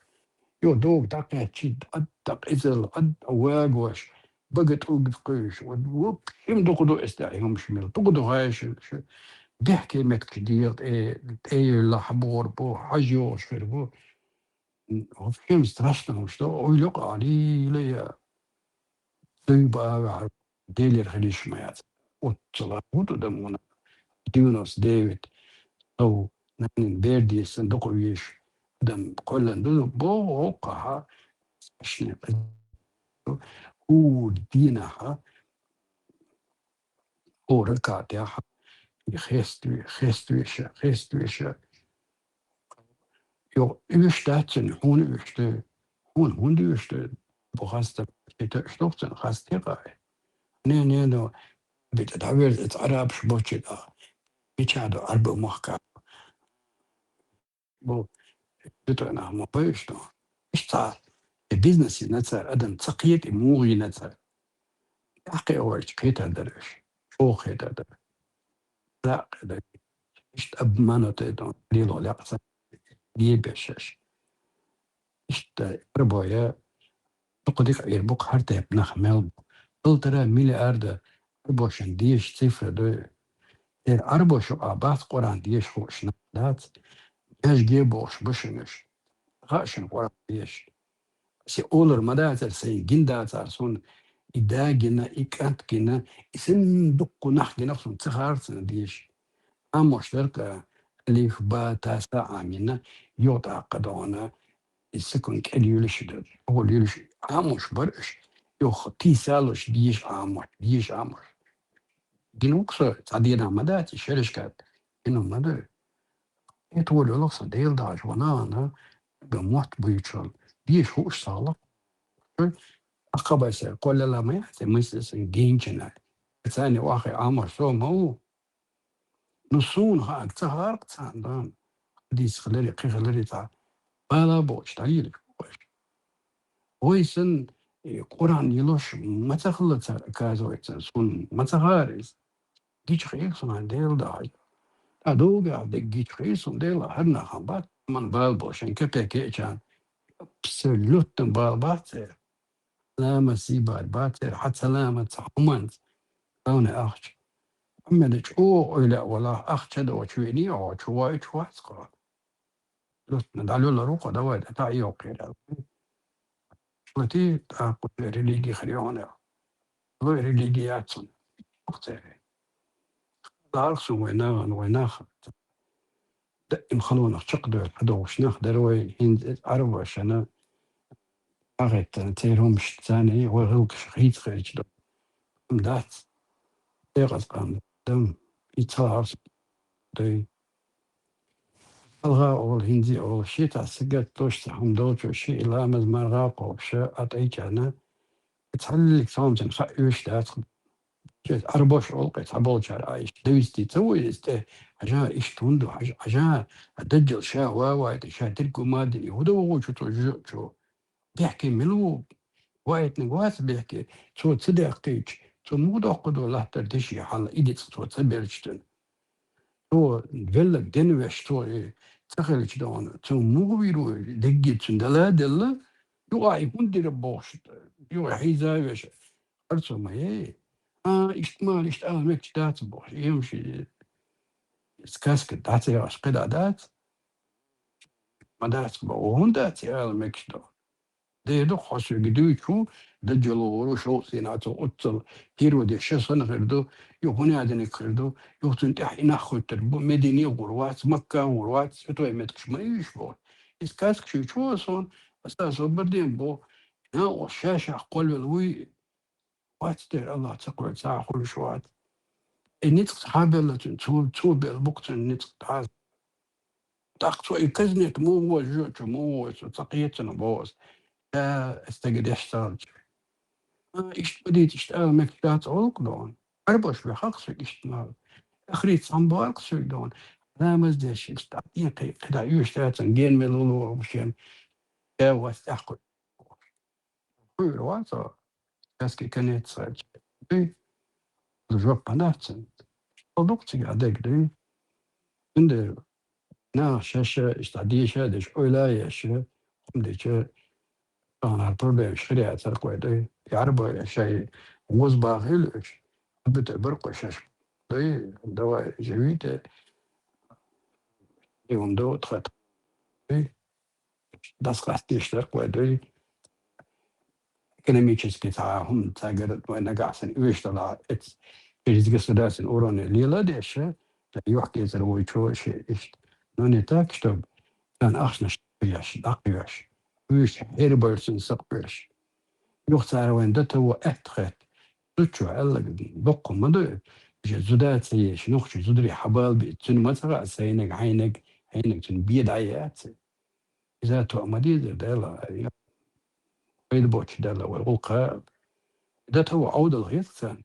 Ю дог дӀакхаьччи, ад дакъа изал, ад вагош, бага тӀулг кхуьйш. Вот, вот, шим дукха ду эс тӀехь хӀумаш мел. Дукха ду хьаьшин, шу бехке меттиг дегӀа тӀе, тӀе йоллахь бохур бу, хьажа йогӀуш хир бу. Вообще страшно, что ойла къалийла я. Дуй баьваьхьар, Делера хилиш ма яц. Оццала хӀун ду дан вуна? Девяносто девять сов нанин бердесан дукха веш адам кхоьллан ду, боху хӀокхахьа. Страшно. ХӀур дийнахьа, хӀора катехьа, и хестве-, хествеша, хествеша. Йо, уьш дац цуьнан, хьуна уьш ду, хьуна хӀунда уьш ду? Бу хаста, и тоьаш ду-кх цуьнан, хаста тӀекъа. Не, не, ну, битӀа дӀаверза, эца Ӏарабаш бочи тӀа. Мича ду Ӏарба махка? Бу, битӀа нах ма бай уьш ду. Иштта, и бизнес йина цара, адам ца кхета, и муха йина цара. Тахкхе вайча кхетар дара уьш. ЧӀогӀа кхетар дара. Даккха дара. Иштта обманутый дон, лело лекъа ца дебеш шаьш. Иштта арбоя, дукха дика Ӏийр бу-кх хӀара тайпа нах мел бу. Полтора миллиарда арбошан деша цифра ду. Эр арбош юкъа бац Къуръан деша хууш нах дац. Межге бохуш бу шуьнаш. Хаьа шуна Къуръан деша. Се олар ма дацара, сайн гина дацара суна, и да гина, и кӀант гина, и санна дуккха нах гина суна ца хаарцана деша. Амош дара-кх алиф, ба, та, са Ӏамийна, йо тӀаккха догӀана, и сакун кӀел юьлуш ду, чӀогӀа юьлуш Ӏамош бара уьш, йоху тийсалуш деша Ӏамош, деша Ӏамош. Гина ву-кх со, цхьа дийнахь ма дац, и шерашка гина ма ду. ХӀетахь йолу сан Дела дахьаш ван нахана, га мотт буьйцуш, деша хууш сагӀлакх. Ахкхабай сан кхоллала ма яц, мысли сан гинчина. Царна охьахи Ӏамош со ма ву. Ну, суна хаьа, ца хааркъ царна дан. Хьадис хиларе, кхин хиларе цхьа. Бала бохуш, дӀайийла вайша. Вай санна, э, Къуръан йилош ма ца хилла цара, оказывается, суна ма ца хаьара иза. Гича хиира суна Дела дахьаш. ТӀадугахь дерг гича хиира суна Дела, хӀара нах бац, ман бала бо шайн капеке а чарна. Абсолютно бала бац церан. Саламат сий бала бац церан, хьан саламат ца хӀуманца. Тахана ахча. Амма чӀогӀа ойла а валахь, ахча доцуш вений, хьо чу воуьйтуш вац-кх. Лутна дӀалуьллур ву-кх, давай, тӀе йоккхийра. Лати, тӀаккха религи хир йогӀана. Вай религи яц цунна. Ох, церан. Ларх шу вай нахана, вай нах. Даим халонах чекхдевлла хьадогӀуш нах дара вай, хӀинца Ӏарбашна, агӀеттана, церан хӀумаш царна, вай гӀиллакхаш хийца хилча до. Амма дац. Декъаза къам дам. И ца ларх ду. ХӀалха олу, хӀинца олу, ши цхьа сагатдеш цхьа хӀума долчо ши и ламаз марха кхобуш, а тӀайчарна, цхьаллиг цхьа хӀуманна хаьа оьшуш дац. Шеца Ӏарбош олу кхин цхьаболчара, а иштта довести ца вуй иза тӀе, хьажа, иштта хӀунда ду, хьажа, хьажа, а даджал ша ван вайтӀа, ша дерг гу ма дина, и хӀун дан вогӀучу цо жуьжуъ чу? Бехке мила ву? Вайтинарг вац бехке, цо ца даьккхича, цо муха доккху ду латтар деши хьал, и дицкъ цо ца белча цуьнан? Цо велларг ден веш, цо и ца хилча догӀана, цо муха вийр ву, дегги цуьнан дала а делла, юкъахь и хӀунда дира бохуш, юкъа хьийза а веш, харцо ма яй. А, иштта ма, иштта ала мегаш дац бохуш, эмши, сказка дац, яхаш кхидӀа дац. Ма дац боху, хӀунда дац ала мегаш ду? Дера ду, хьо соьга дуьйцу, даджало гӀур ву шовзткъа сенах цо оццул, Гьеродес ша санна хир ду, юха хӀун яздинарг хир ду, юха цунна тӀехь и нах хоьттур бу, Медине гӀур вац, Макка гӀур вац, святой меттигаш ма ю уьш боху. И сказка шуьйчу а сон, аса собар ден боху, накъост ша-шах кхоллавелла вуй, вац дера, Аллах ца кхоьллина, цхьа а хуьлуш вац. И ницкъ цхьа белла цуьнан, цо, цо белла бу-кх цуьнан ницкъ дӀа. ТӀаккха цо и казнет муха вожу, чу муха вожу, цо ца кхетана боху аса. Ша стага деш ца хилча. А, иштта ма дийца, иштта ала мегаш дац олу-кх дона. Ӏарбош вехна-кх соьга иштта ма. Ахрит цхьамма боху-кх соьга дона. Ламаз деш, иштта дӀа кхин кхидӀа оьшуш дацара, ген мел лулу шен. Ша вац тӀаьхьа кхуьур вац, сказки конец хилча. Дуй, жоп ма дац цуьнан. Хьал ду-кх цигахь дерг, дуй. Цундела наха шаьш иштта деша а деш, ойла а еш, хӀума дича, тахана хӀара проблемаш хир яцара-кх вай, дуй. Ӏарбой шайн гӀоз баха хилла уьш, хӀун битар бара-кх вай шаьш, дуй. Давай, живите, и хӀума ду тхан, дуй. ДӀасакъастийша дара-кх вай, дуй. Экономически цхьа хӀума цхьа гара вай нагахь санна оьшуш далахь, эц, через государственный уровень лела а деш, юьхь-кӀезар вуй чу ши иштта. Но не так, чтоб царна ахчанаш дӀакхоьхьуш, дӀакхоьхьуш. Уьш хьерабевлла цуьнан сакъоьхьуш. Юха цара вайна дан таво аьтта хетта. Зудчо аьлларг доккха ма ду, уьш зуда ца еш, нохчий зударий хьабалбе, цуьнан ма ца хаьа сайнаг, хьайнаг, хьайнаг цуьнан бен дӀаяц. Иза тоъ ма дезара Дала, я пайда боцуш Дала вай гӀуллакха. Дан таво Ӏовдал хета царна.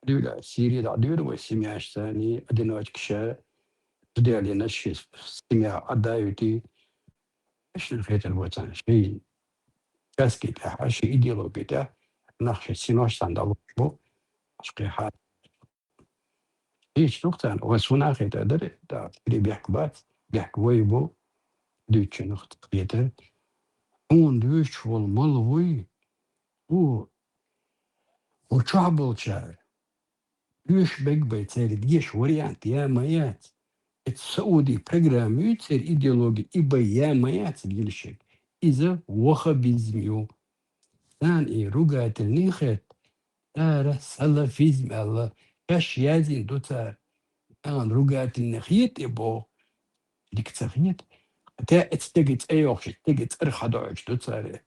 Дуьйла, Сири дӀадоьду вай семьяш царний, одиночкаша, зуда ялийнарш ши семья Ӏадда а юьтий. Эшна хетар бу царна, ши сказки тӀехь, ши идеологи тӀехь, нах ши синош царна дӀалуш бу, аш кхин хьа. Хьийча ду-кх царна, вай суна а хетар дара, тӀаккха бехк бац, бехк вай бу, дуьйцучунах хетар. Хьуна дуьйцуш волу мала вуй, ву, ву чохь болчара. Оьшуш бегбай церан деша вариант я ма яц. Эцу Сауди программа ю церан идеологи и бай я ма яц гилшиг. Иза ваххабизм ю. Царна и ругательный хет, цара салафизм аьлла, шаьш яздина ду цара. Царна ругательный хета и боху. Дика ца хета. Хьатта эцу стеган цӀе йохуш, стеган цӀарах хьадоуьйтуш ду цара.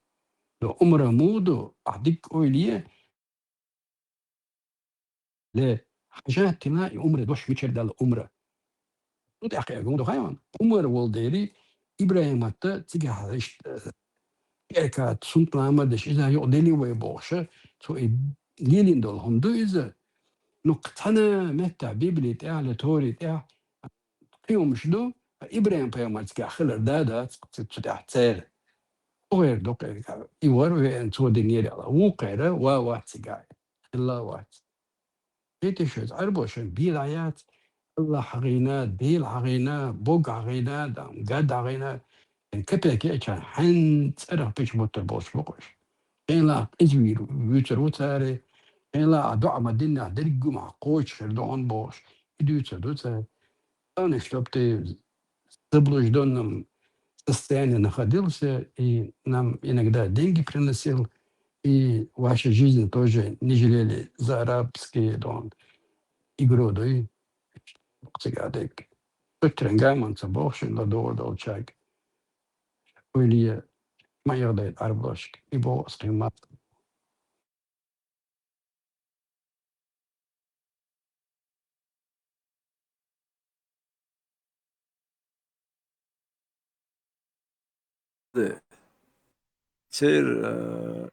Ду Ӏумра муха ду, ахь дика ойла е, Ле, хьажа тина и Ӏумра дош мичара дала Ӏумра. Ну, тӀаккха гуна ду хайван. Ӏумар волу дери, ИбрахӀим атта цигахь иштта, э, эркат, сунт ламар деш, иза юкъа дели вай бохуша, цо и лелийна долу хӀума ду иза. Ну, цхьана меттехь Библи тӀехь, ле Тори тӀехь, кхин хӀумаш ду, ИбрахӀим-пайхамар цигахь хилар да дац цу, цу тӀехь церан. ХӀокхеран ду-кх и вара веана цо динера аьлла. Вукхеран ва вац цигахь. Хилла а вац. Кхетий шу иза, Ӏарбоша бен дӀаяц, Аллах хьагӀийна, Дела хьагӀийна, бог хьагӀийна, дан гад хьагӀийна. Эн капек яича хьаьнца цӀарах печать буттур болуш бу-кх уьш. Хьайна къиза вийр вуьйцур ву цара, хьайна а доӀа ма-диннехь дерриг а хӀума кхочуш хир ду хьуна бохуш, и дуьйцур ду цара. Главное, чтоб ты в заблуждённом состоянии находился, и нам иногда деньги приносил, и ваша жизнь тоже не жалели за арабские, дон, игру, дуй. Цигахь дерг. Цуьттаран гаманца бохуш ладогӀа долчаьрга. Уьлле ма яхадайта Ӏарбошка, и боху аса кхин ма. Да. Церан, э,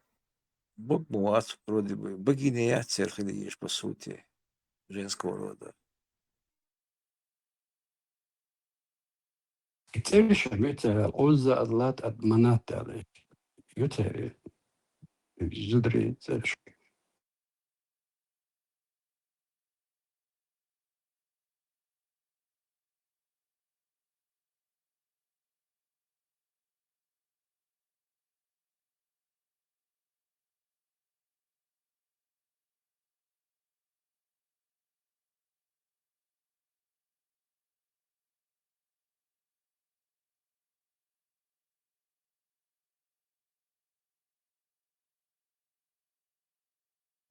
бог ма вац, вроде бы, богиня яц церан хила езаш, по сути, женского рода. И цӀераш а ю церан, Ӏузза, Аллат, Ат-, Манат аьлла. Ю церан зударийн цӀераш.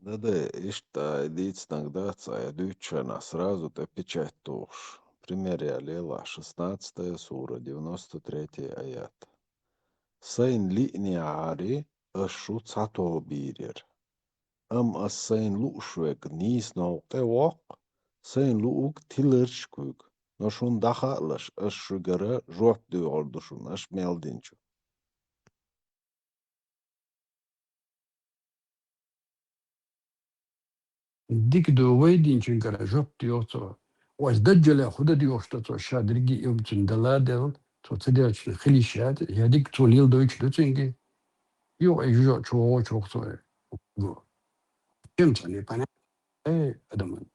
Да-да, иштта дийцинарг дац, ай дуьйцучарна сразу тӀе печать тухуш. Пример ялийла, шестнадцатая сура, девяносто третий аят. Сайна лиънехьара ас шу цхьа тоба йийр яра. Амма ас сайна лууш верг нийса новкъа тӀе воккху, сайна луург тиларш куьйга. Но шуна дӀахаалаш, ас шуьгара жоп доьхур ду шуна, аш мел динчу. Дика ду, вай динчуьнгара жоп доьху цо. Оцу даджалех хӀун дан доьхуш ду цо, ша дерриге а цунна дала а делла, цо ца делча хила йиш яц, я дика цо леладойтуш ду цуьнга. Юха и жужа чу вогӀу, чу вогӀу цо. Гу. Чем цо не понятно? Э, адаман.